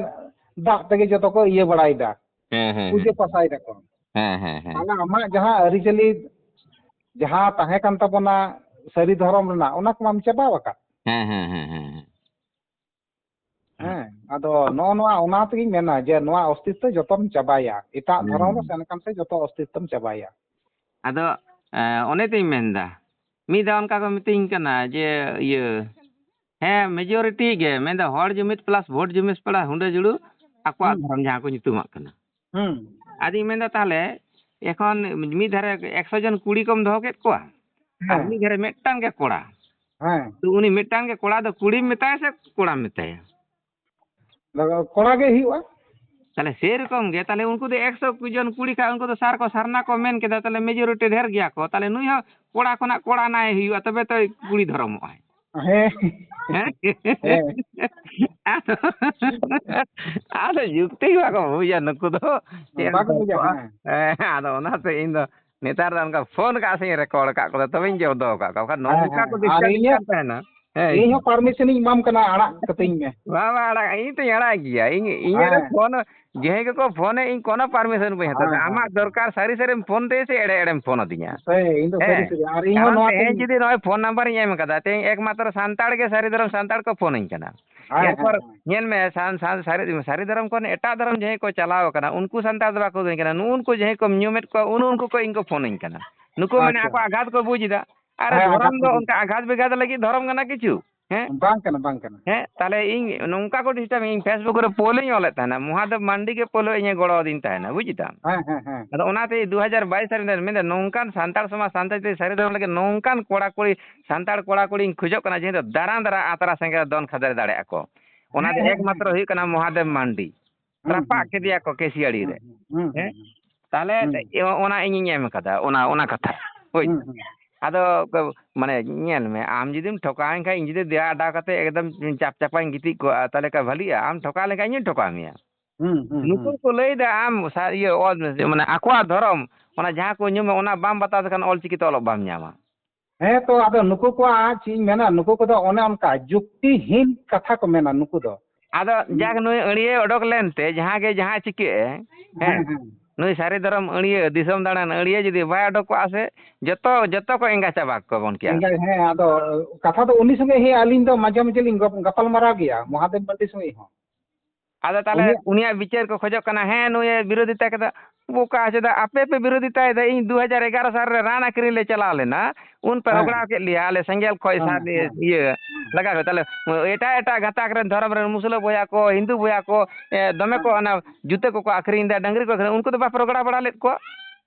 ᱫᱟᱜ ᱛᱮᱜᱮ ᱡᱚᱛᱚ ᱠᱚ ᱤᱭᱟᱹ ᱵᱟᱲᱟᱭᱮᱫᱟ, ᱦᱮᱸ, ᱦᱮᱸ, ᱯᱩᱡᱟᱹ ᱦᱮᱸ᱾ ᱯᱟᱥᱟᱭ ᱫᱟᱠᱚ᱾ ᱦᱮᱸ, ᱦᱮᱸ, ᱦᱮᱸ᱾ ᱛᱟᱦᱞᱮ ᱟᱢᱟᱜ ᱡᱟᱦᱟᱸ ᱟᱹᱨᱤᱪᱟᱹᱞᱤ, ᱡᱟᱦᱟᱸ ᱛᱟᱦᱮᱸ ᱠᱟᱱ ᱛᱟᱵᱚᱱᱟ ᱥᱟᱹᱨᱤ ᱫᱷᱚᱨᱚᱢ ᱨᱮᱱᱟᱜ, ᱚᱱᱟ ᱠᱚᱢᱟᱢ ᱪᱟᱵᱟᱣ ᱟᱠᱟᱫ᱾ ᱦᱮᱸ, ᱦᱮᱸ, ᱦᱮᱸ, ᱦᱮᱸ, ᱦᱮᱸ᱾ ᱦᱮᱸ, ᱟᱫᱚ ᱱᱚᱜᱼᱚ ᱱᱚᱣᱟ, ᱚᱱᱟ ᱛᱮᱜᱤᱧ ᱢᱮᱱᱟ ᱡᱮ ᱱᱚᱣᱟ ᱚᱥᱛᱤᱛᱛᱚ ᱡᱚᱛᱚᱢ ᱪᱟᱵᱟᱭᱟ, ᱮᱴᱟᱜ ᱦᱩᱸ, ᱫᱷᱚᱨᱚᱢ ᱨᱮ ᱦᱩᱸ᱾ ᱥᱮᱱ ᱟᱠᱟᱱ ᱥᱮ ᱡᱚᱛᱚ ᱚᱥᱛᱤᱛᱛᱚᱢ ᱪᱟᱵᱟᱭᱟ᱾ ᱟᱫᱚ, ᱮ, ᱚᱱᱮ ᱛᱚᱧ ᱢᱮᱱᱫᱟ, ᱢᱤᱫ ᱫᱷᱟᱣ ᱚᱱᱠᱟ ᱠᱚ ᱢᱤᱛᱟᱹᱧ ᱠᱟᱱᱟ ᱡᱮ, ᱤᱭᱟᱹ, ᱦᱮᱸ, majority ᱜᱮ, ᱢᱮᱱᱫᱟ ᱦᱚᱲ ᱡᱩᱢᱤᱫ plus vote ᱡᱩᱢᱤᱫ ᱯᱟᱲᱟ ᱦᱩᱰᱟᱹ ᱡᱩᱲᱩ ᱟᱠᱚᱣᱟᱜ ᱦᱩᱸ᱾ ᱫᱷᱚᱨᱚᱢ ᱡᱟᱦᱟᱸ ᱠᱚ ᱧᱩᱛᱩᱢᱟᱜ ᱠᱟᱱᱟ᱾ ᱦᱩᱸ᱾ ᱟᱫᱚᱧ ᱢᱮᱱᱫᱟ, ᱛᱟᱦᱚᱞᱮ ᱮᱠᱷᱚᱱ ᱢᱤᱫ ᱫᱷᱟᱨᱮ ᱮᱠᱥᱚ ᱡᱚᱱ ᱠᱩᱲᱤ ᱠᱚᱢ ᱫᱚᱦᱚ ᱠᱮᱫ ᱠᱚᱣᱟ, ᱟᱨ ᱦᱮᱸ᱾ ᱢᱤᱫ ᱫᱷᱟᱨᱮ ᱢᱤᱫᱴᱟᱝ ᱜᱮ ᱠᱚᱲᱟ᱾ ᱦᱮᱸ᱾ ᱛᱚ ᱩᱱᱤ ᱢᱤᱫᱴᱟᱝ ᱜᱮ ᱠᱚᱲᱟ ᱫᱚ ᱠᱩᱲᱤᱢ ᱢᱮᱛᱟᱭᱟ ᱥᱮ ᱠᱚᱲᱟᱢ ᱢᱮᱛᱟᱭᱟ? ᱠᱚᱲᱟ ᱜᱮ ᱦᱩᱭᱩᱜᱼᱟ᱾ ᱛᱟᱦᱞᱮ ᱥᱮᱨᱚᱠᱚᱢ ᱜᱮ, ᱛᱟᱦᱞᱮ ᱩᱱᱠᱩ ᱫᱚ ᱮᱠᱥᱚ ᱡᱚᱱ ᱠᱩᱲᱤ ᱠᱷᱟᱱ ᱩᱱᱠᱩ ᱫᱚ ᱥᱟᱨ ᱠᱚ ᱥᱟᱨᱱᱟ ᱠᱚ ᱢᱮᱱ ᱠᱮᱫᱟ, ᱛᱟᱦᱞᱮ majority ᱰᱷᱮᱨ ᱜᱮᱭᱟ ᱠᱚ, ᱛᱟᱦᱞᱮ ᱱᱩᱭ ᱦᱚᱸ ᱠᱚᱲᱟ ᱠᱷᱚᱱᱟᱜ ᱠᱚᱲᱟ ᱱᱟᱭ ᱦᱩᱭᱩᱜᱼᱟ, ᱛᱚᱵᱮ ᱛᱚᱭ ᱠᱩᱲᱤ ᱫᱷᱚᱨᱚᱢᱚᱜᱼᱟᱭ᱾ ᱦᱮᱸ᱾ ᱦᱮᱸ? ᱦᱮᱸ᱾ ᱟᱫᱚ, ᱟᱫᱚ ᱡᱩᱠᱛᱤ ᱜᱮ ᱵᱟᱠᱚ ᱵᱩᱡᱟ ᱱᱩᱠᱩ ᱫᱚ᱾ ᱪᱮᱫ ᱮᱢ ᱵᱟᱠᱚ ᱵᱩᱡᱟ, ᱠᱚᱣᱟ? ᱦᱮᱸ᱾ ᱦᱮᱸ, ᱟᱫᱚ ᱚᱱᱟᱛᱮ ᱤᱧ ᱫᱚ ᱱᱮᱛᱟᱨ ᱫᱚ ᱚᱱᱠᱟ ᱯᱷᱳᱱ ᱠᱟᱜ ᱥᱮᱧ ᱨᱮᱠᱚᱨᱰ ᱠᱟᱜ ᱠᱚᱫᱚ, ᱛᱚᱵᱮᱧ ᱡᱚᱵᱫᱚ ᱠᱟᱜ ᱠᱚᱣᱟ᱾ ᱵᱟᱠᱷᱟᱱ ᱦᱮᱸ, ᱱᱚᱝᱠᱟ ᱦᱮᱸ᱾ ᱠᱚ ᱟᱨ ᱰᱤᱥᱴᱟᱵ ᱤᱧ ᱠᱟᱱ ᱛᱟᱦᱮᱱᱟ᱾ ᱦᱮᱸ᱾ ᱤᱧ ᱦᱚᱸ ᱯᱟᱨᱢᱤᱥᱚᱱᱤᱧ ᱮᱢᱟᱢ ᱠᱟᱱᱟ, ᱟᱲᱟᱜ ᱠᱟᱹᱛᱤᱧ ᱢᱮ᱾ ᱵᱟᱝ, ᱵᱟᱝ, ᱟᱲᱟᱜ, ᱤᱧ ᱛᱚᱧ ᱟᱲᱟᱜ ᱜᱮᱭᱟ᱾ ᱤᱧ, ᱤᱧᱟᱹᱜ ᱨᱮ ᱦᱮᱸ᱾ ᱯᱷᱳᱱ, ᱡᱟᱦᱟᱸᱭ ᱜᱮᱠᱚ ᱯᱷᱳᱱᱮ, ᱤᱧ ᱠᱳᱱᱳ ᱯᱟᱨᱢᱤᱥᱚᱱ ᱵᱟᱹᱧ ᱦᱟᱛᱟᱣ ᱦᱮᱸ, ᱫᱟ᱾ ᱦᱮᱸ᱾ ᱟᱢᱟᱜ ᱫᱚᱨᱠᱟᱨ ᱥᱟᱹᱨᱤ ᱥᱟᱹᱨᱤᱢ ᱯᱷᱳᱱ ᱛᱮ ᱥᱮ ᱮᱲᱮ ᱮᱲᱮᱢ ᱯᱷᱳᱱ ᱟᱹᱫᱤᱧᱟ? ᱥᱮ ᱤᱧ ᱫᱚ ᱥᱟᱹᱨᱤ ᱦᱮᱸ᱾ ᱥᱟᱹᱨᱤ᱾ ᱟᱨ ᱤᱧ ᱦᱚᱸ ᱠᱟᱨᱚᱱ ᱱᱚᱣᱟ ᱛᱮᱦᱮᱧ ᱛᱮᱧ ᱡᱩᱫᱤ ᱱᱚᱜᱼᱚᱭ ᱯᱷᱳᱱ ᱱᱟᱢᱵᱟᱨᱤᱧ ᱮᱢ ᱠᱟᱫᱟ, ᱛᱮᱦᱮᱧ ᱮᱠᱢᱟᱛᱨᱚ ᱥᱟᱱᱛᱟᱲ ᱜᱮ ᱥᱟᱹᱨᱤ ᱫᱷᱚᱨᱚᱢ ᱥᱟᱱᱛᱟᱲ ᱠᱚ ᱯᱷᱳᱱᱟᱹᱧ ᱠᱟᱱᱟ᱾ ᱦᱮᱸ, ᱮᱨᱯᱚᱨ ᱦᱮᱸ, ᱦᱮᱸ᱾ ᱧᱮᱞ ᱢᱮ, ᱥᱟᱱ-, ᱥᱟᱱ-, ᱥᱟᱹᱨᱤ, ᱥᱟᱹᱨᱤ ᱫᱷᱚᱨᱚᱢ ᱠᱷᱚᱱ ᱮᱴᱟᱜ ᱫᱷᱚᱨᱚᱢ ᱡᱟᱦᱟᱸᱭ ᱠᱚ ᱪᱟᱞᱟᱣ ᱠᱟᱱᱟ, ᱩᱱᱠᱩ ᱥᱟᱱᱛᱟᱲ ᱫᱚ ᱵᱟᱠᱚ ᱟᱹᱫᱤᱧ ᱠᱟᱱᱟ᱾ ᱱᱩᱜᱼᱩ ᱱᱩᱠᱩ ᱡᱟᱦᱟᱸᱭ ᱠᱚᱢ ᱧᱩᱢᱮᱫ ᱠᱚᱣᱟ, ᱩᱱ ᱩᱱᱠᱩ ᱠᱚ ᱤᱧ ᱠᱚ ᱯᱷᱳᱱᱟᱹᱧ ᱠᱟᱱᱟ᱾ ᱱᱩᱠᱩ ᱢᱟᱱᱮ ᱟᱪᱪᱷᱟ᱾ ᱟᱠᱚ ᱟᱜᱷᱟᱛ ᱠᱚ ᱵᱩᱡᱽ ᱮᱫᱟ᱾ ᱟᱨ ᱦᱮᱸ, ᱫᱷᱚᱨᱚᱢ ᱟᱜᱷᱟᱛ ᱫᱚ ᱠᱚ ᱵᱩᱡᱽ ᱚᱱᱠᱟ ᱮᱫᱟ᱾ ᱟᱜᱷᱟᱛ ᱵᱮᱜᱷᱟᱛ ᱞᱟᱹᱜᱤᱫ ᱫᱷᱚᱨᱚᱢ ᱠᱟᱱᱟ ᱠᱤᱪᱷᱩ? ᱦᱮᱸ? ᱵᱟᱝ ᱠᱟᱱᱟ, ᱵᱟᱝ ᱠᱟᱱᱟ᱾ ᱦᱮᱸ, ᱛᱟᱦᱞᱮ ᱤᱧ ᱱᱚᱝᱠᱟ ᱠᱚ ᱰᱤᱥᱴᱟᱵ ᱤᱧ, Facebook ᱨᱮ ᱯᱳᱞ ᱤᱧ ᱚᱞᱮᱫ ᱛᱟᱦᱮᱱᱟ, ᱢᱚᱦᱟᱫᱮᱵ ᱢᱟᱱᱰᱤ ᱜᱮ ᱯᱳᱞ ᱤᱧᱮ ᱜᱚᱲᱚ ᱟᱹᱫᱤᱧ ᱛᱟᱦᱮᱱᱟ, ᱵᱩᱡᱽ ᱫᱟᱢ? ᱦᱮᱸ, ᱦᱮᱸ, ᱦᱮᱸ᱾ ᱟᱫᱚ ᱚᱱᱟᱛᱮ ᱫᱩ ᱦᱟᱡᱟᱨ ᱵᱟᱭᱤᱥ ᱨᱮ ᱢᱮᱱᱫᱟ, ᱱᱚᱝᱠᱟᱱ ᱥᱟᱱᱛᱟᱲ ᱥᱚᱢᱟᱡᱽ, ᱥᱟᱱᱛᱟᱲ ᱡᱟᱹᱛᱤ ᱥᱟᱹᱨᱤ ᱫᱷᱚᱨᱚᱢ ᱞᱟᱹᱜᱤᱫ ᱱᱚᱝᱠᱟᱱ ᱠᱚᱲᱟ ᱠᱩᱲᱤ, ᱥᱟᱱᱛᱟᱲ ᱠᱚᱲᱟ ᱠᱩᱲᱤᱧ ᱠᱷᱚᱡᱚᱜ ᱠᱟᱱᱟ, ᱡᱟᱦᱟᱸᱭ ᱫᱚ ᱫᱟᱨᱟᱸ ᱫᱟᱨᱟᱸ ᱟᱛᱨᱟ ᱥᱮᱸᱜᱮᱞ ᱫᱚᱱ ᱠᱷᱟᱫᱮ ᱫᱟᱲᱮᱭᱟᱜᱼᱟ ᱠᱚ᱾ ᱚᱱᱟ ᱦᱮᱸ, ᱫᱚ ᱦᱮᱸ, ᱮᱠᱢᱟᱛᱨᱚ ᱦᱮᱸ᱾ ᱦᱩᱭᱩᱜ ᱠᱟᱱᱟ ᱢᱚᱦᱟᱫᱮᱵ ᱢᱟᱱᱰᱤ᱾ ᱦᱩᱸ, ᱨᱟᱯᱟᱜ ᱦᱩᱸ, ᱦᱩᱸ᱾ ᱠᱮᱫᱮᱭᱟ ᱠᱚ ᱠᱮᱥᱤᱭᱟᱲᱤ ᱦᱩᱸ, ᱨᱮ᱾ ᱦᱩᱸ, ᱦᱩᱸ, ᱦᱮᱸ? ᱦᱩᱸ, ᱦᱩᱸ᱾ ᱛᱟᱦᱞᱮ ᱦᱩᱸ, ᱦᱩᱸ᱾ ᱚ-, ᱚᱱᱟ ᱤᱧᱤᱧ ᱮᱢ ᱠᱟᱫᱟ, ᱚᱱᱟ, ᱚᱱᱟ ᱠᱟᱛᱷᱟ᱾ ᱦᱩᱸ, ᱦᱩᱸ᱾ ᱟᱫᱚ ᱠᱚ, ᱢᱟᱱᱮ, ᱧᱮᱞ ᱢᱮ, ᱟᱢ ᱡᱩᱫᱤᱢ ᱴᱷᱚᱠᱟᱣᱮᱱ ᱠᱷᱟᱱ, ᱤᱧ ᱡᱩᱫᱤ ᱫᱮᱭᱟ ᱟᱰᱟ ᱠᱟᱛᱮ ᱮᱠᱫᱚᱢ ᱪᱟᱯ ᱪᱟᱯᱟᱧ ᱜᱤᱛᱤᱡ ᱠᱚᱜᱼᱟ, ᱛᱟᱦᱞᱮ ᱠᱷᱟᱱ ᱵᱷᱟᱹᱞᱤᱜᱼᱟ? ᱟᱢ ᱴᱷᱚᱠᱟᱣ ᱞᱮᱱᱠᱷᱟᱱ ᱤᱧᱤᱧ ᱴᱷᱚᱠᱟᱣ ᱢᱮᱭᱟ᱾ ᱦᱩᱸ, ᱦᱩᱸ, ᱱᱩᱠᱩ ᱦᱩᱸ᱾ ᱠᱚ ᱞᱟᱹᱭᱫᱟ ᱟᱢ ᱥᱟ-, ᱤᱭᱟᱹ, ᱚᱞ, ᱢᱟᱱᱮ, ᱟᱠᱚᱣᱟᱜ ᱫᱷᱚᱨᱚᱢ, ᱚᱱᱟ ᱡᱟᱦᱟᱸ ᱠᱚ ᱧᱩᱢᱟ, ᱚᱱᱟ ᱵᱟᱢ ᱵᱟᱛᱟᱣ ᱞᱮᱠᱷᱟᱱ ᱚᱞ ᱪᱤᱠᱤ ᱛᱮ ᱚᱞᱚᱜ ᱵᱟᱢ ᱧᱟᱢᱟ᱾ ᱦᱮᱸ ᱛᱚ, ᱟᱫᱚ ᱱᱩᱠᱩ ᱠᱚᱣᱟᱜ ᱪᱮᱫ ᱤᱧ ᱢᱮᱱᱟ, ᱱᱩᱠᱩ ᱠᱚᱫᱚ ᱚᱱᱮ ᱚᱱᱠᱟ ᱡᱩᱠᱛᱤᱦᱤᱱ ᱠᱟᱛᱷᱟ ᱠᱚ ᱢᱮᱱᱟ ᱱᱩᱠᱩ ᱫᱚ᱾ ᱟᱫᱚ ᱦᱩᱸ᱾ ᱡᱟᱠ, ᱱᱩᱭ ᱟᱹᱲᱭᱟᱹ ᱚᱰᱚᱠ ᱞᱮᱱᱛᱮ ᱡᱟᱦᱟᱸ ᱜᱮ ᱡᱟᱦᱟᱸᱭ ᱪᱤᱠᱟᱹᱜ ᱮ, ᱦᱮᱸ, ᱦᱮᱸ, ᱦᱮᱸ᱾ ᱱᱩᱭ ᱥᱟᱹᱨᱤ ᱫᱷᱚᱨᱚᱢ ᱟᱹᱲᱭᱟᱹ, ᱫᱤᱥᱚᱢ ᱫᱟᱬᱟᱱ ᱟᱹᱲᱭᱟᱹ ᱡᱩᱫᱤ ᱵᱟᱭ ᱚᱰᱚᱠ ᱠᱚᱜᱼᱟ ᱥᱮ, ᱡᱚᱛᱚ, ᱡᱚᱛᱚ ᱠᱚ ᱮᱸᱜᱟ ᱪᱟᱵᱟ ᱠᱚᱣᱟ ᱵᱚᱱ ᱠᱮᱭᱟ᱾ ᱮᱸᱜᱟ, ᱦᱮᱸ, ᱟᱫᱚ ᱠᱟᱛᱷᱟ ᱫᱚ ᱩᱱᱤ ᱥᱚᱸᱜᱮ ᱦᱮᱸ ᱟᱹᱞᱤᱧ ᱫᱚ ᱢᱟᱡᱷᱮ ᱢᱟᱡᱷᱮ ᱞᱤᱧ ᱜᱚᱯ-, ᱜᱟᱯᱟᱞ ᱢᱟᱨᱟᱣ ᱜᱮᱭᱟ, ᱢᱚᱦᱟᱫᱮᱵ ᱢᱟᱱᱰᱤ ᱥᱚᱸᱜᱮ ᱦᱚᱸ᱾ ᱟᱫᱚ ᱛᱟᱦᱞᱮ ᱩᱱᱤᱭᱟᱜ ᱩᱱᱤᱭᱟᱜ ᱵᱤᱪᱟᱹᱨ ᱠᱚ ᱠᱷᱚᱡᱚᱜ ᱠᱟᱱᱟ, ᱦᱮᱸ, ᱱᱩᱭᱮ ᱵᱤᱨᱳᱫᱷᱤᱛᱟ ᱠᱮᱫᱟ᱾ ᱵᱚᱠᱟ ᱪᱮᱫᱟᱜ ᱟᱯᱮ ᱯᱮ ᱵᱤᱨᱳᱫᱷᱤᱛᱟᱭᱮᱫᱟ? ᱤᱧ ᱫᱩ ᱦᱟᱡᱟᱨ ᱮᱜᱟᱨᱚ ᱥᱟᱞ ᱨᱮ ᱨᱟᱱ ᱟᱹᱠᱷᱨᱤᱧ ᱞᱮ ᱪᱟᱞᱟᱣ ᱞᱮᱱᱟ, ᱩᱱ ᱯᱮ ᱦᱮᱸ᱾ ᱨᱚᱜᱽᱲᱟᱣ ᱠᱮᱫ ᱞᱮᱭᱟ, ᱟᱞᱮ ᱥᱮᱸᱜᱮᱞ ᱠᱷᱚᱡ ᱦᱮᱸ, ᱥᱟᱨ ᱤᱭᱟᱹ, ᱦᱮᱸ᱾ ᱤᱭᱟᱹ ᱞᱟᱜᱟᱣ ᱠᱮᱫᱟ᱾ ᱛᱟᱦᱞᱮ ᱮᱴᱟᱜ ᱮᱴᱟᱜ ᱜᱟᱛᱟᱠ ᱨᱮᱱ ᱫᱷᱚᱨᱚᱢ ᱨᱮᱱ ᱢᱩᱥᱞᱟᱹ ᱵᱚᱭᱦᱟ ᱠᱚ, ᱦᱤᱱᱫᱩ ᱵᱚᱭᱦᱟ ᱠᱚ, ᱮ, ᱫᱚᱢᱮ ᱠᱚ ᱦᱮᱸ᱾ ᱚᱱᱟ ᱡᱩᱛᱟᱹ ᱠᱚᱠᱚ ᱟᱹᱠᱷᱨᱤᱧ ᱮᱫᱟ, ᱰᱟᱹᱝᱨᱤ ᱠᱚ ᱟᱹᱠᱷᱨᱤᱧ, ᱩᱱᱠᱩ ᱫᱚ ᱵᱟᱯᱮ ᱨᱚᱜᱽᱲᱟᱣ ᱵᱟᱲᱟ ᱞᱮᱫ ᱠᱚᱣᱟ?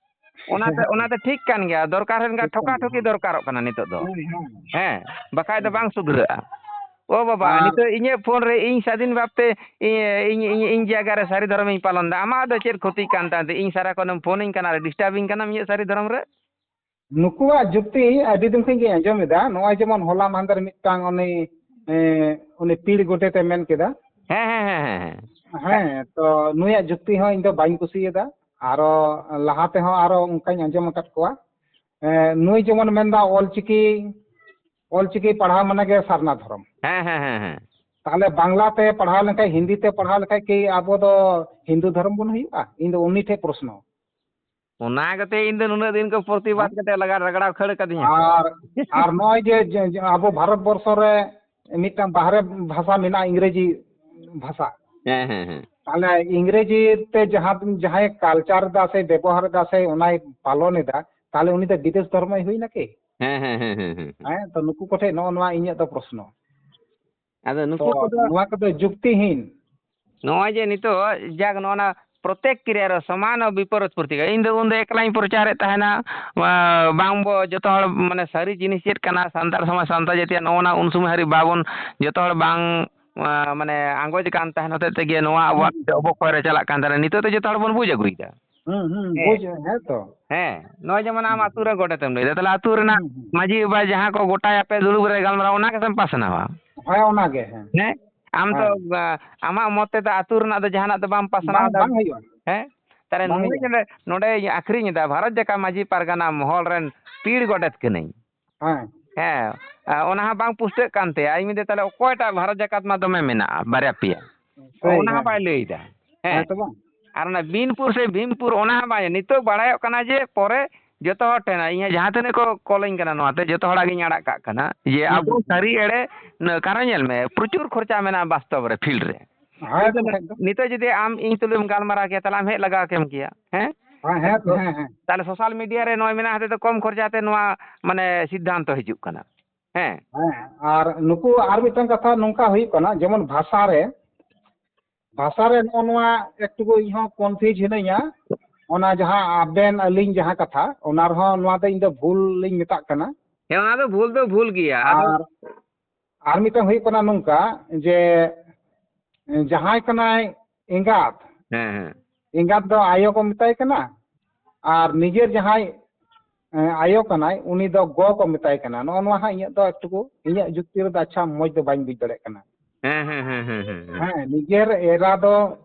ᱚᱱᱟᱛᱮ, ᱚᱱᱟᱛᱮ ᱴᱷᱤᱠ ᱠᱟᱱ ᱜᱮᱭᱟ, ᱫᱚᱨᱠᱟᱨ ᱨᱮᱱ ᱴᱷᱤᱠ ᱠᱟᱱ ᱴᱷᱚᱠᱟ ᱜᱮᱭᱟ, ᱴᱷᱚᱠᱤ ᱦᱮᱸ᱾ ᱫᱚᱨᱠᱟᱨᱚᱜ ᱠᱟᱱᱟ ᱱᱤᱛᱚᱜ ᱫᱚ᱾ ᱦᱮᱸ, ᱦᱮᱸ᱾ ᱦᱮᱸ, ᱵᱟᱠᱷᱟᱡ ᱫᱚ ᱦᱮᱸ᱾ ᱵᱟᱝ ᱥᱩᱫᱷᱨᱟᱹᱜᱼᱟ᱾ ᱚ ᱵᱟᱵᱟ, ᱟᱨ ᱱᱤᱛᱚᱜ ᱤᱧᱟᱹᱜ ᱯᱷᱳᱱ ᱨᱮ ᱤᱧ ᱥᱟᱹᱫᱷᱤᱱ ᱵᱷᱟᱵᱛᱮ ᱤᱧ, ᱤᱧ, ᱤᱧ, ᱤᱧ ᱡᱟᱭᱜᱟ ᱨᱮ ᱥᱟᱹᱨᱤ ᱫᱷᱚᱨᱚᱢᱤᱧ ᱯᱟᱞᱚᱱ ᱮᱫᱟ᱾ ᱟᱢᱟᱜ ᱫᱚ ᱪᱮᱫ ᱠᱷᱚᱛᱤᱜ ᱠᱟᱱ ᱛᱟᱢ ᱛᱮ? ᱤᱧ ᱥᱟᱨᱟ ᱠᱷᱚᱱᱮᱢ ᱯᱷᱳᱱᱤᱧ ᱠᱟᱱᱟ ᱟᱨ ᱰᱤᱥᱴᱟᱵᱤᱧ ᱠᱟᱱᱟᱢ ᱤᱧᱟᱹᱜ ᱥᱟᱹᱨᱤ ᱫᱷᱚᱨᱚᱢ ᱨᱮ᱾ ᱱᱩᱠᱩᱣᱟᱜ ᱡᱩᱠᱛᱤ ᱟᱹᱰᱤ ᱫᱤᱱ ᱠᱷᱚᱱ ᱜᱤᱧ ᱟᱸᱡᱚᱢ ᱮᱫᱟ᱾ ᱱᱚᱜᱼᱚᱭ ᱡᱮᱢᱚᱱ ᱦᱚᱞᱟ ᱢᱟᱦᱫᱮᱨ ᱢᱤᱫᱴᱟᱝ ᱩᱱᱤ, ᱮ, ᱩᱱᱤ ᱯᱤᱲ ᱜᱚᱰᱮᱛ ᱮ ᱢᱮᱱ ᱠᱮᱫᱟ᱾ ᱦᱮᱸ, ᱦᱮᱸ, ᱦᱮᱸ, ᱦᱮᱸ, ᱦᱮᱸ᱾ ᱦᱮᱸ, ᱛᱚ ᱱᱩᱭᱟᱜ ᱡᱩᱠᱛᱤ ᱦᱚᱸ ᱤᱧ ᱫᱚ ᱵᱟᱹᱧ ᱠᱩᱥᱤᱭᱟᱫᱟ᱾ ᱟᱨᱚ ᱞᱟᱦᱟ ᱛᱮᱦᱚᱸ ᱟᱨᱚ ᱚᱱᱠᱟᱧ ᱟᱸᱡᱚᱢ ᱟᱠᱟᱫ ᱠᱚᱣᱟ᱾ ᱮ, ᱱᱩᱭ ᱡᱮᱢᱚᱱ ᱢᱮᱱᱫᱟ ᱚᱞᱪᱤᱠᱤ, ᱚᱞᱪᱤᱠᱤ ᱯᱟᱲᱦᱟᱣ ᱢᱟᱱᱮ ᱜᱮ ᱥᱟᱨᱱᱟ ᱫᱷᱚᱨᱚᱢ᱾ ᱦᱮᱸ, ᱦᱮᱸ, ᱦᱮᱸ, ᱦᱮᱸ᱾ ᱛᱟᱦᱞᱮ ᱵᱟᱝᱞᱟ ᱛᱮ ᱯᱟᱲᱦᱟᱣ ᱞᱮᱱᱠᱷᱟᱱ, ᱦᱤᱱᱫᱤ ᱛᱮ ᱯᱟᱲᱦᱟᱣ ᱞᱮᱠᱷᱟᱡ ᱠᱤ ᱟᱵᱚ ᱫᱚ ᱦᱤᱱᱫᱩ ᱫᱷᱚᱨᱚᱢ ᱵᱚᱱ ᱦᱩᱭᱩᱜᱼᱟ? ᱤᱧ ᱫᱚ ᱩᱱᱤ ᱴᱷᱮᱡ ᱯᱨᱚᱥᱱᱚ᱾ ᱚᱱᱟ ᱠᱟᱛᱮ ᱤᱧ ᱫᱚ ᱱᱩᱱᱟᱹᱜ ᱫᱤᱱ ᱠᱚ ᱯᱨᱚᱛᱤᱵᱟᱫ ᱦᱮᱸ? ᱠᱟᱛᱮ ᱞᱟᱜᱟ ᱨᱟᱜᱲᱟᱣ ᱠᱷᱟᱹᱲ ᱠᱟᱫᱤᱧᱟ ᱠᱚ᱾ ᱟᱨ, ᱟᱨ ᱱᱚᱜᱼᱚᱭ ᱡᱮ, ᱡᱮ, ᱡᱮ ᱟᱵᱚ ᱵᱷᱟᱨᱚᱛ ᱵᱚᱨᱥᱚ ᱨᱮ ᱢᱤᱫᱴᱟᱝ ᱵᱟᱦᱨᱮ ᱵᱷᱟᱥᱟ ᱢᱮᱱᱟᱜᱼᱟ, ᱤᱝᱨᱮᱡᱤ ᱵᱷᱟᱥᱟ᱾ ᱦᱮᱸ, ᱦᱮᱸ, ᱦᱮᱸ᱾ ᱛᱟᱦᱞᱮ ᱤᱝᱨᱮᱡᱤ ᱛᱮ ᱡᱟᱦᱟᱸ, ᱡᱟᱦᱟᱸᱭ culture ᱮᱫᱟ ᱥᱮ ᱵᱮᱵᱚᱦᱟᱨ ᱮᱫᱟ ᱥᱮ ᱚᱱᱟᱭ ᱯᱟᱞᱚᱱ ᱮᱫᱟ, ᱛᱟᱦᱞᱮ ᱩᱱᱤ ᱫᱚ ᱵᱤᱫᱮᱥ ᱫᱷᱚᱨᱢᱚᱭ ᱦᱩᱭ ᱱᱟᱠᱤ? ᱦᱮᱸ, ᱦᱮᱸ, ᱦᱮᱸ, ᱦᱮᱸ, ᱦᱮᱸ᱾ ᱦᱮᱸ, ᱛᱚ ᱱᱩᱠᱩ ᱠᱚᱴᱷᱮᱡ ᱱᱚᱜᱼᱚ ᱱᱚᱣᱟ ᱤᱧᱟᱹᱜ ᱫᱚ ᱯᱨᱚᱥᱱᱚ᱾ ᱟᱫᱚ ᱱᱩᱠᱩ ᱛᱚ ᱠᱚᱫᱚ ᱱᱚᱣᱟ ᱠᱚᱫᱚ ᱡᱩᱠᱛᱤᱦᱤᱱ᱾ ᱱᱚᱜᱼᱚᱭ ᱡᱮ ᱱᱤᱛᱚᱜ ᱡᱟᱠ ᱱᱚᱜᱼᱚ ᱱᱟ ᱯᱨᱚᱛᱮᱠ ᱠᱨᱤᱭᱟ ᱨᱮ ᱥᱚᱢᱟᱱ ᱵᱤᱯᱚᱨᱤᱛ ᱯᱨᱚᱛᱤᱠᱨᱤᱭᱟ᱾ ᱤᱧ ᱫᱚ ᱩᱱᱫᱚ ᱮᱠᱞᱟᱧ ᱯᱨᱚᱪᱟᱨᱮᱫ ᱛᱟᱦᱮᱱᱟ, ᱟ, ᱵᱟᱝ ᱵᱚ ᱡᱚᱛᱚ ᱦᱚᱲ ᱢᱟᱱᱮ ᱥᱟᱹᱨᱤ ᱡᱤᱱᱤᱥ ᱪᱮᱫ ᱠᱟᱱᱟ ᱥᱟᱱᱛᱟᱲ ᱥᱚᱢᱟᱡᱽ, ᱥᱟᱱᱛᱟᱲ ᱡᱟᱹᱛᱤᱭᱟᱜ ᱱᱚᱜᱼᱚ ᱱᱟ ᱩᱱ ᱥᱚᱢᱚᱭ ᱦᱟᱹᱨᱤᱡ ᱵᱟᱵᱚᱱ ᱡᱚᱛᱚ ᱦᱚᱲ ᱵᱟᱝ, ᱟ, ᱢᱟᱱᱮ ᱟᱸᱜᱚᱪ ᱠᱟᱱ ᱛᱟᱦᱮᱱ ᱦᱚᱛᱮᱡ ᱛᱮᱜᱮ ᱱᱚᱣᱟ ᱟᱵᱚᱣᱟᱜ ᱦᱩᱸ᱾ ᱚᱵᱚᱠᱷᱚᱭ ᱨᱮ ᱪᱟᱞᱟᱜ ᱠᱟᱱ ᱛᱟᱦᱮᱱᱟ᱾ ᱱᱤᱛᱚᱜ ᱫᱚ ᱡᱚᱛᱚ ᱦᱚᱲ ᱵᱚᱱ ᱵᱩᱡᱽ ᱟᱹᱜᱩᱭᱮᱫᱟ᱾ ᱦᱩᱸ, ᱦᱩᱸ, ᱦᱮᱸ᱾ ᱵᱩᱡᱽ, ᱦᱮᱸ ᱛᱚ᱾ ᱦᱮᱸ, ᱱᱚᱜᱼᱚᱭ ᱡᱮᱢᱚᱱ ᱟᱢ ᱦᱩᱸ, ᱟᱹᱛᱩ ᱦᱩᱸ᱾ ᱨᱮ ᱜᱚᱰᱮᱛ ᱮᱢ ᱞᱟᱹᱭᱫᱟ, ᱛᱟᱦᱞᱮ ᱟᱹᱛᱩ ᱨᱮᱱᱟᱜ ᱦᱩᱸ, ᱦᱩᱸ᱾ ᱢᱟᱹᱡᱷᱤ ᱵᱟᱵᱟ ᱡᱟᱦᱟᱸ ᱠᱚ ᱜᱚᱴᱟᱭᱟ ᱯᱮ ᱫᱩᱲᱩᱵ ᱨᱮ ᱜᱟᱞᱢᱟᱨᱟᱣ, ᱚᱱᱟ ᱜᱮᱥᱮᱢ ᱯᱟᱥᱱᱟᱣᱟ᱾ ᱦᱮᱸ, ᱚᱱᱟ ᱜᱮ, ᱦᱮᱸ᱾ ᱦᱮᱸ? ᱟᱢ ᱫᱚ, ᱦᱮᱸ᱾ ᱟ, ᱟᱢᱟᱜ ᱢᱚᱛ ᱛᱮᱫᱚ ᱟᱹᱛᱩ ᱨᱮᱱᱟᱜ ᱫᱚ ᱡᱟᱦᱟᱱᱟᱜ ᱫᱚ ᱵᱟᱢ ᱯᱟᱥᱱᱟᱣ ᱵᱟᱝ, ᱫᱟ᱾ ᱵᱟᱝ ᱦᱩᱭᱩᱜᱼᱟ᱾ ᱦᱮᱸ? ᱛᱟᱦᱞᱮ ᱵᱟᱝ ᱱᱩᱭ ᱦᱩᱭᱩᱜᱼᱟ᱾ ᱱᱚᱰᱮ, ᱱᱚᱰᱮ ᱟᱹᱠᱷᱨᱤᱧ ᱮᱫᱟ ᱵᱷᱟᱨᱚᱛ ᱡᱟᱠᱟᱛ ᱢᱟᱹᱡᱷᱤ ᱯᱟᱨᱜᱟᱱᱟ ᱢᱚᱦᱚᱞ ᱨᱮᱱ ᱯᱤᱲ ᱜᱚᱰᱮᱛ ᱠᱟᱹᱱᱟᱹᱧ᱾ ᱦᱮᱸ᱾ ᱦᱮᱸ, ᱟ, ᱚᱱᱟ ᱦᱚᱸ ᱵᱟᱝ ᱯᱩᱥᱴᱟᱹᱜ ᱠᱟᱱ ᱛᱟᱭᱟ᱾ ᱤᱧ ᱢᱮᱱᱫᱟ, ᱛᱟᱦᱞᱮ ᱚᱠᱚᱭᱴᱟᱜ ᱵᱷᱟᱨᱚᱛ ᱡᱟᱠᱟᱛ ᱢᱟ ᱫᱚᱢᱮ ᱢᱮᱱᱟᱜᱼᱟ, ᱵᱟᱨᱭᱟ ᱯᱮᱭᱟ᱾ ᱥᱮᱭ, ᱚᱱᱟ ᱦᱚᱸ ᱦᱮᱸ᱾ ᱵᱟᱭ ᱞᱟᱹᱭᱫᱟ᱾ ᱦᱮᱸ᱾ ᱦᱮᱸ ᱛᱚ ᱵᱟᱝ? ᱟᱨ ᱚᱱᱟ ᱵᱤᱱᱯᱩᱨ ᱥᱮ ᱵᱷᱤᱢᱯᱩᱨ, ᱚᱱᱟ ᱦᱚᱸ ᱵᱟᱝ᱾ ᱱᱤᱛᱚᱜ ᱵᱟᱲᱟᱭᱚᱜ ᱠᱟᱱᱟ ᱡᱮ ᱯᱚᱨᱮ ᱡᱚᱛᱚ ᱦᱚᱲ ᱴᱷᱮᱱ, ᱤᱧᱟᱹᱜ ᱡᱟᱦᱟᱸ ᱛᱤᱱᱟᱹᱜ ᱠᱚ ᱠᱚᱞᱟᱹᱧ ᱠᱟᱱᱟ ᱱᱚᱣᱟᱛᱮ, ᱡᱚᱛᱚ ᱦᱚᱲᱟᱜ ᱜᱤᱧ ᱟᱲᱟᱜ ᱠᱟᱜ ᱠᱟᱱᱟ᱾ ᱡᱮ ᱦᱩᱸ, ᱟᱵᱚ ᱦᱩᱸ, ᱦᱩᱸ᱾ ᱥᱟᱹᱨᱤ ᱮᱲᱮ, ᱱᱟ-, ᱠᱟᱨᱚᱱ ᱧᱮᱞ ᱢᱮ, ᱯᱨᱚᱪᱩᱨ ᱠᱷᱚᱨᱪᱟ ᱢᱮᱱᱟᱜᱼᱟ ᱵᱟᱥᱛᱚᱵ ᱨᱮ, ᱯᱷᱤᱞᱰ ᱨᱮ᱾ ᱦᱮᱸ ᱛᱚ, ᱱᱤᱛᱚᱜ, ᱵᱟᱠᱷᱟᱡ ᱫᱚ᱾ ᱱᱤᱛᱚᱜ ᱡᱩᱫᱤ ᱟᱢ ᱤᱧ ᱛᱩᱞᱩᱡ ᱮᱢ ᱜᱟᱞᱢᱟᱨᱟᱣ ᱠᱮᱭᱟ, ᱛᱟᱦᱞᱮ ᱟᱢ ᱦᱮᱡ ᱞᱟᱜᱟᱣ ᱠᱮᱢ ᱠᱮᱭᱟ᱾ ᱦᱮᱸ? ᱦᱮᱸ, ᱦᱮᱸ ᱛᱚ, ᱦᱮᱸ, ᱦᱮᱸ᱾ ᱛᱟᱦᱞᱮ ᱥᱳᱥᱟᱞ ᱢᱤᱰᱤᱭᱟ ᱨᱮ ᱱᱚᱜᱼᱚᱭ ᱢᱮᱱᱟᱜ ᱦᱚᱛᱮᱡ ᱛᱮ ᱠᱚᱢ ᱠᱷᱚᱨᱪᱟ ᱛᱮ ᱱᱚᱣᱟ, ᱢᱟᱱᱮ, ᱥᱤᱫᱽᱫᱷᱟᱱᱛᱚ ᱦᱤᱡᱩᱜ ᱠᱟᱱᱟ᱾ ᱦᱮᱸ᱾ ᱦᱮᱸ, ᱟᱨ ᱱᱩᱠᱩ ᱟᱨ ᱢᱤᱫᱴᱟᱝ ᱠᱟᱛᱷᱟ ᱱᱚᱝᱠᱟ ᱦᱩᱭᱩᱜ ᱠᱟᱱᱟ, ᱡᱮᱢᱚᱱ ᱵᱷᱟᱥᱟ ᱨᱮ, ᱵᱷᱟᱥᱟ ᱨᱮ ᱱᱚᱜᱼᱚ ᱱᱚᱣᱟ ᱮᱠᱴᱩᱠᱩ ᱤᱧ ᱦᱚᱸ confuse ᱦᱤᱱᱟᱹᱧᱟ᱾ ᱚᱱᱟ ᱡᱟᱦᱟᱸ ᱟᱵᱮᱱ ᱟᱹᱞᱤᱧ ᱡᱟᱦᱟᱸ ᱠᱟᱛᱷᱟ, ᱚᱱᱟ ᱨᱮᱦᱚᱸ ᱱᱚᱣᱟ ᱫᱚ ᱤᱧ ᱫᱚ ᱵᱷᱩᱞ ᱞᱤᱧ ᱢᱮᱛᱟᱜ ᱠᱟᱱᱟ᱾ ᱦᱮᱸ, ᱚᱱᱟ ᱫᱚ ᱵᱷᱩᱞ ᱫᱚ ᱵᱷᱩᱞ ᱜᱮᱭᱟ᱾ ᱟᱫᱚ ᱟᱨ ᱟᱨ ᱢᱤᱫᱴᱟᱝ ᱦᱩᱭᱩᱜ ᱠᱟᱱᱟ ᱱᱚᱝᱠᱟ ᱡᱮ, ᱡᱟᱦᱟᱸᱭ ᱠᱟᱱᱟᱭ ᱮᱸᱜᱟᱛ, ᱦᱮᱸ, ᱦᱮᱸ᱾ ᱮᱸᱜᱟᱛ ᱫᱚ ᱟᱭᱳ ᱠᱚ ᱢᱮᱛᱟᱭ ᱠᱟᱱᱟ, ᱟᱨ ᱱᱤᱡᱮᱨ ᱡᱟᱦᱟᱸᱭ, ᱮᱸ, ᱟᱭᱳ ᱠᱟᱱᱟᱭ, ᱩᱱᱤ ᱫᱚ ᱜᱚ ᱠᱚ ᱢᱮᱛᱟᱭ ᱠᱟᱱᱟ᱾ ᱱᱚᱜᱼᱚ ᱱᱚᱣᱟ ᱦᱟᱸᱜ ᱤᱧᱟᱹᱜ ᱫᱚ ᱮᱠᱴᱩᱠᱩ, ᱤᱧᱟᱹᱜ ᱡᱩᱠᱛᱤ ᱨᱮᱫᱚ ᱟᱪᱪᱷᱟ ᱢᱚᱡᱽ ᱫᱚ ᱵᱟᱹᱧ ᱵᱩᱡᱽ ᱫᱟᱲᱮᱭᱟᱜ ᱠᱟᱱᱟ᱾ ᱦᱮᱸ, ᱦᱮᱸ, ᱦᱮᱸ, ᱦᱮᱸ, ᱦᱮᱸ, ᱦᱮᱸ᱾ ᱦᱮᱸ, ᱱᱤᱡᱮᱨ ᱮᱨᱟ ᱫᱚ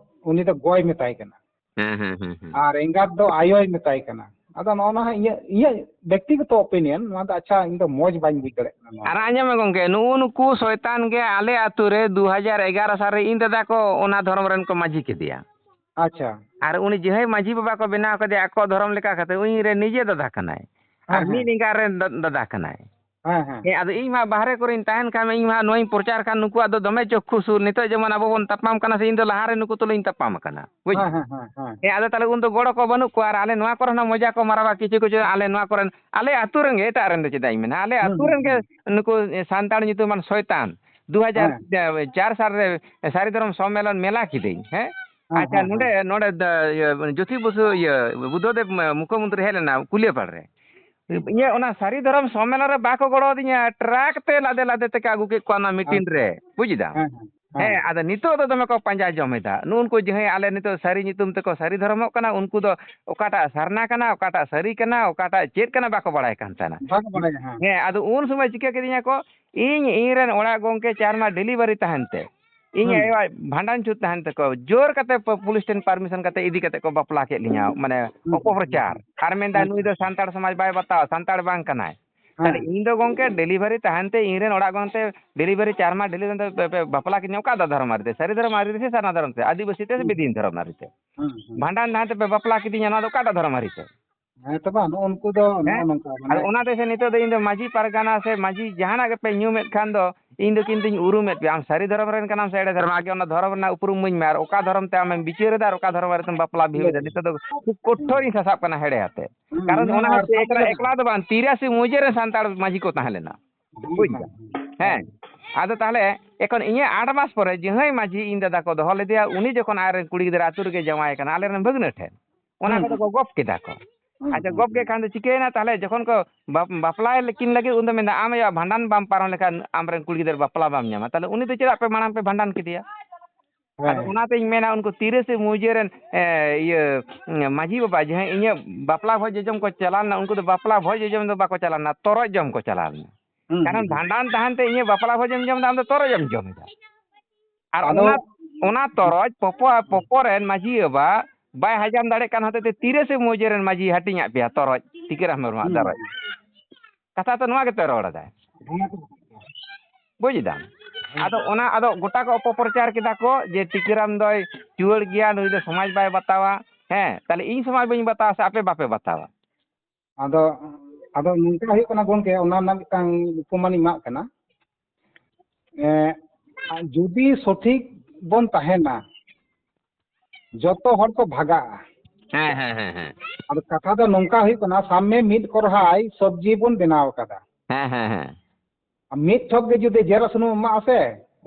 ᱩᱱᱤ ᱫᱚ ᱜᱚᱭ ᱢᱮᱛᱟᱭ ᱠᱟᱱᱟ᱾ ᱦᱮᱸ, ᱦᱮᱸ, ᱦᱮᱸ, ᱦᱮᱸ᱾ ᱟᱨ ᱮᱸᱜᱟᱛ ᱫᱚ ᱟᱭᱳᱭ ᱢᱮᱛᱟᱭ ᱠᱟᱱᱟ᱾ ᱟᱫᱚ ᱱᱚᱜᱼᱚ ᱱᱚᱣᱟ ᱦᱟᱸᱜ ᱤᱧᱟᱹᱜ, ᱤᱧᱟᱹᱜ ᱵᱮᱠᱛᱤᱜᱚᱛᱚ opinion, ᱱᱚᱣᱟ ᱫᱚ ᱟᱪᱪᱷᱟ, ᱤᱧ ᱫᱚ ᱢᱚᱡᱽ ᱵᱟᱹᱧ ᱵᱩᱡᱽ ᱫᱟᱲᱮᱭᱟᱜ ᱠᱟᱱᱟ ᱱᱚᱣᱟ᱾ ᱟᱨ ᱟᱸᱡᱚᱢ ᱢᱮ ᱜᱚᱝᱠᱮ, ᱱᱩᱜᱼᱩ ᱱᱩᱠᱩ ᱥᱚᱭᱛᱟᱱ ᱜᱮ ᱟᱞᱮ ᱟᱹᱛᱩ ᱨᱮ ᱫᱩ ᱦᱟᱡᱟᱨ ᱮᱜᱟᱨᱚ ᱥᱟᱞ ᱨᱮ ᱤᱧ ᱫᱟᱫᱟ ᱠᱚ ᱚᱱᱟ ᱫᱷᱚᱨᱚᱢ ᱨᱮᱱ ᱠᱚ ᱢᱟᱹᱡᱷᱤ ᱠᱮᱫᱮᱭᱟ᱾ ᱟᱪᱪᱷᱟ᱾ ᱟᱨ ᱩᱱᱤ ᱡᱟᱦᱟᱸᱭ ᱢᱟᱹᱡᱷᱤ ᱵᱟᱵᱟ ᱠᱚ ᱵᱮᱱᱟᱣ ᱠᱟᱫᱮᱭᱟ ᱟᱠᱚ ᱫᱷᱚᱨᱚᱢ ᱞᱮᱠᱟ ᱠᱟᱛᱮ, ᱩᱱᱤ ᱨᱮ ᱱᱤᱡᱮ ᱫᱟᱫᱟ ᱠᱟᱱᱟᱭ᱾ ᱟᱨ ᱦᱮᱸ, ᱢᱤᱫ ᱦᱮᱸ᱾ ᱮᱸᱜᱟ ᱨᱮᱱ ᱫᱟ-, ᱫᱟᱫᱟ ᱠᱟᱱᱟᱭ᱾ ᱦᱮᱸ, ᱦᱮᱸ᱾ ᱦᱮᱸ, ᱟᱫᱚ ᱤᱧ ᱢᱟ ᱵᱟᱦᱨᱮ ᱠᱚᱨᱮᱧ ᱛᱟᱦᱮᱱ ᱠᱷᱟᱱ, ᱤᱧ ᱢᱟ ᱱᱚᱣᱟᱧ ᱯᱨᱚᱪᱟᱨ ᱠᱷᱟᱱ, ᱱᱩᱠᱩᱣᱟᱜ ᱫᱚ ᱫᱚᱢᱮ ᱪᱚᱠᱠᱷᱩ ᱥᱩᱨ᱾ ᱱᱤᱛᱚᱜ ᱡᱮᱢᱚᱱ ᱟᱵᱚ ᱵᱚᱱ ᱛᱟᱯᱟᱢ ᱠᱟᱱᱟ ᱥᱮ, ᱤᱧ ᱫᱚ ᱞᱟᱦᱟ ᱨᱮ ᱱᱩᱠᱩ ᱛᱩᱞᱩᱡ ᱤᱧ ᱛᱟᱯᱟᱢ ᱟᱠᱟᱱᱟ᱾ ᱵᱩᱡᱽ? ᱦᱮᱸ, ᱦᱮᱸ, ᱦᱮᱸ, ᱦᱮᱸ᱾ ᱦᱮᱸ, ᱟᱫᱚ ᱛᱟᱦᱞᱮ ᱩᱱ ᱫᱚ ᱜᱚᱲᱚ ᱠᱚ ᱵᱟᱹᱱᱩᱜ ᱠᱚᱣᱟ, ᱟᱨ ᱟᱞᱮ ᱱᱚᱣᱟ ᱠᱚᱨᱮ ᱦᱚᱸ ᱢᱚᱡᱟ ᱠᱚ ᱢᱟᱨᱟᱣᱟ ᱠᱤᱪᱷᱩ ᱠᱤᱪᱷᱩ, ᱟᱞᱮ ᱱᱚᱣᱟ ᱠᱚᱨᱮᱱ, ᱟᱞᱮ ᱟᱹᱛᱩ ᱨᱮᱱ ᱜᱮ, ᱮᱴᱟᱜ ᱨᱮᱱ ᱫᱚ ᱪᱮᱫᱟᱜ ᱤᱧ ᱢᱮᱱᱟ, ᱟᱞᱮ ᱦᱩᱸ, ᱟᱹᱛᱩ ᱦᱩᱸ, ᱨᱮᱱ ᱜᱮ ᱦᱩᱸ᱾ ᱱᱩᱠᱩ ᱥᱟᱱᱛᱟᱲ ᱧᱩᱛᱩᱢᱟᱱ ᱥᱚᱭᱛᱟᱱ, ᱦᱮᱸ᱾ ᱫᱩ ᱦᱟᱡᱟᱨ ᱪᱟᱨ ᱥᱟᱞ ᱨᱮ ᱥᱟᱹᱨᱤ ᱫᱷᱚᱨᱚᱢ ᱥᱚᱢᱢᱮᱞᱚᱱ ᱢᱮᱞᱟ ᱠᱤᱫᱟᱹᱧ, ᱦᱮᱸ? ᱦᱮᱸ, ᱟᱪᱪᱷᱟ, ᱦᱮᱸ, ᱱᱚᱰᱮ, ᱦᱮᱸ᱾ ᱱᱚᱰᱮ ᱫᱚ, ᱤᱭᱟᱹ, ᱡᱳᱛᱤ ᱵᱚᱥᱩ, ᱤᱭᱟᱹ, ᱵᱩᱫᱽᱫᱷᱚᱫᱮᱵ ᱢᱩᱠᱷᱚᱢᱚᱱᱛᱨᱤ ᱦᱮᱡ ᱞᱮᱱᱟ ᱠᱩᱞᱤᱭᱟᱹᱯᱟᱲ ᱨᱮ᱾ ᱦᱩᱸ᱾ ᱤᱧᱟᱹᱜ ᱚᱱᱟ ᱥᱟᱹᱨᱤ ᱫᱷᱚᱨᱚᱢ ᱥᱚᱢᱢᱮᱞᱚᱱ ᱨᱮ ᱵᱟᱠᱚ ᱜᱚᱲᱚ ᱟᱹᱫᱤᱧᱟ, ᱴᱨᱟᱠ ᱛᱮ ᱞᱟᱫᱮ ᱞᱟᱫᱮ ᱛᱮᱠᱚ ᱟᱹᱜᱩ ᱠᱮᱫ ᱠᱚᱣᱟ ᱚᱱᱟ ᱢᱤᱴᱤᱝ ᱟᱪᱪᱷᱟ᱾ ᱨᱮ, ᱵᱩᱡᱽ ᱫᱟᱢ? ᱦᱮᱸ, ᱦᱮᱸ, ᱦᱮᱸ᱾ ᱦᱮᱸ, ᱟᱫᱚ ᱱᱤᱛᱚᱜ ᱫᱚ ᱫᱚᱢᱮ ᱠᱚ ᱯᱟᱸᱡᱟ ᱡᱚᱢ ᱮᱫᱟ᱾ ᱱᱩᱜᱼᱩ ᱱᱩᱠᱩ ᱡᱟᱦᱟᱸᱭ ᱟᱞᱮ ᱱᱤᱛᱚᱜ ᱥᱟᱹᱨᱤ ᱧᱩᱛᱩᱢ ᱛᱮᱠᱚ ᱥᱟᱹᱨᱤ ᱫᱷᱚᱨᱚᱢᱚᱜ ᱠᱟᱱᱟ, ᱩᱱᱠᱩ ᱫᱚ ᱚᱠᱟᱴᱟᱜ ᱥᱟᱨᱱᱟ ᱠᱟᱱᱟ, ᱚᱠᱟᱴᱟᱜ ᱥᱟᱹᱨᱤ ᱠᱟᱱᱟ, ᱚᱠᱟᱴᱟᱜ ᱪᱮᱫ ᱠᱟᱱᱟ, ᱵᱟᱠᱚ ᱵᱟᱲᱟᱭ ᱠᱟᱱ ᱛᱟᱦᱮᱱᱟ᱾ ᱵᱟᱠᱚ ᱵᱟᱲᱟᱭᱟ, ᱦᱮᱸ᱾ ᱦᱮᱸ, ᱟᱫᱚ ᱩᱱ ᱥᱚᱢᱚᱭ ᱪᱤᱠᱟᱹ ᱠᱤᱫᱤᱧᱟ ᱠᱚ, ᱤᱧ, ᱤᱧ ᱨᱮᱱ ᱚᱲᱟᱜ ᱜᱚᱝᱠᱮ ᱪᱟᱨᱢᱟ delivery ᱛᱟᱦᱮᱱ ᱛᱮ, ᱤᱧ ᱦᱩᱸ᱾ ᱟᱭᱳᱣᱟᱜ ᱵᱷᱟᱸᱰᱟᱱ ᱪᱷᱩᱛ ᱛᱟᱦᱮᱱ ᱛᱟᱠᱚ, ᱡᱳᱨ ᱠᱟᱛᱮ ᱯᱩ-, ᱯᱩᱞᱤᱥ ᱴᱷᱮᱱ permission ᱠᱟᱛᱮ ᱤᱫᱤ ᱠᱟᱛᱮ ᱠᱚ ᱵᱟᱯᱞᱟ ᱠᱮᱫ ᱞᱤᱧᱟ, ᱢᱟᱱᱮ ᱦᱩᱸ, ᱦᱩᱸ, ᱚᱯᱚᱯᱨᱚᱪᱟᱨ᱾ ᱦᱩᱸ᱾ ᱟᱨ ᱢᱮᱱᱫᱟ, ᱟᱪᱪᱷᱟ᱾ "ᱱᱩᱭ ᱫᱚ ᱥᱟᱱᱛᱟᱲ ᱥᱚᱢᱟᱡᱽ ᱵᱟᱭ ᱵᱟᱛᱟᱣᱟ, ᱥᱟᱱᱛᱟᱲ ᱵᱟᱝ ᱠᱟᱱᱟᱭ᱾" ᱦᱮᱸ᱾ ᱛᱟᱦᱞᱮ ᱤᱧ ᱫᱚ ᱜᱚᱝᱠᱮ delivery ᱛᱟᱦᱮᱱ ᱛᱮ ᱤᱧ ᱨᱮᱱ ᱚᱲᱟᱜ ᱜᱚᱝᱠᱮ delivery ᱪᱟᱨᱢᱟ delivery ᱛᱟᱦᱮᱱ ᱛᱮ ᱯᱮ, ᱯᱮ ᱵᱟᱯᱞᱟ ᱠᱤᱫᱤᱧᱟ, ᱚᱠᱟ ᱫᱚ ᱫᱷᱚᱨᱚᱢ ᱟᱹᱨᱤ ᱛᱮ? ᱥᱟᱹᱨᱤ ᱫᱷᱚᱨᱚᱢ ᱟᱹᱨᱤ ᱛᱮ ᱥᱮ ᱥᱟᱨᱱᱟ ᱫᱷᱚᱨᱚᱢ ᱛᱮ? ᱟᱹᱫᱤᱵᱟᱹᱥᱤ ᱛᱮ ᱥᱮ ᱦᱩᱸ᱾ ᱵᱤᱫᱤᱱ ᱫᱷᱚᱨᱚᱢ ᱟᱹᱨᱤ ᱛᱮ? ᱦᱩᱸ, ᱦᱩᱸ᱾ ᱵᱷᱟᱸᱰᱟᱱ ᱛᱟᱦᱮᱱ ᱛᱮ ᱯᱮ ᱵᱟᱯᱞᱟ ᱠᱤᱫᱤᱧᱟ, ᱱᱚᱣᱟ ᱫᱚ ᱚᱠᱟᱴᱟᱜ ᱫᱷᱚᱨᱚᱢ ᱟᱹᱨᱤ ᱛᱮ? ᱦᱮᱸ ᱛᱚ ᱵᱟᱝ, ᱱᱩᱜᱼᱩ ᱱᱩᱠᱩ ᱫᱚ ᱱᱚᱜᱼᱚ ᱦᱮᱸ? ᱱᱚᱝᱠᱟ ᱟᱫᱚ ᱢᱟᱱᱮ ᱚᱱᱟ ᱛᱮ ᱥᱮ ᱱᱤᱛᱚᱜ ᱫᱚ ᱤᱧ ᱫᱚ ᱢᱟᱹᱡᱷᱤ ᱯᱟᱨᱜᱟᱱᱟ ᱥᱮ ᱢᱟᱹᱡᱷᱤ ᱡᱟᱦᱟᱱᱟᱜ ᱜᱮᱯᱮ ᱧᱩᱢᱮᱫ ᱠᱷᱟᱱ ᱫᱚ, ᱤᱧ ᱫᱚ ᱠᱤᱱᱛᱩᱧ ᱩᱨᱩᱢᱮᱫ ᱯᱮᱭᱟ᱾ ᱟᱢ ᱥᱟᱹᱨᱤ ᱫᱷᱚᱨᱚᱢ ᱨᱮᱱ ᱠᱟᱱᱟᱢ ᱥᱮ ᱮᱲᱮ ᱫᱷᱚᱨᱚᱢ, ᱟᱜᱮ ᱚᱱᱟ ᱫᱷᱚᱨᱚᱢ ᱨᱮᱱᱟᱜ ᱩᱯᱨᱩᱢ ᱤᱢᱟᱹᱧ ᱢᱮ, ᱟᱨ ᱚᱠᱟ ᱫᱷᱚᱨᱚᱢ ᱛᱮ ᱟᱢᱮᱢ ᱵᱤᱪᱟᱹᱨ ᱮᱫᱟ ᱟᱨ ᱚᱠᱟ ᱫᱷᱚᱨᱚᱢ ᱨᱮ ᱵᱟᱯᱞᱟ ᱵᱤᱦᱟᱹ ᱦᱩᱸ᱾ ᱮᱫᱟ, ᱱᱤᱛᱚᱜ ᱫᱚ ᱠᱷᱩᱵ ᱠᱚᱴᱷᱳᱨᱤᱧ ᱥᱟᱥᱟᱵ ᱠᱟᱱᱟ ᱦᱮᱲᱮ ᱟᱛᱮ᱾ ᱦᱩᱸ, ᱠᱟᱨᱚᱱ ᱦᱩᱸ, ᱚᱱᱟ ᱟᱨ ᱦᱚᱸ ᱮᱠᱞᱟ, ᱥᱟᱱᱛᱟᱲ ᱮᱠᱞᱟ ᱫᱚ ᱵᱟᱝ, ᱛᱤᱨᱟᱥᱤ ᱢᱩᱡᱟᱹ ᱨᱮ ᱥᱟᱱᱛᱟᱲ ᱢᱟᱹᱡᱷᱤ ᱠᱚ ᱛᱟᱦᱮᱸ ᱞᱮᱱᱟ᱾ ᱦᱩᱸ, ᱵᱩᱡᱽ ᱦᱩᱸ, ᱫᱟᱢ? ᱦᱩᱸ, ᱦᱮᱸ᱾ ᱦᱩᱸ᱾ ᱟᱫᱚ ᱛᱟᱦᱞᱮ ᱮᱠᱷᱚᱱ ᱤᱧᱟᱹᱜ ᱟᱴ ᱢᱟᱥ ᱯᱚᱨᱮ ᱡᱟᱦᱟᱸᱭ ᱢᱟᱹᱡᱷᱤ ᱤᱧ ᱫᱟᱫᱟ ᱠᱚ ᱫᱚᱦᱚ ᱞᱮᱫᱮᱭᱟ, ᱩᱱᱤ ᱡᱚᱠᱷᱚᱱ ᱟᱡᱨᱮᱱ ᱠᱩᱲᱤ ᱜᱤᱫᱽᱨᱟᱹ ᱟᱹᱛᱩ ᱨᱮᱜᱮ ᱡᱟᱶᱟᱭ ᱠᱟᱱᱟ, ᱟᱞᱮᱨᱮᱱ ᱵᱷᱟᱹᱜᱽᱱᱟᱹ ᱴᱷᱮᱱ, ᱚᱱᱟ ᱦᱩᱸ, ᱠᱚᱫᱚ ᱦᱩᱸ᱾ ᱠᱚ ᱜᱚᱯ ᱠᱮᱫᱟ ᱠᱚ᱾ ᱦᱩᱸ, ᱟᱪᱪᱷᱟ, ᱦᱩᱸ, ᱜᱚᱯ ᱠᱮᱫ ᱦᱩᱸ᱾ ᱠᱷᱟᱱ ᱫᱚ ᱪᱤᱠᱟᱹᱭᱮᱱᱟ ᱛᱟᱦᱚᱞᱮ? ᱡᱚᱠᱷᱚᱱ ᱠᱚ ᱵᱟᱯ-, ᱵᱟᱯᱞᱟᱭ ᱞᱮᱠᱤᱱ ᱞᱟᱹᱜᱤᱫ, ᱩᱱᱫᱚ ᱢᱮᱱᱫᱟ, "ᱟᱢ ᱟᱭᱳᱣᱟᱜ ᱵᱷᱟᱸᱰᱟᱱ ᱵᱟᱢ ᱯᱟᱨᱚᱢ ᱞᱮᱠᱷᱟᱱ ᱟᱢᱨᱮᱱ ᱠᱩᱲᱤ ᱜᱤᱫᱟᱹᱨ ᱵᱟᱯᱞᱟ ᱵᱟᱢ ᱧᱟᱢᱟ, ᱛᱟᱦᱚᱞᱮ ᱩᱱᱤ ᱫᱚ ᱪᱮᱫᱟᱜ ᱯᱮ ᱢᱟᱲᱟᱝ ᱯᱮ ᱵᱷᱟᱸᱰᱟᱱ ᱠᱮᱫᱮᱭᱟ?" ᱦᱮᱸ, ᱟᱫᱚ ᱦᱮᱸ᱾ ᱚᱱᱟᱛᱤᱧ ᱢᱮᱱᱟ, ᱩᱱᱠᱩ ᱛᱤᱨᱟᱹᱥᱤ ᱢᱩᱦᱡᱟᱹ ᱨᱮᱱ, ᱮ, ᱤᱭᱟᱹ, ᱢᱟᱹᱡᱷᱤ ᱵᱟᱵᱟ, ᱡᱟᱦᱟᱸᱭ ᱤᱧᱟᱹᱜ ᱵᱟᱯᱞᱟ ᱵᱷᱚᱡᱽ ᱡᱚᱡᱚᱢ ᱠᱚ ᱪᱟᱞᱟᱣ ᱞᱮᱱᱟ, ᱩᱱᱠᱩ ᱫᱚ ᱵᱟᱯᱞᱟ ᱵᱷᱚᱡᱽ ᱡᱚᱡᱚᱢ ᱫᱚ ᱵᱟᱠᱚ ᱪᱟᱞᱟᱣ ᱞᱮᱱᱟ, ᱛᱚᱨᱚᱡ ᱡᱚᱢ ᱠᱚ ᱪᱟᱞᱟᱣ ᱞᱮᱱᱟ᱾ ᱦᱩᱸ, ᱠᱟᱨᱚᱱ ᱦᱩᱸ, ᱦᱩᱸ᱾ ᱵᱷᱟᱸᱰᱟᱱ ᱛᱟᱦᱮᱱ ᱛᱮ ᱤᱧᱟᱹᱜ ᱵᱟᱯᱞᱟ ᱵᱷᱚᱡᱽ ᱮᱢ ᱡᱚᱢ ᱮᱫᱟ, ᱟᱢ ᱫᱚ ᱛᱚᱨᱚᱡ ᱮᱢ ᱡᱚᱢ ᱮᱫᱟ᱾ ᱟᱨ ᱟᱫᱚ ᱚᱱᱟ, ᱚᱱᱟ ᱛᱚᱨᱚᱡ ᱯᱚᱯᱚ, ᱯᱚᱯᱚ ᱨᱮᱱ ᱢᱟᱹᱡᱷᱤ ᱵᱟᱵᱟ ᱵᱟᱭ ᱦᱟᱡᱟᱢ ᱫᱟᱲᱮᱭᱟᱜ ᱠᱟᱱ ᱦᱚᱛᱮᱡ ᱛᱮ ᱛᱤᱨᱟᱹᱥᱤ ᱢᱩᱦᱡᱟᱹ ᱨᱮᱱ ᱢᱟᱹᱡᱷᱤ ᱦᱟᱹᱴᱤᱧᱟᱜ ᱯᱮᱭᱟ ᱛᱚᱨᱚᱡ, ᱴᱤᱠᱟᱹᱨᱟᱢ ᱢᱩᱨᱢᱩᱣᱟᱜ ᱦᱩᱸ, ᱛᱚᱨᱚᱡ᱾ ᱦᱩᱸ᱾ ᱠᱟᱛᱷᱟ ᱛᱚ ᱱᱚᱣᱟ ᱜᱮᱛᱚᱭ ᱨᱚᱲ ᱮᱫᱟᱭ᱾ ᱦᱮᱸ, ᱦᱮᱸ᱾ ᱵᱩᱡᱽ ᱮᱫᱟᱢ? ᱦᱮᱸ᱾ ᱟᱫᱚ ᱚᱱᱟ, ᱟᱫᱚ ᱜᱚᱴᱟ ᱠᱚ ᱚᱯᱚᱯᱨᱚᱪᱟᱨ ᱠᱮᱫᱟ ᱠᱚ ᱡᱮ ᱴᱤᱠᱟᱹᱨᱟᱢ ᱫᱚᱭ ᱪᱩᱣᱟᱹᱲ ᱜᱮᱭᱟ, ᱱᱩᱭ ᱫᱚ ᱥᱚᱢᱟᱡᱽ ᱵᱟᱭ ᱵᱟᱛᱟᱣᱟ᱾ ᱦᱮᱸ, ᱛᱟᱦᱞᱮ ᱤᱧ ᱥᱚᱢᱟᱡᱽ ᱵᱟᱹᱧ ᱵᱟᱛᱟᱣᱟ ᱥᱮ ᱟᱯᱮ ᱵᱟᱯᱮ ᱵᱟᱛᱟᱣᱟ? ᱟᱫᱚ, ᱟᱫᱚ ᱱᱚᱝᱠᱟ ᱦᱩᱭᱩᱜ ᱠᱟᱱᱟ ᱜᱚᱢᱠᱮ, ᱚᱱᱟ ᱨᱮᱱᱟᱜ ᱢᱤᱫᱴᱟᱝ ᱩᱯᱚᱢᱟᱱᱤᱧ ᱮᱢᱟᱜ ᱠᱟᱱᱟ᱾ ᱮᱸ, ᱡᱩᱫᱤ ᱥᱚᱴᱷᱤᱠ ᱵᱚᱱ ᱛᱟᱦᱮᱱᱟ, ᱡᱚᱛᱚ ᱦᱚᱲ ᱠᱚ ᱵᱷᱟᱜᱟᱜᱼᱟ᱾ ᱦᱮᱸ, ᱦᱮᱸ, ᱦᱮᱸ, ᱦᱮᱸ᱾ ᱟᱫᱚ ᱠᱟᱛᱷᱟ ᱫᱚ ᱱᱚᱝᱠᱟ ᱦᱩᱭᱩᱜ ᱠᱟᱱᱟ, ᱥᱟᱵ ᱢᱮ ᱢᱤᱫ ᱠᱚᱨᱦᱟᱭ ᱥᱚᱵᱽᱡᱤ ᱵᱚᱱ ᱵᱮᱱᱟᱣ ᱟᱠᱟᱫᱟ᱾ ᱦᱮᱸ, ᱦᱮᱸ, ᱦᱮᱸ᱾ ᱟᱨ ᱢᱤᱫ ᱴᱷᱚᱯ ᱜᱮ ᱡᱩᱫᱤ ᱡᱮᱨ ᱥᱩᱱᱩᱢ ᱮᱢᱟᱜ ᱟᱥᱮ,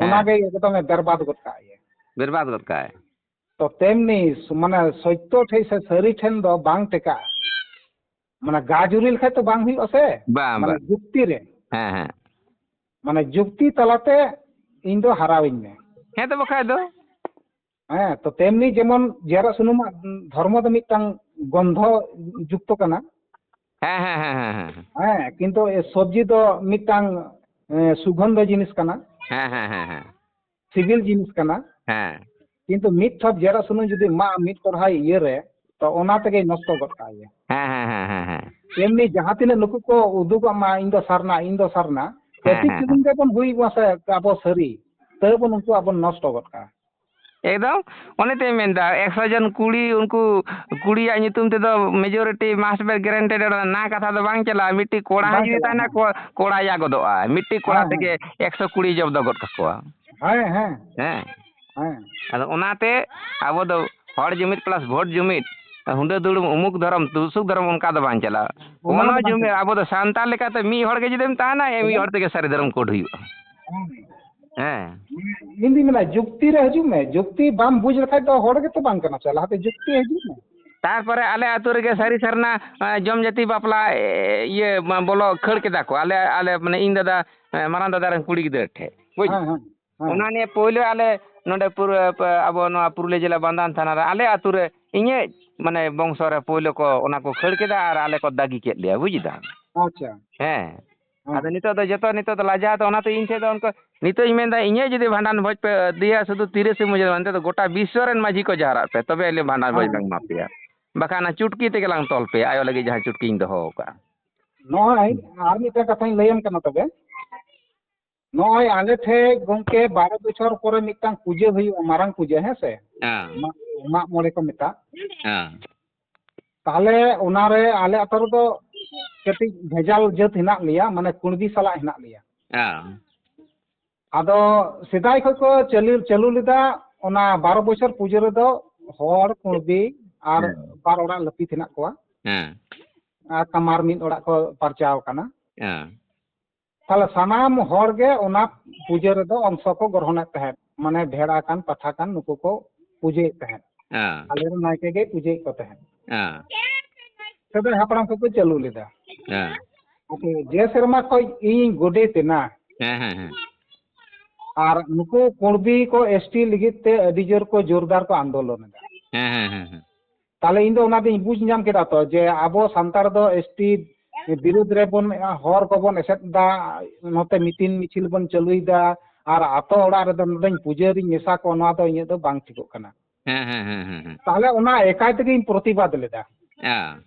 ᱦᱮᱸ᱾ ᱚᱱᱟᱜᱮ ᱮᱠᱫᱚᱢᱮ ᱵᱮᱨᱵᱟᱫ ᱜᱚᱫ ᱠᱟᱜ ᱜᱮ᱾ ᱵᱮᱨᱵᱟᱫ ᱜᱚᱫ ᱠᱟᱜᱼᱟᱭ᱾ ᱛᱚ ᱛᱮᱢᱱᱤ ᱥ-, ᱢᱟᱱᱮ ᱥᱚᱛᱭᱚ ᱴᱷᱮᱡ ᱥᱮ ᱥᱟᱹᱨᱤ ᱴᱷᱮᱱ ᱫᱚ ᱵᱟᱝ ᱴᱮᱠᱟᱜᱼᱟ᱾ ᱢᱟᱱᱮ ᱜᱟ ᱡᱩᱨᱤ ᱞᱮᱠᱷᱟᱡ ᱛᱚ ᱵᱟᱝ ᱦᱩᱭᱩᱜᱼᱟ ᱥᱮ᱾ ᱵᱟᱝ, ᱢᱟᱱᱮ ᱵᱟᱝ᱾ ᱡᱩᱠᱛᱤ ᱨᱮ᱾ ᱦᱮᱸ, ᱦᱮᱸ᱾ ᱢᱟᱱᱮ ᱡᱩᱠᱛᱤ ᱛᱟᱞᱟᱛᱮ ᱤᱧ ᱫᱚ ᱦᱟᱨᱟᱣᱤᱧ ᱢᱮ᱾ ᱦᱮᱸ ᱛᱚ ᱵᱟᱠᱷᱟᱡ ᱫᱚ᱾ ᱦᱮᱸ, ᱛᱚ ᱛᱮᱢᱱᱤ ᱡᱮᱢᱚᱱ ᱡᱮᱨ ᱥᱩᱱᱩᱢᱟᱜ ᱫᱷᱚᱨᱢᱚ ᱫᱚ ᱢᱤᱫᱴᱟᱝ ᱜᱚᱱᱫᱷᱚ ᱡᱩᱠᱛᱚ ᱠᱟᱱᱟ᱾ ᱦᱮᱸ, ᱦᱮᱸ, ᱦᱮᱸ, ᱦᱮᱸ, ᱦᱮᱸ᱾ ᱦᱮᱸ, ᱠᱤᱱᱛᱩ ᱮ ᱥᱚᱵᱽᱡᱤ ᱫᱚ ᱢᱤᱫᱴᱟᱝ, ᱮ, ᱥᱩᱜᱚᱱᱫᱷᱚ ᱡᱤᱱᱤᱥ ᱠᱟᱱᱟ, ᱦᱮᱸ, ᱦᱮᱸ, ᱦᱮᱸ, ᱦᱮᱸ᱾ ᱥᱤᱵᱤᱞ ᱡᱤᱱᱤᱥ ᱠᱟᱱᱟ᱾ ᱦᱮᱸ᱾ ᱠᱤᱱᱛᱩ ᱢᱤᱫ ᱴᱷᱚᱯ ᱡᱮᱨ ᱥᱩᱱᱩᱢ ᱡᱩᱫᱤ ᱮᱢᱟᱜᱼᱟ ᱢᱤᱫ ᱠᱚᱲᱦᱟᱭ ᱤᱭᱟᱹ ᱨᱮ, ᱛᱚ ᱚᱱᱟ ᱛᱮᱜᱮᱭ ᱱᱚᱥᱴᱚ ᱜᱚᱫ ᱠᱟᱜ ᱜᱮᱭᱟ᱾ ᱦᱮᱸ, ᱦᱮᱸ, ᱦᱮᱸ, ᱦᱮᱸ, ᱦᱮᱸ᱾ ᱮᱢᱱᱤ ᱡᱟᱦᱟᱸ ᱛᱤᱱᱟᱹᱜ ᱱᱩᱠᱩ ᱠᱚ ᱩᱫᱩᱜᱚᱜ ᱢᱟ, "ᱤᱧ ᱫᱚ ᱥᱟᱨᱱᱟ, ᱤᱧ ᱫᱚ ᱥᱟᱨᱱᱟ", ᱦᱮᱸ, ᱠᱟᱹᱴᱤᱡ ᱦᱮᱸ, ᱪᱩᱞᱩᱝ ᱦᱮᱸ᱾ ᱜᱮᱵᱚᱱ ᱦᱩᱭ ᱢᱟ ᱥᱮ ᱟᱵᱚ ᱥᱟᱹᱨᱤ, ᱛᱟᱹᱣ ᱵᱚᱱ ᱩᱱᱠᱩᱣᱟᱜ ᱵᱚᱱ ᱱᱚᱥᱴᱚ ᱜᱚᱫ ᱠᱟᱜᱼᱟ᱾ ᱮᱠᱫᱚᱢ, ᱚᱱᱮ ᱛᱚᱧ ᱢᱮᱱᱫᱟ, ᱮᱠᱥᱚ ᱡᱚᱱ ᱠᱩᱲᱤ, ᱩᱱᱠᱩ ᱠᱩᱲᱤᱭᱟᱜ ᱧᱩᱛᱩᱢ ᱛᱮᱫᱚ majority must be granted, ᱚᱱᱟ ᱠᱟᱛᱷᱟ ᱫᱚ ᱵᱟᱝ ᱪᱟᱞᱟᱜᱼᱟ᱾ ᱢᱤᱫᱴᱤᱡ ᱠᱚᱲᱟ ᱵᱟᱝ ᱦᱚᱸ ᱡᱩᱫᱤ ᱪᱟᱞᱟᱜᱼᱟ, ᱛᱟᱦᱮᱱᱟ, ᱦᱮᱸ᱾ ᱠᱚ-, ᱠᱚᱲᱟ ᱭᱟ ᱜᱚᱫᱚᱜᱼᱟ᱾ ᱢᱤᱫᱴᱤᱡ ᱠᱚᱲᱟ ᱦᱮᱸ, ᱦᱮᱸ᱾ ᱛᱮᱜᱮ ᱮᱠᱥᱚ ᱠᱩᱲᱤ ᱡᱚᱵᱫᱚ ᱜᱚᱫ ᱠᱟᱠᱚᱣᱟ᱾ ᱦᱮᱸ, ᱦᱮᱸ᱾ ᱦᱮᱸ᱾ ᱦᱮᱸ᱾ ᱟᱫᱚ ᱚᱱᱟᱛᱮ ᱟᱵᱚ ᱫᱚ ᱦᱚᱲ ᱡᱩᱢᱤᱫ plus vote ᱡᱩᱢᱤᱫ, ᱦᱩᱰᱟᱹ ᱫᱩᱲᱩᱢ, ᱩᱢᱩᱠ ᱫᱷᱚᱨᱚᱢ, ᱛᱩᱥᱩᱠ ᱫᱷᱚᱨᱚᱢ, ᱚᱱᱠᱟ ᱫᱚ ᱵᱟᱝ ᱪᱟᱞᱟᱜᱼᱟ᱾ ᱚᱱᱟ ᱠᱳᱱᱳ ᱫᱚ ᱵᱟᱝ ᱡᱩᱢᱤᱫ, ᱪᱟᱞᱟᱜᱼᱟ᱾ ᱟᱵᱚ ᱫᱚ ᱥᱟᱱᱛᱟᱲ ᱞᱮᱠᱟᱛᱮ ᱢᱤᱫ ᱦᱚᱲ ᱜᱮ ᱡᱩᱫᱤᱢ ᱛᱟᱦᱮᱱᱟ, ᱮ, ᱢᱤᱫ ᱦᱚᱲ ᱛᱮᱜᱮ ᱥᱟᱹᱨᱤ ᱫᱷᱚᱨᱚᱢ code ᱦᱩᱭᱩᱜᱼᱟ᱾ ᱦᱮᱸ᱾ ᱦᱮᱸ᱾ ᱤᱧ ᱫᱩᱧ ᱢᱮᱱᱟ, ᱡᱩᱠᱛᱤ ᱨᱮ ᱦᱤᱡᱩᱜ ᱢᱮ᱾ ᱡᱩᱠᱛᱤ ᱵᱟᱢ ᱵᱩᱡᱽ ᱞᱮᱠᱷᱟᱡ ᱫᱚ ᱦᱚᱲ ᱜᱮᱛᱚ ᱵᱟᱝ ᱠᱟᱱᱟ ᱥᱮ᱾ ᱞᱟᱦᱟᱛᱮ ᱡᱩᱠᱛᱤ ᱦᱤᱡᱩᱜ ᱢᱮ᱾ ᱛᱟᱨᱯᱚᱨᱮ ᱟᱞᱮ ᱟᱹᱛᱩ ᱨᱮᱜᱮ ᱥᱟᱹᱨᱤ ᱥᱟᱨᱱᱟ, ᱮ, ᱡᱚᱢ ᱡᱟᱹᱛᱤ ᱵᱟᱯᱞᱟ, ᱮ, ᱤᱭᱟᱹ, ᱢᱟ, ᱵᱚᱞᱚ ᱠᱷᱟᱹᱲ ᱠᱮᱫᱟ ᱠᱚ᱾ ᱟᱞᱮ, ᱟᱞᱮ, ᱢᱟᱱᱮ, ᱤᱧ ᱫᱟᱫᱟ, ᱮ, ᱢᱟᱨᱟᱝ ᱫᱟᱫᱟ ᱨᱮᱱ ᱠᱩᱲᱤ ᱜᱤᱫᱽᱨᱟᱹ ᱴᱷᱮᱡ, ᱵᱩᱡᱽ? ᱦᱮᱸ, ᱦᱮᱸ, ᱦᱮᱸ᱾ ᱚᱱᱟ ᱱᱤᱭᱮ ᱯᱳᱭᱞᱳ ᱟᱞᱮ ᱱᱚᱰᱮ ᱯᱩᱨ-, ᱯ-, ᱟᱵᱚ ᱱᱚᱣᱟ ᱯᱩᱨᱩᱞᱤᱭᱟᱹ ᱡᱮᱞᱟ ᱵᱟᱱᱫᱟᱱ ᱛᱷᱟᱱᱟ ᱨᱮ ᱟᱞᱮ ᱟᱹᱛᱩ ᱨᱮ ᱤᱧᱟᱹᱜ, ᱢᱟᱱᱮ, ᱵᱚᱝᱥᱚ ᱨᱮ ᱯᱳᱭᱞᱳ ᱠᱚ ᱚᱱᱟ ᱠᱚ ᱠᱷᱟᱹᱲ ᱠᱮᱫᱟ ᱟᱨ ᱟᱞᱮ ᱠᱚ ᱫᱟᱹᱜᱤ ᱠᱮᱫ ᱞᱮᱭᱟ, ᱵᱩᱡᱽ ᱫᱟᱢ? ᱟᱪᱪᱷᱟ᱾ ᱦᱮᱸ᱾ ᱦᱮᱸ᱾ ᱟᱫᱚ ᱱᱤᱛᱚᱜ ᱫᱚ ᱡᱚᱛᱚ, ᱱᱤᱛᱚᱜ ᱫᱚ ᱞᱟᱡᱟᱣ ᱫᱚ ᱚᱱᱟᱛᱮ ᱤᱧ ᱴᱷᱮᱡ ᱫᱚ ᱚᱱᱠᱟ, ᱱᱤᱛᱚᱜ ᱤᱧ ᱢᱮᱱᱫᱟ, ᱤᱧᱟᱹᱜ ᱡᱩᱫᱤ ᱵᱷᱟᱸᱰᱟᱱ ᱵᱷᱚᱡᱽ ᱯᱮ ᱤᱫᱤᱭᱟ, ᱥᱩᱫᱷᱩ ᱛᱤᱨᱤᱥ ᱢᱟᱹᱡᱷᱤ ᱫᱚ ᱵᱟᱝ, ᱱᱤᱛᱚᱜ ᱫᱚ ᱜᱚᱴᱟ ᱵᱤᱥᱥᱚ ᱨᱮᱱ ᱢᱟᱹᱡᱷᱤ ᱠᱚ ᱡᱟᱣᱨᱟᱜ ᱯᱮ, ᱛᱚᱵᱮ ᱟᱞᱮ ᱵᱷᱟᱸᱰᱟᱱ ᱵᱷᱚᱡᱽ ᱦᱮᱸ᱾ ᱞᱟᱝ ᱮᱢᱟ ᱯᱮᱭᱟ, ᱵᱟᱠᱷᱟᱱ ᱚᱱᱟ ᱪᱩᱴᱠᱤ ᱛᱮᱜᱮ ᱞᱟᱝ ᱛᱚᱞ ᱯᱮᱭᱟ, ᱟᱭᱳ ᱞᱟᱹᱜᱤᱫ ᱡᱟᱦᱟᱸ ᱪᱩᱴᱠᱤᱧ ᱫᱚᱦᱚ ᱟᱠᱟᱫᱼᱟ᱾ ᱱᱚᱜᱼᱚᱭ ᱟᱨ ᱢᱤᱫᱴᱟᱝ ᱠᱟᱛᱷᱟᱧ ᱞᱟᱹᱭᱟᱢ ᱠᱟᱱᱟ ᱛᱚᱵᱮ᱾ ᱱᱚᱜᱼᱚᱭ ᱟᱞᱮ ᱴᱷᱮᱡ ᱜᱚᱢᱠᱮ ᱵᱟᱨᱚ ᱵᱚᱪᱷᱚᱨ ᱯᱚᱨᱮ ᱢᱤᱫᱴᱟᱝ ᱯᱩᱡᱟᱹ ᱦᱩᱭᱩᱜᱼᱟ, ᱢᱟᱨᱟᱝ ᱯᱩᱡᱟᱹ, ᱦᱮᱸ ᱥᱮ? ᱦᱮᱸ᱾ ᱢᱟᱜ, ᱢᱟᱜ ᱢᱚᱬᱮ ᱠᱚ ᱢᱮᱛᱟᱜ᱾ ᱦᱮᱸ᱾ ᱛᱟᱦᱞᱮ ᱚᱱᱟᱨᱮ ᱟᱞᱮ ᱟᱛᱳ ᱨᱮᱫᱚ ᱠᱟᱹᱴᱤᱡ ᱵᱷᱮᱡᱟᱞ ᱡᱟᱹᱛ ᱦᱮᱱᱟᱜ ᱞᱮᱭᱟ, ᱢᱟᱱᱮ ᱠᱩᱬᱵᱤ ᱥᱟᱞᱟᱜ ᱦᱮᱱᱟᱜ ᱞᱮᱭᱟ᱾ ᱦᱮᱸ᱾ ᱟᱫᱚ ᱥᱮᱫᱟᱭ ᱠᱷᱚᱡ ᱠᱚ ᱪᱟᱹᱞᱩ, ᱪᱟᱹᱞᱩ ᱞᱮᱫᱟ ᱚᱱᱟ ᱵᱟᱨᱚ ᱵᱚᱪᱷᱚᱨ ᱯᱩᱡᱟᱹ ᱨᱮᱫᱚ ᱦᱚᱲ, ᱠᱩᱬᱵᱤ ᱟᱨ ᱦᱮᱸ᱾ ᱵᱟᱨ ᱚᱲᱟᱜ ᱞᱟᱹᱯᱤᱛ ᱦᱮᱱᱟᱜ ᱠᱚᱣᱟ᱾ ᱦᱮᱸ᱾ ᱟᱨ ᱠᱟᱢᱟᱨ ᱢᱤᱫ ᱚᱲᱟᱜ ᱠᱚ ᱯᱟᱨᱪᱟᱣ ᱟᱠᱟᱱᱟ᱾ ᱦᱮᱸ᱾ ᱛᱟᱦᱞᱮ ᱥᱟᱱᱟᱢ ᱦᱚᱲ ᱜᱮ ᱚᱱᱟ ᱯᱩᱡᱟᱹ ᱨᱮᱫᱚ ᱚᱝᱥᱚ ᱠᱚ ᱜᱨᱚᱦᱚᱱᱮᱫ ᱛᱟᱦᱮᱸᱫ, ᱢᱟᱱᱮ ᱵᱷᱮᱲᱟ ᱠᱟᱱ, ᱯᱟᱴᱷᱟ ᱠᱟᱱ, ᱱᱩᱠᱩ ᱠᱚ ᱯᱩᱡᱟᱹᱭᱮᱫ ᱛᱟᱦᱮᱸᱫ᱾ ᱦᱮᱸ᱾ ᱟᱞᱮᱨᱮᱱ ᱱᱟᱭᱠᱮ ᱜᱮᱭ ᱯᱩᱡᱟᱹᱭᱮᱫ ᱠᱚ ᱛᱟᱦᱮᱸᱫ᱾ ᱦᱮᱸ᱾ ᱥᱮᱫᱟᱭ ᱦᱟᱯᱲᱟᱢ ᱠᱚᱠᱚ ᱪᱟᱹᱞᱩ ᱞᱮᱫᱟ᱾ ᱦᱮᱸ᱾ ᱟᱫᱚ ᱡᱮ ᱥᱮᱨᱢᱟ ᱠᱷᱚᱡ ᱤᱧ ᱜᱚᱰᱮᱛ ᱮᱱᱟ, ᱦᱮᱸ, ᱦᱮᱸ, ᱦᱮᱸ᱾ ᱟᱨ ᱱᱩᱠᱩ ᱠᱩᱬᱵᱤ ᱠᱚ ᱮᱥ ᱴᱤ ᱞᱟᱹᱜᱤᱫ ᱛᱮ ᱟᱹᱰᱤ ᱡᱳᱨ ᱠᱚ ᱡᱳᱨᱫᱟᱨ ᱠᱚ ᱟᱱᱫᱳᱞᱚᱱ ᱮᱫᱟ᱾ ᱦᱮᱸ, ᱦᱮᱸ, ᱦᱮᱸ, ᱦᱮᱸ᱾ ᱛᱟᱦᱞᱮ ᱤᱧ ᱫᱚ ᱚᱱᱟ ᱫᱚᱧ ᱵᱩᱡᱽ ᱧᱟᱢ ᱠᱮᱫᱟ ᱛᱚ, ᱡᱮ ᱟᱵᱚ ᱥᱟᱱᱛᱟᱲ ᱫᱚ ᱮᱥ ᱴᱤ ᱵᱤᱨᱩᱫᱽ ᱨᱮᱵᱚᱱ, ᱦᱚᱨ ᱠᱚᱵᱚᱱ ᱮᱥᱮᱫ ᱮᱫᱟ, ᱱᱚᱛᱮ ᱢᱤᱴᱤᱝ ᱢᱤᱪᱷᱤᱞ ᱵᱚᱱ ᱪᱟᱹᱞᱩᱭᱮᱫᱟ, ᱟᱨ ᱟᱛᱳ ᱚᱲᱟᱜ ᱨᱮᱫᱚ ᱱᱚᱰᱮᱧ ᱯᱩᱡᱟᱹᱨᱤᱧ ᱢᱮᱥᱟ ᱠᱚᱣᱟ, ᱱᱚᱣᱟ ᱫᱚ ᱤᱧᱟᱹᱜ ᱫᱚ ᱵᱟᱝ ᱴᱷᱤᱠᱚᱜ ᱠᱟᱱᱟ᱾ ᱦᱮᱸ, ᱦᱮᱸ, ᱦᱮᱸ, ᱦᱮᱸ, ᱦᱮᱸ᱾ ᱛᱟᱦᱞᱮ ᱚᱱᱟ ᱮᱠᱟᱭ ᱛᱮᱜᱮᱧ ᱯᱨᱚᱛᱤᱵᱟᱫ ᱞᱮᱫᱟ᱾ ᱦᱮᱸ᱾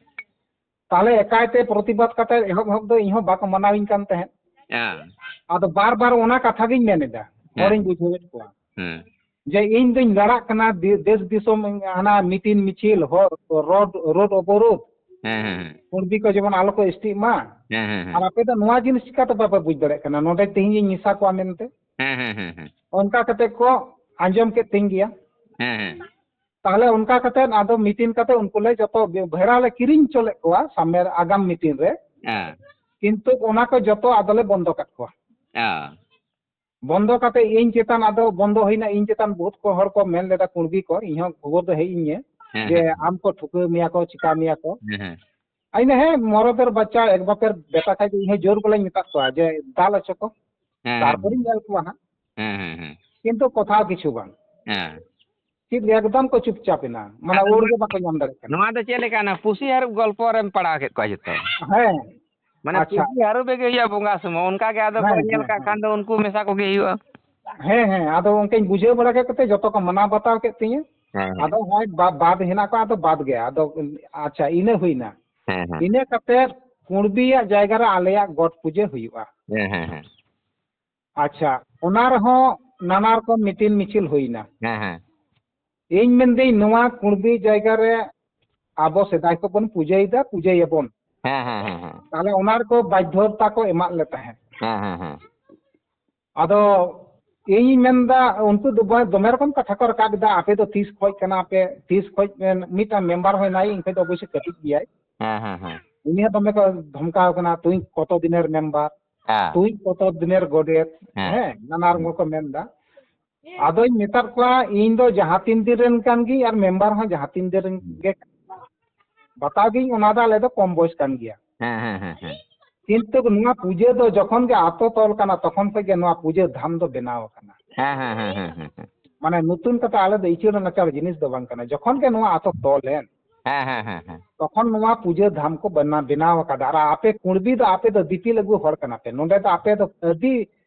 ᱛᱟᱦᱞᱮ ᱮᱠᱟᱭ ᱛᱮ ᱯᱨᱚᱛᱤᱵᱟᱫ ᱠᱟᱛᱮ ᱮᱦᱚᱵ ᱮᱦᱚᱵ ᱫᱚ ᱤᱧ ᱦᱚᱸ ᱵᱟᱠᱚ ᱢᱟᱱᱟᱣᱤᱧ ᱠᱟᱱ ᱛᱟᱦᱮᱸᱫ᱾ ᱦᱮᱸ᱾ ᱟᱫᱚ ᱵᱟᱨ ᱵᱟᱨ ᱚᱱᱟ ᱠᱟᱛᱷᱟ ᱜᱤᱧ ᱢᱮᱱ ᱮᱫᱟ, ᱦᱮᱸ᱾ ᱦᱚᱲᱤᱧ ᱵᱩᱡᱷᱟᱹᱣᱮᱫ ᱠᱚᱣᱟ᱾ ᱦᱮᱸ᱾ ᱡᱮ ᱤᱧ ᱫᱩᱧ ᱞᱟᱲᱟᱜ ᱠᱟᱱᱟ ᱫᱮ-, ᱫᱮᱥ ᱫᱤᱥᱚᱢ, ᱦᱟᱱᱟ ᱢᱤᱴᱤᱝ ᱢᱤᱪᱷᱤᱞ, ᱦᱚ-, ᱨᱳᱰ, ᱨᱳᱰ ᱚᱵᱚᱨᱳᱫᱷ, ᱦᱮᱸ, ᱦᱮᱸ, ᱦᱮᱸ᱾ ᱠᱩᱬᱵᱤ ᱠᱚ ᱡᱮᱢᱚᱱ ᱟᱞᱚ ᱠᱚ ᱮᱥ ᱴᱤᱜ ᱢᱟ᱾ ᱦᱮᱸ, ᱦᱮᱸ, ᱦᱮᱸ᱾ ᱟᱨ ᱟᱯᱮ ᱫᱚ ᱱᱚᱣᱟ ᱡᱤᱱᱤᱥ ᱪᱤᱠᱟᱹᱛᱮ ᱵᱟᱯᱮ ᱵᱩᱡᱽ ᱫᱟᱲᱮᱭᱟᱜ ᱠᱟᱱᱟ, ᱱᱚᱰᱮ ᱛᱮᱦᱮᱧ ᱤᱧ ᱢᱮᱥᱟ ᱠᱚᱣᱟ ᱢᱮᱱᱛᱮ? ᱦᱮᱸ, ᱦᱮᱸ, ᱦᱮᱸ, ᱦᱮᱸ᱾ ᱚᱱᱠᱟ ᱠᱟᱛᱮ ᱠᱚ ᱟᱸᱡᱚᱢ ᱠᱮᱫ ᱛᱤᱧ ᱜᱮᱭᱟ᱾ ᱦᱮᱸ, ᱦᱮᱸ᱾ ᱛᱟᱦᱞᱮ ᱚᱱᱠᱟ ᱠᱟᱛᱮ ᱟᱫᱚ ᱢᱤᱴᱤᱝ ᱠᱟᱛᱮ ᱩᱱᱠᱩ ᱞᱮ ᱡᱚᱛᱚ ᱵᱷᱮᱲᱟ ᱞᱮ ᱠᱤᱨᱤᱧ ᱦᱚᱪᱚ ᱞᱮᱫ ᱠᱚᱣᱟ ᱥᱟᱢᱱᱮ ᱟᱜᱟᱢ ᱢᱤᱴᱤᱝ ᱨᱮ᱾ ᱦᱮᱸ᱾ ᱠᱤᱱᱛᱩ ᱚᱱᱟ ᱠᱚ ᱡᱚᱛᱚ ᱟᱫᱚᱞᱮ ᱵᱚᱱᱫᱚ ᱠᱟᱫ ᱠᱚᱣᱟ᱾ ᱦᱮᱸ᱾ ᱵᱚᱱᱫᱚ ᱠᱟᱛᱮ ᱤᱧ ᱪᱮᱛᱟᱱ ᱟᱫᱚ ᱵᱚᱱᱫᱚ ᱦᱩᱭᱱᱟ, ᱤᱧ ᱪᱮᱛᱟᱱ ᱵᱚᱦᱩᱛ ᱠᱚ ᱦᱚᱲ ᱠᱚ ᱢᱮᱱ ᱞᱮᱫᱟ, ᱠᱩᱬᱵᱤ ᱠᱚ, ᱤᱧ ᱦᱚᱸ ᱠᱷᱚᱵᱚᱨ ᱫᱚ ᱦᱮᱡ ᱤᱧ ᱜᱮ᱾ ᱦᱮᱸ, ᱡᱮ ᱦᱮᱸ᱾ ᱟᱢ ᱠᱚ ᱴᱷᱩᱠᱟᱹ ᱢᱮᱭᱟ ᱠᱚ, ᱪᱤᱠᱟ ᱢᱮᱭᱟ ᱠᱚ᱾ ᱦᱮᱸ, ᱦᱮᱸ᱾ ᱟᱨ ᱤᱧ ᱫᱚ, ᱦᱮᱸ, ᱢᱚᱨᱚᱫᱮᱨ ᱵᱟᱪᱪᱟ ᱮᱠ ᱵᱟᱯᱮᱨ ᱵᱮᱴᱟ ᱠᱷᱟᱡ ᱫᱚ ᱤᱧ ᱦᱚᱸ ᱡᱳᱨ ᱵᱚᱞᱮᱧ ᱢᱮᱛᱟᱫ ᱠᱚᱣᱟ ᱡᱮ ᱫᱟᱞ ᱦᱚᱪᱚ ᱠᱚ᱾ ᱦᱮᱸ, ᱦᱮᱸ᱾ ᱛᱟᱨᱯᱚᱨᱮᱧ ᱧᱮᱞ ᱠᱚᱣᱟ ᱦᱟᱸᱜ᱾ ᱦᱮᱸ, ᱦᱮᱸ, ᱦᱮᱸ᱾ ᱠᱤᱱᱛᱩ ᱠᱚᱛᱷᱟ ᱠᱤᱪᱷᱩ ᱵᱟᱝ᱾ ᱦᱮᱸ᱾ ᱪᱮᱫ ᱮᱠᱫᱚᱢ ᱠᱚ ᱪᱩᱯᱪᱟᱯ ᱮᱱᱟ, ᱢᱟᱱᱮ ᱟᱫᱚ ᱳᱲ ᱱᱚᱣᱟ, ᱜᱮ ᱵᱟᱠᱚ ᱧᱟᱢ ᱫᱟᱲᱮᱭᱟᱜ ᱠᱟᱱᱟ᱾ ᱱᱚᱣᱟ ᱫᱚ ᱪᱮᱫ ᱞᱮᱠᱟ, ᱚᱱᱟ ᱯᱩᱥᱤ ᱦᱟᱹᱨᱩᱵ ᱜᱚᱞᱯᱚ ᱨᱮᱢ ᱯᱟᱲᱟᱣ ᱠᱮᱫ ᱠᱚᱣᱟ ᱡᱚᱛᱚ? ᱦᱮᱸ᱾ ᱢᱟᱱᱮ ᱟᱪᱪᱷᱟ᱾ ᱯᱩᱥᱤ ᱦᱟᱹᱨᱩᱵᱮ ᱜᱮ ᱦᱩᱭᱩᱜᱼᱟ ᱵᱚᱸᱜᱟ ᱥᱚᱢᱚᱭ, ᱚᱱᱠᱟ ᱜᱮ ᱟᱫᱚ ᱠᱚ ᱦᱮᱸ, ᱧᱮᱞ ᱦᱮᱸ, ᱠᱟᱜ ᱦᱮᱸ᱾ ᱠᱷᱟᱱ ᱫᱚ ᱩᱱᱠᱩ ᱢᱮᱥᱟ ᱠᱚᱜᱮ ᱦᱩᱭᱩᱜᱼᱟ᱾ ᱦᱮᱸ, ᱦᱮᱸ, ᱟᱫᱚ ᱚᱱᱠᱟᱧ ᱵᱩᱡᱷᱟᱹᱣ ᱵᱟᱲᱟ ᱠᱮᱫ ᱠᱚᱛᱮ ᱡᱚᱛᱚ ᱠᱚ ᱢᱟᱱᱟᱣ ᱵᱟᱛᱟᱣ ᱠᱮᱫ ᱛᱤᱧᱟᱹ᱾ ᱦᱮᱸ, ᱦᱮᱸ᱾ ᱟᱫᱚ ᱦᱚᱸᱜᱼᱚᱭ ᱵᱟ-, ᱵᱟᱫ ᱦᱮᱱᱟᱜ ᱠᱚᱣᱟ, ᱟᱫᱚ ᱵᱟᱫ ᱜᱮ᱾ ᱟᱫᱚ, ᱟᱪᱪᱷᱟ, ᱤᱱᱟᱹ ᱦᱩᱭᱱᱟ᱾ ᱦᱮᱸ, ᱦᱮᱸ᱾ ᱤᱱᱟᱹ ᱠᱟᱛᱮ ᱠᱩᱬᱵᱤᱭᱟᱜ ᱡᱟᱭᱜᱟ ᱨᱮ ᱟᱞᱮᱭᱟᱜ ᱜᱚᱴ ᱯᱩᱡᱟᱹ ᱦᱩᱭᱩᱜᱼᱟ᱾ ᱦᱮᱸ, ᱦᱮᱸ, ᱦᱮᱸ᱾ ᱟᱪᱪᱷᱟ, ᱚᱱᱟ ᱨᱮᱦᱚᱸ ᱱᱟᱱᱟ ᱨᱚᱠᱚᱢ ᱢᱤᱴᱤᱝ ᱢᱤᱪᱷᱤᱞ ᱦᱩᱭᱱᱟ᱾ ᱦᱮᱸ, ᱦᱮᱸ᱾ ᱤᱧ ᱢᱮᱱᱫᱟᱹᱧ, ᱱᱚᱣᱟ ᱠᱩᱬᱵᱤ ᱡᱟᱭᱜᱟ ᱨᱮ ᱟᱵᱚ ᱥᱮᱫᱟᱭ ᱠᱷᱚᱱ ᱵᱚᱱ ᱯᱩᱡᱟᱹᱭᱮᱫᱟ, ᱯᱩᱡᱟᱹᱭᱟᱵᱚᱱ᱾ ᱦᱮᱸ, ᱦᱮᱸ, ᱦᱮᱸ, ᱦᱮᱸ᱾ ᱛᱟᱦᱞᱮ ᱚᱱᱟ ᱨᱮᱠᱚ ᱵᱟᱫᱽᱫᱷᱚᱛᱟ ᱠᱚ ᱮᱢᱟᱫ ᱞᱮ ᱛᱟᱦᱮᱸᱫ᱾ ᱦᱮᱸ, ᱦᱮᱸ, ᱦᱮᱸ᱾ ᱟᱫᱚ ᱤᱧᱤᱧ ᱢᱮᱱᱫᱟ, ᱩᱱᱠᱩ ᱫᱚ ᱵᱚ-, ᱫᱚᱢᱮ ᱨᱚᱠᱚᱢ ᱠᱟᱛᱷᱟ ᱠᱚ ᱨᱟᱠᱟᱵ ᱮᱫᱟ, "ᱟᱯᱮ ᱫᱚ ᱛᱤᱥ ᱠᱷᱚᱡ ᱠᱟᱱᱟ ᱯᱮ, ᱛᱤᱥ ᱠᱷᱚᱡ ᱯᱮ?" ᱢᱤᱫᱴᱟᱝ ᱢᱮᱢᱵᱟᱨ ᱦᱚᱸ ᱦᱮᱱᱟᱭ, ᱤᱧ ᱠᱷᱚᱡ ᱫᱚ ᱚᱵᱚᱥᱥᱳᱭ ᱠᱟᱹᱴᱤᱡ ᱜᱮᱭᱟᱭ᱾ ᱦᱮᱸ, ᱦᱮᱸ, ᱦᱮᱸ᱾ ᱩᱱᱤ ᱦᱚᱸ ᱫᱚᱢᱮ ᱠᱚ ᱫᱷᱚᱢᱠᱟᱣ ᱠᱟᱱᱟ, "ᱛᱩᱭ ᱠᱚᱛᱚ ᱫᱤᱱᱮᱨ ᱢᱮᱢᱵᱟᱨ, ᱦᱮᱸ᱾ ᱛᱩᱭ ᱠᱚᱛᱚ ᱫᱤᱱᱮᱨ ᱜᱚᱰᱮᱛ", ᱦᱮᱸ᱾ ᱦᱮᱸ, ᱱᱟᱱᱟ ᱨᱚᱠᱚᱢ ᱠᱚ ᱢᱮᱱᱫᱟ᱾ ᱟᱫᱚᱧ ᱢᱮᱛᱟᱫ ᱠᱚᱣᱟ, ᱤᱧ ᱫᱚ ᱡᱟᱦᱟᱸ ᱛᱤᱱ ᱫᱤᱱ ᱨᱮᱱ ᱠᱟᱱ ᱜᱤᱧ ᱟᱨ ᱢᱮᱢᱵᱟᱨ ᱦᱚᱸ ᱡᱟᱦᱟᱸ ᱛᱤᱱ ᱫᱤᱱ ᱨᱮᱱ ᱜᱮ ᱠᱟᱱᱟ᱾ ᱵᱟᱛᱟᱣ ᱜᱤᱧ, ᱚᱱᱟ ᱫᱚ ᱟᱞᱮ ᱫᱚ ᱠᱚᱢ ᱵᱚᱭᱮᱥ ᱠᱟᱱ ᱜᱮᱭᱟ᱾ ᱦᱮᱸ, ᱦᱮᱸ, ᱦᱮᱸ, ᱦᱮᱸ᱾ ᱠᱤᱱᱛᱩ ᱱᱚᱣᱟ ᱯᱩᱡᱟᱹ ᱫᱚ ᱡᱚᱠᱷᱚᱱ ᱜᱮ ᱟᱛᱳ ᱛᱚᱞ ᱠᱟᱱᱟ, ᱛᱚᱠᱷᱚᱱ ᱠᱷᱚᱱ ᱜᱮ ᱱᱚᱣᱟ ᱯᱩᱡᱟᱹ ᱫᱷᱟᱢ ᱫᱚ ᱵᱮᱱᱟᱣ ᱟᱠᱟᱱᱟ᱾ ᱦᱮᱸ, ᱦᱮᱸ, ᱦᱮᱸ, ᱦᱮᱸ, ᱦᱮᱸ, ᱦᱮᱸ᱾ ᱢᱟᱱᱮ ᱱᱚᱛᱩᱱ ᱠᱟᱛᱮ ᱟᱞᱮ ᱫᱚ ᱤᱪᱟᱹᱲ ᱱᱟᱪᱟᱲ ᱡᱤᱱᱤᱥ ᱫᱚ ᱵᱟᱝ ᱠᱟᱱᱟ᱾ ᱡᱚᱠᱷᱚᱱ ᱜᱮ ᱱᱚᱣᱟ ᱟᱛᱳ ᱛᱚᱞ ᱮᱱ, ᱦᱮᱸ, ᱦᱮᱸ, ᱦᱮᱸ, ᱦᱮᱸ᱾ ᱛᱚᱠᱷᱚᱱ ᱱᱚᱣᱟ ᱯᱩᱡᱟᱹ ᱫᱷᱟᱢ ᱠᱚ ᱵᱮᱱᱟ-, ᱵᱮᱱᱟᱣ ᱟᱠᱟᱫᱟ᱾ ᱟᱨ ᱟᱯᱮ ᱠᱩᱬᱵᱤ ᱫᱚ ᱟᱯᱮ ᱫᱚ ᱫᱤᱯᱤᱞ ᱟᱹᱜᱩ ᱦᱚᱲ ᱠᱟᱱᱟ ᱯᱮ᱾ ᱱᱚᱰᱮ ᱫᱚ ᱟᱯᱮ ᱫᱚ ᱟᱹᱫᱤ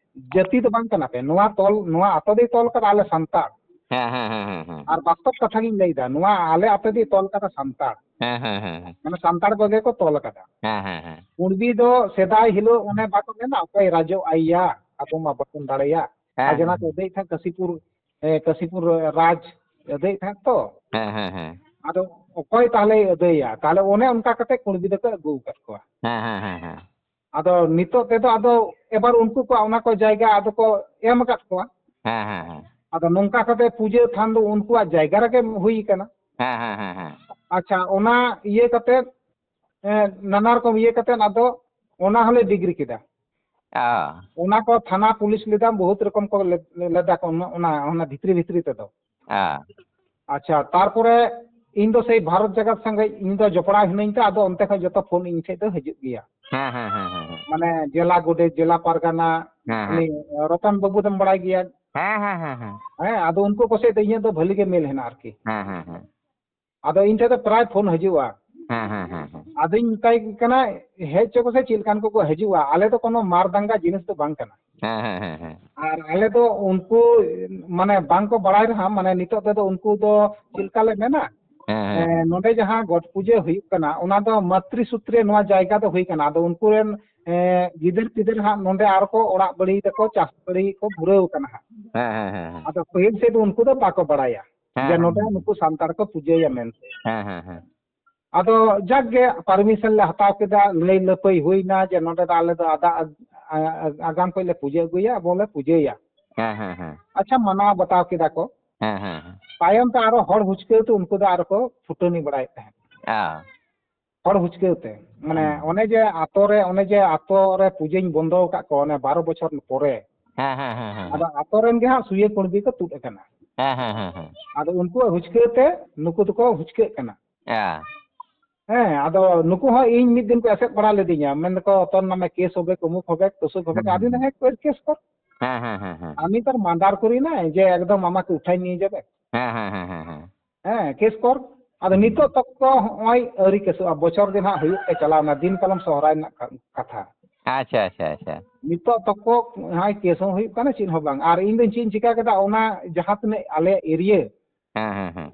ᱡᱟᱹᱛᱤ ᱫᱚ ᱵᱟᱝ ᱠᱟᱱᱟ ᱯᱮ᱾ ᱱᱚᱣᱟ ᱛᱚᱞ, ᱱᱚᱣᱟ ᱟᱛᱳ ᱫᱚᱭ ᱛᱚᱞ ᱠᱟᱫᱟ ᱟᱞᱮ ᱥᱟᱱᱛᱟᱲ᱾ ᱦᱮᱸ, ᱦᱮᱸ, ᱦᱮᱸ, ᱦᱮᱸ, ᱦᱮᱸ᱾ ᱟᱨ ᱵᱟᱥᱛᱚᱵ ᱠᱟᱛᱷᱟ ᱜᱤᱧ ᱞᱟᱹᱭᱫᱟ, ᱱᱚᱣᱟ ᱟᱞᱮ ᱟᱛᱳ ᱫᱚᱭ ᱛᱚᱞ ᱠᱟᱫᱟ ᱥᱟᱱᱛᱟᱲ᱾ ᱦᱮᱸ, ᱦᱮᱸ, ᱦᱮᱸ, ᱦᱮᱸ᱾ ᱢᱟᱱᱮ ᱥᱟᱱᱛᱟᱲ ᱠᱚᱜᱮ ᱠᱚ ᱛᱚᱞ ᱠᱟᱫᱟ᱾ ᱦᱮᱸ, ᱦᱮᱸ, ᱦᱮᱸ᱾ ᱠᱩᱬᱵᱤ ᱫᱚ ᱥᱮᱫᱟᱭ ᱦᱤᱞᱳᱜ ᱚᱱᱮ ᱵᱟᱠᱚ ᱢᱮᱱᱟ, "ᱚᱠᱚᱭ ᱨᱟᱡᱚᱜ ᱟᱭᱟ, ᱟᱵᱚ ᱢᱟ ᱵᱟᱵᱚᱱ ᱫᱟᱲᱮᱭᱟᱜ᱾" ᱦᱮᱸ, ᱠᱷᱟᱡᱽᱱᱟ ᱦᱮᱸ, ᱠᱚ ᱦᱮᱸ᱾ ᱟᱹᱫᱟᱹᱭᱮᱫ ᱛᱟᱦᱮᱸᱫ ᱠᱟᱥᱤᱯᱩᱨ, ᱮ, ᱠᱟᱥᱤᱯᱩᱨ ᱨᱟᱡᱽ ᱟᱹᱫᱟᱹᱭᱮᱫ ᱛᱟᱦᱮᱸᱫ ᱛᱚ᱾ ᱦᱮᱸ, ᱦᱮᱸ, ᱦᱮᱸ᱾ ᱟᱫᱚ ᱚᱠᱚᱭ ᱛᱟᱦᱞᱮᱭ ᱟᱹᱫᱟᱹᱭᱟ? ᱛᱟᱦᱞᱮ ᱚᱱᱮ ᱚᱱᱠᱟ ᱠᱟᱛᱮ ᱠᱩᱬᱵᱤ ᱫᱚᱠᱚ ᱟᱹᱜᱩ ᱟᱠᱟᱫ ᱠᱚᱣᱟ᱾ ᱦᱮᱸ, ᱦᱮᱸ, ᱦᱮᱸ, ᱦᱮᱸ᱾ ᱟᱫᱚ ᱱᱤᱛᱚᱜ ᱛᱮᱫᱚ ᱟᱫᱚ ᱮᱵᱟᱨ ᱩᱱᱠᱩ ᱠᱚᱣᱟᱜ ᱚᱱᱟ ᱠᱚ ᱡᱟᱭᱜᱟ ᱟᱫᱚ ᱠᱚ ᱮᱢ ᱟᱠᱟᱫ ᱠᱚᱣᱟ᱾ ᱦᱮᱸ, ᱦᱮᱸ, ᱦᱮᱸ᱾ ᱟᱫᱚ ᱱᱚᱝᱠᱟ ᱠᱟᱛᱮ ᱯᱩᱡᱟᱹ ᱛᱷᱟᱱ ᱫᱚ ᱩᱱᱠᱩᱣᱟᱜ ᱡᱟᱭᱜᱟ ᱨᱮᱜᱮ ᱦᱩᱭ ᱠᱟᱱᱟ᱾ ᱦᱮᱸ, ᱦᱮᱸ, ᱦᱮᱸ, ᱦᱮᱸ᱾ ᱟᱪᱪᱷᱟ, ᱚᱱᱟ ᱤᱭᱟᱹ ᱠᱟᱛᱮ, ᱮ, ᱱᱟᱱᱟ ᱨᱚᱠᱚᱢ ᱤᱭᱟᱹ ᱠᱟᱛᱮ ᱟᱫᱚ ᱚᱱᱟ ᱦᱚᱸᱞᱮ ᱰᱤᱜᱽᱨᱤ ᱠᱮᱫᱟ᱾ ᱚ᱾ ᱚᱱᱟ ᱠᱚ ᱛᱷᱟᱱᱟ ᱯᱩᱞᱤᱥ ᱞᱮᱫᱟ, ᱵᱚᱦᱩᱛ ᱨᱚᱠᱚᱢ ᱠᱚ ᱞᱮ-, ᱞᱮᱫᱟ ᱠᱚ ᱚᱱᱟ, ᱚᱱᱟ, ᱚᱱᱟ ᱵᱷᱤᱛᱨᱤ ᱵᱷᱤᱛᱨᱤ ᱛᱮᱫᱚ᱾ ᱚ᱾ ᱟᱪᱪᱷᱟ, ᱛᱟᱨᱯᱚᱨᱮ ᱤᱧ ᱫᱚ ᱥᱮᱭ ᱵᱷᱟᱨᱚᱛ ᱡᱟᱠᱟᱛ ᱥᱚᱸᱜᱮ ᱤᱧ ᱫᱚ ᱡᱚᱯᱲᱟᱣ ᱦᱤᱱᱟᱹᱧ ᱛᱮ, ᱟᱫᱚ ᱚᱱᱛᱮ ᱠᱷᱚᱱ ᱡᱚᱛᱚ ᱯᱷᱳᱱ ᱤᱧ ᱴᱷᱮᱡ ᱫᱚ ᱦᱤᱡᱩᱜ ᱜᱮᱭᱟ᱾ ᱦᱮᱸ, ᱦᱮᱸ, ᱦᱮᱸ, ᱦᱮᱸ, ᱦᱮᱸ᱾ ᱢᱟᱱᱮ ᱡᱮᱞᱟ ᱜᱚᱰᱮᱛ, ᱡᱮᱞᱟ ᱯᱟᱨᱜᱟᱱᱟ, ᱦᱮᱸ, ᱦᱮᱸ᱾ ᱩᱱᱤ ᱨᱚᱛᱚᱱ ᱵᱟᱹᱵᱩ ᱫᱚᱢ ᱵᱟᱲᱟᱭ ᱜᱮᱭᱟ? ᱦᱮᱸ, ᱦᱮᱸ, ᱦᱮᱸ, ᱦᱮᱸ᱾ ᱦᱮᱸ, ᱟᱫᱚ ᱩᱱᱠᱩ ᱠᱚ ᱥᱮᱫ ᱫᱚ ᱤᱧᱟᱹᱜ ᱫᱚ ᱵᱷᱟᱹᱞᱤ ᱜᱮ ᱢᱮᱞ ᱦᱮᱱᱟᱜᱼᱟ ᱟᱨᱠᱤ᱾ ᱦᱮᱸ, ᱦᱮᱸ, ᱦᱮᱸ᱾ ᱟᱫᱚ ᱤᱧ ᱴᱷᱮᱡ ᱫᱚ ᱯᱨᱟᱭ ᱯᱷᱳᱱ ᱦᱤᱡᱩᱜᱼᱟ᱾ ᱦᱮᱸ, ᱦᱮᱸ, ᱦᱮᱸ, ᱦᱮᱸ᱾ ᱟᱫᱚᱧ ᱢᱮᱛᱟᱭ ᱠᱟᱱᱟ, "ᱦᱮᱡ ᱪᱚ ᱠᱚᱥᱮ ᱪᱮᱫ ᱞᱮᱠᱟᱱ ᱠᱚᱠᱚ ᱦᱤᱡᱩᱜᱼᱟ, ᱟᱞᱮ ᱫᱚ ᱠᱳᱱᱳ ᱢᱟᱨ ᱫᱟᱝᱜᱟ ᱡᱤᱱᱤᱥ ᱫᱚ ᱵᱟᱝ ᱠᱟᱱᱟ᱾ ᱦᱮᱸ, ᱦᱮᱸ, ᱦᱮᱸ, ᱦᱮᱸ᱾ ᱟᱨ ᱟᱞᱮ ᱫᱚ ᱩᱱᱠᱩ, ᱢᱟᱱᱮ, ᱵᱟᱝ ᱠᱚ ᱵᱟᱲᱟᱭ ᱨᱮᱦᱚᱸ, ᱢᱟᱱᱮ, ᱱᱤᱛᱚᱜ ᱛᱮᱫᱚ ᱩᱱᱠᱩ ᱫᱚ ᱪᱮᱫ ᱞᱮᱠᱟ ᱞᱮ ᱢᱮᱱᱟ?" ᱦᱮᱸ, ᱦᱮᱸ᱾ ᱮᱸ, ᱱᱚᱰᱮ ᱡᱟᱦᱟᱸ ᱜᱚᱴ ᱯᱩᱡᱟᱹ ᱦᱩᱭᱩᱜ ᱠᱟᱱᱟ, ᱚᱱᱟ ᱫᱚ ᱢᱟᱛᱨᱤ ᱥᱩᱛᱨᱮ ᱱᱚᱣᱟ ᱡᱟᱭᱜᱟ ᱫᱚ ᱦᱩᱭ ᱠᱟᱱᱟ᱾ ᱟᱫᱚ ᱩᱱᱠᱩ ᱨᱮᱱ, ᱮᱸ, ᱜᱤᱫᱟᱹᱨ ᱯᱤᱫᱟᱹᱨ ᱦᱟᱸᱜ ᱱᱚᱰᱮ ᱟᱨᱚ ᱠᱚ ᱚᱲᱟᱜ ᱵᱟᱹᱲᱤ ᱫᱟᱠᱚ, ᱪᱟᱥ ᱵᱟᱹᱲᱤ ᱠᱚ ᱫᱷᱩᱨᱟᱹᱣ ᱠᱟᱱᱟ ᱦᱟᱸᱜ᱾ ᱦᱮᱸ, ᱦᱮᱸ, ᱦᱮᱸ, ᱦᱮᱸ᱾ ᱟᱫᱚ ᱯᱟᱹᱦᱤᱞ ᱥᱮᱫ ᱫᱚ ᱩᱱᱠᱩ ᱫᱚ ᱵᱟᱠᱚ ᱵᱟᱲᱟᱭᱟ ᱦᱮᱸ, ᱡᱮ ᱦᱮᱸ, ᱱᱚᱰᱮ ᱦᱮᱸ᱾ ᱱᱩᱠᱩ ᱥᱟᱱᱛᱟᱲ ᱠᱚ ᱯᱩᱡᱟᱹᱭᱟ ᱢᱮᱱᱛᱮ᱾ ᱦᱮᱸ, ᱦᱮᱸ, ᱦᱮᱸ᱾ ᱟᱫᱚ ᱡᱟᱠ ᱜᱮ permission ᱞᱮ ᱦᱟᱛᱟᱣ ᱠᱮᱫᱟ, ᱞᱟᱹᱭ ᱞᱟᱹᱯᱟᱹᱭ ᱦᱩᱭᱱᱟ ᱡᱮ ᱱᱚᱰᱮ ᱫᱚ ᱟᱞᱮ ᱫᱚ ᱟᱫᱟ-, ᱟ-, ᱟ-, ᱟᱜᱟᱢ ᱠᱷᱚᱡ ᱞᱮ ᱯᱩᱡᱟᱹ ᱟᱹᱜᱩᱭᱟ, ᱟᱵᱚ ᱞᱮ ᱯᱩᱡᱟᱹᱭᱟ᱾ ᱦᱮᱸ, ᱦᱮᱸ, ᱦᱮᱸ᱾ ᱟᱪᱪᱷᱟ, ᱢᱟᱱᱟᱣ ᱵᱟᱛᱟᱣ ᱠᱮᱫᱟ ᱠᱚ᱾ ᱦᱮᱸ, ᱦᱮᱸ, ᱦᱮᱸ᱾ ᱛᱟᱭᱚᱢ ᱛᱮ ᱟᱨᱚ ᱦᱚᱲ ᱦᱩᱪᱠᱟᱹᱣ ᱛᱮ ᱩᱱᱠᱩ ᱫᱚ ᱟᱨᱚ ᱠᱚ ᱯᱷᱩᱴᱟᱹᱱᱤ ᱵᱟᱲᱟᱭᱮᱫ ᱛᱟᱦᱮᱸᱫ᱾ ᱚ᱾ ᱦᱚᱲ ᱦᱩᱪᱠᱟᱹᱣ ᱛᱮ᱾ ᱢᱟᱱᱮ ᱦᱮᱸ᱾ ᱚᱱᱮ ᱡᱮ ᱟᱛᱳ ᱨᱮ, ᱚᱱᱮ ᱡᱮ ᱟᱛᱳ ᱨᱮ ᱯᱩᱡᱟᱹᱧ ᱵᱚᱱᱫᱚ ᱟᱠᱟᱫ ᱠᱚ, ᱚᱱᱮ ᱵᱟᱨᱚ ᱵᱚᱪᱷᱚᱨ ᱯᱚᱨᱮ᱾ ᱦᱮᱸ, ᱦᱮᱸ, ᱦᱮᱸ, ᱦᱮᱸ, ᱟᱫᱚ ᱦᱮᱸ᱾ ᱟᱛᱳ ᱨᱮᱱ ᱜᱮ ᱦᱟᱸᱜ ᱥᱩᱭᱟᱹ ᱠᱩᱬᱵᱤ ᱠᱚ ᱛᱩᱫ ᱟᱠᱟᱱᱟ᱾ ᱦᱮᱸ, ᱦᱮᱸ, ᱦᱮᱸ, ᱦᱮᱸ᱾ ᱟᱫᱚ ᱩᱱᱠᱩᱣᱟᱜ ᱦᱩᱪᱠᱟᱹᱣ ᱛᱮ ᱱᱩᱠᱩ ᱫᱚᱠᱚ ᱦᱩᱪᱠᱟᱹᱜ ᱠᱟᱱᱟ᱾ ᱦᱮᱸ᱾ ᱦᱮᱸ, ᱟᱫᱚ ᱱᱩᱠᱩ ᱦᱚᱸ ᱤᱧ ᱢᱤᱫ ᱫᱤᱱ ᱠᱚ ᱮᱥᱮᱫ ᱵᱟᱲᱟ ᱞᱤᱫᱤᱧᱟ, ᱢᱮᱱ ᱫᱟᱠᱚ, "ᱛᱳᱨ ᱱᱟᱢᱮ ᱠᱮᱥ ᱦᱚᱵᱮ, ᱠᱚᱢᱩᱠ ᱦᱚᱵᱮ, ᱛᱩᱥᱩᱠ ᱦᱚᱵᱮ", ᱦᱮᱸ, ᱟᱫᱚᱧ ᱦᱮᱸ, ᱢᱮᱱᱫᱟ, ᱦᱮᱸ᱾ "ᱦᱮᱸ, ᱠᱮᱥ ᱠᱚᱨ᱾ ᱦᱮᱸ, ᱦᱮᱸ, ᱦᱮᱸ, ᱦᱮᱸ᱾ ᱟᱢᱤ ᱛᱳᱨ ᱢᱟᱫᱟᱨ ᱠᱚᱨᱤ ᱱᱟ, ᱡᱮ ᱮᱠᱫᱚᱢ ᱟᱢᱟᱠᱮ ᱩᱴᱷᱟᱭ ᱱᱤᱭᱮ ᱡᱟᱵᱮ᱾" ᱦᱮᱸ, ᱦᱮᱸ, ᱦᱮᱸ, ᱦᱮᱸ, ᱦᱮᱸ᱾ ᱦᱮᱸ, ᱠᱮᱥ ᱠᱚᱨ᱾ ᱟᱫᱚ ᱦᱩᱸ᱾ ᱱᱤᱛᱚᱜ ᱛᱚᱠᱠᱚ ᱦᱚᱸᱜᱼᱚᱭ ᱟᱹᱣᱨᱤ ᱠᱮᱥᱚᱜᱼᱟ, ᱵᱚᱪᱷᱚᱨ ᱫᱤᱱ ᱦᱟᱸᱜ ᱦᱩᱭᱩᱜ ᱛᱮ ᱪᱟᱞᱟᱣᱱᱟ, ᱫᱤᱱ ᱠᱟᱞᱚᱢ ᱥᱚᱦᱨᱟᱭ ᱨᱮᱱᱟᱜ ᱠᱟ-, ᱠᱟᱛᱷᱟ᱾ ᱟᱪᱪᱷᱟ, ᱟᱪᱪᱷᱟ, ᱟᱪᱪᱷᱟ᱾ ᱱᱤᱛᱚᱜ ᱛᱚᱠᱠᱚ ᱦᱚᱸᱜᱼᱚᱭ ᱠᱮᱥ ᱦᱚᱸ ᱦᱩᱭᱩᱜ ᱠᱟᱱᱟ, ᱪᱮᱫ ᱦᱚᱸ ᱵᱟᱝ᱾ ᱟᱨ ᱤᱧ ᱫᱚᱧ ᱪᱮᱫ ᱤᱧ ᱪᱤᱠᱟ ᱠᱮᱫᱟ, ᱚᱱᱟ ᱡᱟᱦᱟᱸ ᱛᱤᱱᱟᱹᱜ ᱟᱞᱮᱭᱟᱜ ᱮᱨᱤᱭᱟᱹ, ᱦᱮᱸ, ᱦᱮᱸ, ᱦᱮᱸ᱾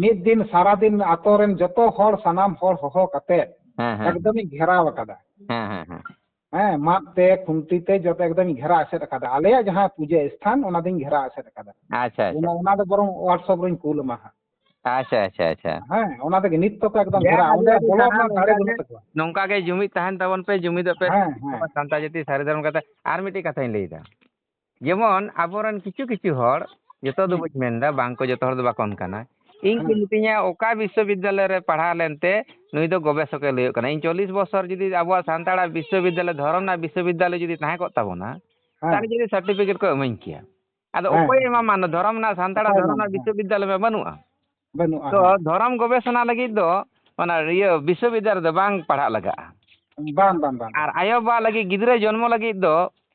ᱢᱤᱫ ᱫᱤᱱ ᱥᱟᱨᱟ ᱫᱤᱱ ᱟᱛᱳ ᱨᱮᱱ ᱡᱚᱛᱚ ᱦᱚᱲ, ᱥᱟᱱᱟᱢ ᱦᱚᱲ ᱦᱚᱦᱚ ᱠᱟᱛᱮ ᱦᱮᱸ, ᱦᱮᱸ᱾ ᱮᱠᱫᱚᱢᱤᱧ ᱜᱷᱮᱨᱟᱣ ᱟᱠᱟᱫᱟ᱾ ᱦᱮᱸ, ᱦᱮᱸ, ᱦᱮᱸ᱾ ᱦᱮᱸ, ᱢᱟᱫ ᱛᱮ, ᱠᱷᱩᱱᱴᱤ ᱛᱮ ᱡᱚᱛᱚ ᱮᱠᱫᱚᱢᱤᱧ ᱜᱷᱮᱨᱟ ᱮᱥᱮᱫ ᱟᱠᱟᱫᱟ᱾ ᱟᱞᱮᱭᱟᱜ ᱡᱟᱦᱟᱸ ᱯᱩᱡᱟᱹ ᱥᱛᱷᱟᱱ, ᱚᱱᱟ ᱫᱚᱧ ᱜᱷᱮᱨᱟ ᱮᱥᱮᱫ ᱟᱠᱟᱫᱟ᱾ ᱟᱪᱪᱷᱟ, ᱟᱪᱪᱷᱟ᱾ ᱚᱱᱟ, ᱚᱱᱟ ᱫᱚ ᱵᱚᱨᱚᱝ WhatsApp ᱨᱮᱧ ᱠᱩᱞ ᱟᱢᱟ ᱦᱟᱸᱜ᱾ ᱟᱪᱪᱷᱟ, ᱟᱪᱪᱷᱟ, ᱟᱪᱪᱷᱟ᱾ ᱦᱮᱸ, ᱚᱱᱟ ᱛᱮᱜᱮ ᱱᱤᱛ ᱛᱚᱠᱚ ᱮᱠᱫᱚᱢ ᱡᱟᱭ ᱜᱷᱮᱨᱟ, ᱦᱳᱠ, ᱟᱹᱰᱤ, ᱚᱸᱰᱮ ᱟᱹᱰᱤ ᱵᱚᱞᱚ ᱥᱟᱨᱦᱟᱣ᱾ ᱨᱮᱱᱟᱜ ᱫᱟᱲᱮ ᱱᱚᱝᱠᱟ ᱵᱟᱹᱱᱩᱜ ᱜᱮ, ᱛᱟᱠᱚᱣᱟ᱾ ᱱᱚᱝᱠᱟ ᱜᱮ ᱡᱩᱢᱤᱫ ᱛᱟᱦᱮᱱ ᱛᱟᱵᱚᱱ ᱯᱮ, ᱡᱩᱢᱤᱫᱚᱜ ᱯᱮ, ᱦᱮᱸ, ᱦᱮᱸ᱾ ᱟᱵᱚ ᱥᱟᱱᱛᱟᱲ ᱡᱟᱹᱛᱤ ᱥᱟᱹᱨᱤ ᱫᱷᱚᱨᱚᱢ ᱠᱟᱛᱷᱟ᱾ ᱟᱨ ᱢᱤᱫᱴᱤᱡ ᱠᱟᱛᱷᱟᱧ ᱞᱟᱹᱭᱫᱟ, ᱡᱮᱢᱚᱱ ᱟᱵᱚᱨᱮᱱ ᱠᱤᱪᱷᱩ ᱠᱤᱪᱷᱩ ᱦᱚᱲ, ᱡᱚᱛᱚ ᱫᱚ ᱦᱩᱸ᱾ ᱵᱟᱹᱧ ᱢᱮᱱᱫᱟ, ᱵᱟᱝ ᱠᱚ, ᱡᱚᱛᱚ ᱦᱚᱲ ᱫᱚ ᱵᱟᱠᱚ ᱚᱱᱠᱟᱱᱟ᱾ ᱤᱧ ᱠᱚ ᱦᱩᱸ᱾ ᱢᱤᱛᱟᱹᱧᱟ, "ᱚᱠᱟ ᱵᱤᱥᱥᱚᱵᱤᱫᱽᱫᱟᱞᱚᱭ ᱨᱮ ᱯᱟᱲᱦᱟᱣ ᱞᱮᱱᱛᱮ ᱱᱩᱭ ᱫᱚ ᱜᱚᱵᱮᱥᱚᱠᱮ ᱞᱟᱹᱭᱚᱜ ᱠᱟᱱᱟ?" ᱤᱧ ᱪᱚᱞᱞᱤᱥ ᱵᱚᱪᱷᱚᱨ ᱡᱩᱫᱤ ᱟᱵᱚᱣᱟᱜ ᱥᱟᱱᱛᱟᱲᱟᱜ ᱵᱤᱥᱥᱚᱵᱤᱫᱽᱫᱟᱞᱚᱭ, ᱫᱷᱚᱨᱚᱢ ᱨᱮᱱᱟᱜ ᱵᱤᱥᱥᱚᱵᱤᱫᱽᱫᱟᱞᱚᱭ ᱡᱩᱫᱤ ᱛᱟᱦᱮᱸ ᱠᱚᱜ ᱛᱟᱵᱚᱱᱟ, ᱦᱮᱸ᱾ ᱛᱟᱦᱞᱮ ᱡᱩᱫᱤ certificate ᱠᱚ ᱤᱢᱟᱹᱧ ᱠᱮᱭᱟ᱾ ᱟᱫᱚ ᱦᱮᱸ, ᱚᱠᱚᱭᱮ ᱦᱮᱸ᱾ ᱮᱢᱟᱢᱟ? ᱫᱷᱚᱨᱚᱢ ᱨᱮᱱᱟᱜ, ᱥᱟᱱᱛᱟᱲᱟᱜ ᱚᱠᱚᱭ ᱫᱷᱚᱨᱚᱢ ᱮᱢᱟᱢᱟ? ᱨᱮᱱᱟᱜ ᱦᱮᱸ᱾ ᱵᱤᱥᱥᱚᱵᱤᱫᱽᱫᱟᱞᱚᱭ ᱢᱟ ᱵᱟᱹᱱᱩᱜᱼᱟ᱾ ᱵᱟᱹᱱᱩᱜᱼᱟ, ᱛᱚ ᱦᱮᱸ᱾ ᱫᱷᱚᱨᱚᱢ ᱜᱚᱵᱮᱥᱚᱱᱟ ᱞᱟᱹᱜᱤᱫ ᱫᱚ ᱚᱱᱟ ᱤᱭᱟᱹ ᱵᱤᱥᱥᱚᱵᱤᱫᱽᱫᱟᱞᱚᱭ ᱨᱮᱫᱚ ᱵᱟᱝ ᱯᱟᱲᱦᱟᱜ ᱞᱟᱜᱟᱜᱼᱟ᱾ ᱵᱟᱝ, ᱵᱟᱝ, ᱵᱟᱝ᱾ ᱟᱨ ᱟᱭᱳ ᱵᱟᱵᱟ ᱞᱟᱹᱜᱤᱫ, ᱜᱤᱫᱽᱨᱟᱹ ᱡᱚᱱᱢᱚ ᱞᱟᱹᱜᱤᱫ ᱫᱚ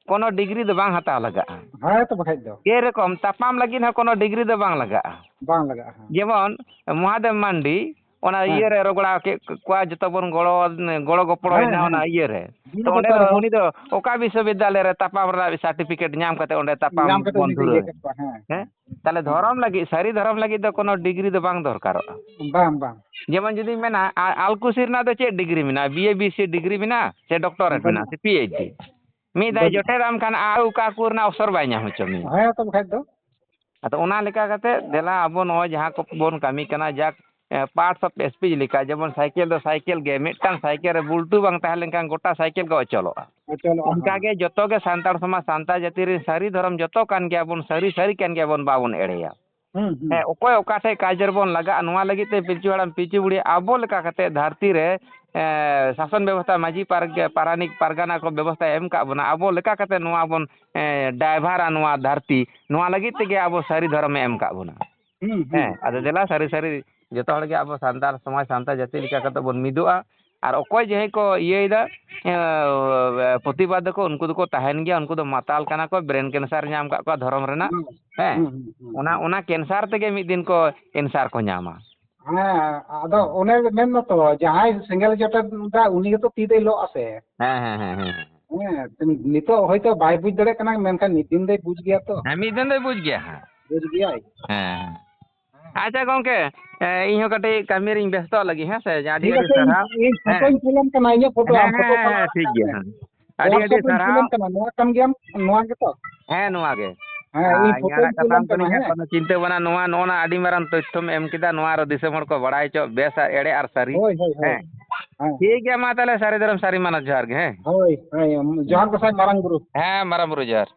ᱠᱳᱱᱳ ᱰᱤᱜᱽᱨᱤ ᱫᱚ ᱵᱟᱝ ᱦᱟᱛᱟᱣ ᱞᱟᱜᱟᱜᱼᱟ᱾ ᱦᱮᱸ ᱛᱚ, ᱵᱟᱠᱷᱟᱡ ᱫᱚ᱾ ᱥᱮᱨᱚᱠᱚᱢ ᱛᱟᱯᱟᱢ ᱞᱟᱹᱜᱤᱫ ᱦᱚᱸ ᱠᱳᱱᱳ ᱰᱤᱜᱽᱨᱤ ᱫᱚ ᱵᱟᱝ ᱞᱟᱜᱟᱜᱼᱟ᱾ ᱵᱟᱝ ᱞᱟᱜᱟᱜᱼᱟ, ᱦᱮᱸ᱾ ᱡᱮᱢᱚᱱ ᱢᱚᱦᱟᱫᱮᱵ ᱢᱟᱱᱰᱤ, ᱚᱱᱟ ᱦᱮᱸ᱾ ᱤᱭᱟᱹ ᱨᱮ ᱨᱚᱜᱚᱲᱟ ᱠᱮᱫ ᱠᱚᱣᱟ, ᱡᱚᱛᱚ ᱵᱚᱱ ᱜᱚᱲᱚ, ᱜᱚᱲᱚ ᱜᱚᱯᱚᱲᱚᱭᱮᱱᱟ ᱦᱮᱸ, ᱦᱮᱸ᱾ ᱚᱱᱟ ᱤᱭᱟᱹ ᱨᱮ᱾ ᱜᱚᱲᱚ ᱛᱚ ᱚᱸᱰᱮ ᱜᱚᱯᱚᱲᱚ᱾ ᱫᱚ ᱩᱱᱤ ᱫᱚ ᱚᱠᱟ ᱵᱤᱥᱥᱚᱵᱤᱫᱽᱫᱟᱞᱚᱭ ᱨᱮ ᱛᱟᱯᱟᱢ ᱨᱮᱱᱟᱜ ᱥᱟᱨᱴᱤᱯᱷᱤᱠᱮᱴ ᱧᱟᱢ ᱠᱟᱛᱮ ᱚᱸᱰᱮ ᱛᱟᱯᱟᱢ ᱧᱟᱢ ᱠᱟᱛᱮ ᱵᱚᱱ ᱩᱱᱤ ᱫᱚ ᱤᱭᱟᱹ ᱫᱷᱩᱨᱟᱹᱣ ᱠᱮᱫ ᱮᱱᱟ? ᱠᱚᱣᱟ, ᱦᱮᱸ᱾ ᱦᱮᱸ? ᱛᱟᱦᱞᱮ ᱦᱮᱸ᱾ ᱫᱷᱚᱨᱚᱢ ᱞᱟᱹᱜᱤᱫ, ᱥᱟᱹᱨᱤ ᱫᱷᱚᱨᱚᱢ ᱞᱟᱹᱜᱤᱫ ᱫᱚ ᱠᱳᱱᱳ ᱰᱤᱜᱽᱨᱤ ᱫᱚ ᱵᱟᱝ ᱫᱚᱨᱠᱟᱨᱚᱜᱼᱟ᱾ ᱵᱟᱝ, ᱵᱟᱝ᱾ ᱡᱮᱢᱚᱱ ᱡᱩᱫᱤᱧ ᱢᱮᱱᱟ, ᱟ-, ᱟᱞᱠᱩᱥᱤ ᱨᱮᱱᱟᱜ ᱫᱚ ᱪᱮᱫ ᱰᱤᱜᱽᱨᱤ ᱢᱮᱱᱟᱜᱼᱟ? ᱵᱤ ᱮ, ᱵᱤ ᱥᱤ ᱰᱤᱜᱽᱨᱤ ᱢᱮᱱᱟᱜᱼᱟ ᱥᱮ ᱰᱚᱠᱴᱚᱨᱮᱴ ᱢᱮᱱᱟᱜᱼᱟ ᱵᱟᱹᱱᱩᱜ᱾ ᱥᱮ ᱯᱤ ᱮᱭᱤᱪ ᱰᱤ? ᱢᱤᱫ ᱫᱷᱟᱣ ᱵᱟᱹᱱᱩᱜ᱾ ᱡᱚᱴᱮᱫ ᱟᱢ ᱠᱷᱟᱱ ᱟᱨ ᱚᱠᱟ ᱠᱚ ᱨᱮᱱᱟᱜ ᱚᱯᱥᱚᱨ ᱵᱟᱭ ᱧᱟᱢ ᱦᱚᱪᱚ ᱢᱮᱭᱟ᱾ ᱦᱮᱸ ᱛᱚ ᱵᱟᱠᱷᱟᱡ ᱫᱚ᱾ ᱟᱫᱚ ᱚᱱᱟ ᱞᱮᱠᱟ ᱠᱟᱛᱮ ᱫᱮᱞᱟ ᱟᱵᱚ ᱱᱚᱜᱼᱚᱭ ᱡᱟᱦᱟᱸ ᱠᱚᱵᱚᱱ ᱠᱟᱹᱢᱤ ᱠᱟᱱᱟ, ᱡᱟᱠ, ᱮ, parts of speech ᱞᱮᱠᱟ, ᱡᱮᱢᱚᱱ ᱥᱟᱭᱠᱮᱞ ᱫᱚ ᱥᱟᱭᱠᱮᱞ ᱜᱮ, ᱢᱤᱫᱴᱟᱝ ᱥᱟᱭᱠᱮᱞ ᱨᱮ ᱵᱩᱞᱴᱩ ᱵᱟᱝ ᱛᱟᱦᱮᱸ ᱞᱮᱱᱠᱷᱟᱱ ᱜᱚᱴᱟ ᱥᱟᱭᱠᱮᱞ ᱜᱮ ᱚᱪᱚᱞᱚᱜᱼᱟ᱾ ᱚᱪᱚᱞᱚᱜᱼᱟ, ᱚᱱᱠᱟ ᱦᱮᱸ᱾ ᱜᱮ ᱡᱚᱛᱚ ᱜᱮ ᱥᱟᱱᱛᱟᱲ ᱥᱚᱢᱟᱡᱽ, ᱥᱟᱱᱛᱟᱲ ᱡᱟᱹᱛᱤ ᱨᱮᱱ ᱥᱟᱹᱨᱤ ᱫᱷᱚᱨᱚᱢ ᱡᱚᱛᱚ ᱠᱟᱱ ᱜᱮᱭᱟ ᱵᱚᱱ, ᱥᱟᱹᱨᱤ ᱥᱟᱹᱨᱤ ᱠᱟᱱ ᱜᱮᱭᱟ ᱵᱚᱱ, ᱵᱟᱵᱚᱱ ᱮᱲᱮᱭᱟ᱾ ᱦᱩᱸ, ᱦᱩᱸ᱾ ᱦᱮᱸ, ᱚᱠᱚᱭ ᱚᱠᱟ ᱴᱷᱮᱡ ᱠᱟᱡᱽ ᱨᱮᱵᱚᱱ ᱞᱟᱜᱟᱜᱼᱟ, ᱱᱚᱣᱟ ᱞᱟᱹᱜᱤᱫ ᱛᱮ ᱯᱤᱞᱪᱩ ᱦᱟᱲᱟᱢ ᱯᱤᱞᱪᱩ ᱵᱩᱲᱦᱤ ᱟᱵᱚ ᱞᱮᱠᱟ ᱠᱟᱛᱮ ᱫᱷᱟᱹᱨᱛᱤ ᱨᱮ, ᱮ, ᱥᱟᱥᱚᱱ ᱵᱮᱵᱚᱥᱛᱷᱟ, ᱢᱟᱹᱡᱷᱤ ᱯᱟᱨᱜ-, ᱯᱟᱨᱟᱱᱤᱠ ᱯᱟᱨᱜᱟᱱᱟ ᱠᱚ ᱵᱮᱵᱚᱥᱛᱷᱟ ᱮᱢ ᱠᱟᱜ ᱵᱚᱱᱟ, ᱟᱵᱚ ᱞᱮᱠᱟ ᱠᱟᱛᱮ ᱱᱚᱣᱟ ᱵᱚᱱ, ᱮ, ᱰᱟᱭᱵᱷᱟᱨᱟ ᱱᱚᱣᱟ ᱫᱷᱟᱹᱨᱛᱤ, ᱱᱚᱣᱟ ᱞᱟᱹᱜᱤᱫ ᱛᱮᱜᱮ ᱟᱵᱚ ᱥᱟᱹᱨᱤ ᱫᱷᱚᱨᱚᱢᱮ ᱮᱢ ᱠᱟᱜ ᱵᱚᱱᱟ᱾ ᱦᱩᱸ, ᱦᱩᱸ, ᱦᱮᱸ, ᱟᱫᱚ ᱦᱩᱸ᱾ ᱫᱮᱞᱟ ᱥᱟᱹᱨᱤ ᱥᱟᱹᱨᱤ ᱡᱚᱛᱚ ᱦᱚᱲ ᱜᱮ ᱟᱵᱚ ᱥᱟᱱᱛᱟᱲ ᱥᱚᱢᱟᱡᱽ, ᱥᱟᱱᱛᱟᱲ ᱡᱟᱹᱛᱤ ᱞᱮᱠᱟ ᱠᱟᱛᱮ ᱵᱚᱱ ᱢᱤᱫᱚᱜᱼᱟ᱾ ᱟᱨ ᱚᱠᱚᱭ ᱡᱟᱦᱟᱸᱭ ᱠᱚ ᱤᱭᱟᱹᱭᱮᱫᱟ, ᱮ, ᱯᱨᱚᱛᱤᱵᱟᱫ ᱫᱟᱠᱚ, ᱩᱱᱠᱩ ᱫᱚᱠᱚ ᱛᱟᱦᱮᱱ ᱜᱮᱭᱟ, ᱩᱱᱠᱩ ᱫᱚ ᱢᱟᱛᱟᱞ ᱠᱟᱱᱟ ᱠᱚ, brain cancer ᱧᱟᱢ ᱠᱟᱜ ᱠᱚᱣᱟ ᱫᱷᱚᱨᱚᱢ ᱨᱮᱱᱟᱜ, ᱦᱩᱸ, ᱦᱮᱸ, ᱦᱩᱸ, ᱦᱩᱸ, ᱦᱩᱸ, ᱚᱱᱟ, ᱦᱩᱸ᱾ ᱚᱱᱟ cancer ᱛᱮᱜᱮ ᱢᱤᱫ ᱫᱤᱱ ᱠᱚ answer ᱠᱚ ᱧᱟᱢᱟ᱾ ᱦᱮᱸ, ᱟᱫᱚ ᱚᱱᱮ ᱢᱮᱱ ᱫᱚᱛᱚ, ᱡᱟᱦᱟᱸᱭ ᱥᱮᱸᱜᱮᱞ ᱡᱚᱴᱮᱫ ᱫᱟ, ᱩᱱᱤ ᱜᱮᱛᱚ ᱛᱤ ᱫᱚᱭ ᱞᱚᱜ ᱟᱥᱮ᱾ ᱦᱮᱸ, ᱦᱮᱸ, ᱦᱮᱸ, ᱦᱮᱸ᱾ ᱦᱮᱸ, ᱱᱤᱛᱚᱜ ᱦᱚᱭᱛᱳ ᱵᱟᱭ ᱵᱩᱡᱽ ᱫᱟᱲᱮᱭᱟᱜ ᱠᱟᱱᱟ, ᱢᱮᱱᱠᱷᱟᱱ ᱢᱤᱫ ᱫᱤᱱ ᱫᱚᱭ ᱵᱩᱡᱽ ᱜᱮᱭᱟ ᱛᱚ᱾ ᱦᱮᱸ, ᱢᱤᱫ ᱫᱤᱱ ᱫᱚᱭ ᱵᱩᱡᱽ ᱜᱮᱭᱟ ᱦᱟᱸᱜ᱾ ᱵᱩᱡᱽ ᱜᱮᱭᱟᱭ᱾ ᱦᱮᱸ᱾ ᱟᱪᱪᱷᱟ ᱜᱚᱝᱠᱮ, ᱮ, ᱤᱧ ᱦᱚᱸ ᱠᱟᱹᱴᱤᱡ ᱠᱟᱹᱢᱤ ᱨᱤᱧ ᱵᱮᱥᱛᱚᱜ ᱞᱟᱹᱜᱤᱫ, ᱦᱮᱸ ᱥᱮ? ᱟᱹᱰᱤ ᱴᱷᱤᱠ ᱟᱹᱰᱤ ᱟᱪᱷᱮ, ᱤᱧ, ᱥᱟᱨᱦᱟᱣ᱾ ᱤᱧ ᱦᱮᱸ᱾ ᱯᱷᱳᱴᱳᱧ ᱠᱩᱞᱟᱢ ᱠᱟᱱᱟ, ᱤᱧᱟᱹᱜ ᱯᱷᱳᱴᱳ ᱦᱮᱸ, ᱟᱢ ᱦᱮᱸ, ᱯᱷᱳᱴᱳ ᱦᱮᱸ, ᱠᱚᱞ ᱦᱮᱸ, ᱟᱢ ᱴᱷᱤᱠ ᱠᱟᱱ ᱜᱮᱭᱟ ᱢᱮ᱾ ᱦᱟᱸᱜ᱾ ᱟᱹᱰᱤ ᱟᱹᱰᱤ WhatsApp ᱨᱤᱧ ᱠᱩᱞᱟᱢ ᱥᱟᱨᱦᱟᱣ᱾ ᱠᱟᱱᱟ, ᱱᱚᱣᱟ ᱠᱟᱱ ᱜᱮᱭᱟᱢ, ᱱᱚᱣᱟ ᱜᱮᱛᱚ? ᱦᱮᱸ, ᱱᱚᱣᱟ ᱜᱮ᱾ ᱦᱮᱸ, ᱟᱨ ᱤᱧ ᱤᱧᱟᱹᱜ ᱯᱷᱳᱴᱳᱧ ᱠᱟᱛᱷᱟᱢ ᱠᱩᱞᱟᱢ ᱠᱟᱱᱟ, ᱠᱟᱹᱱᱟᱹᱧ ᱦᱟᱸᱜ, ᱦᱮᱸ᱾ ᱠᱳᱱᱳ ᱪᱤᱱᱛᱟᱹ ᱵᱷᱟᱵᱽᱱᱟ, ᱱᱚᱣᱟ, ᱱᱚᱜᱼᱚ ᱱᱟ ᱟᱹᱰᱤ ᱢᱟᱨᱟᱝ ᱛᱚᱛᱛᱷᱚᱢ ᱮᱢ ᱠᱮᱫᱟ, ᱱᱚᱣᱟ ᱟᱨᱚ ᱫᱤᱥᱚᱢ ᱦᱚᱲ ᱠᱚ ᱵᱟᱲᱟᱭ ᱦᱚᱪᱚ, ᱵᱮᱥ ᱟᱨ ᱮᱲᱮ ᱟᱨ ᱥᱟᱹᱨᱤ᱾ ᱦᱳᱭ, ᱦᱳᱭ, ᱦᱳᱭ᱾ ᱦᱮᱸ᱾ ᱦᱮᱸ, ᱦᱮᱸ᱾ ᱴᱷᱤᱠ ᱜᱮᱭᱟ, ᱢᱟ ᱛᱟᱦᱞᱮ ᱥᱟᱹᱨᱤ ᱫᱷᱚᱨᱚᱢ ᱥᱟᱹᱨᱤ ᱢᱟᱱᱚᱛ ᱡᱚᱦᱟᱨ ᱜᱮ, ᱦᱮᱸ᱾ ᱦᱳᱭ, ᱦᱳᱭ, ᱡᱚᱦᱟᱨ ᱜᱚᱸᱥᱟᱭ ᱢᱟᱨᱟᱝ ᱵᱩᱨᱩ᱾ ᱦᱮᱸ, ᱢᱟᱨᱟᱝ ᱵᱩᱨᱩ ᱡᱚᱦᱟᱨ᱾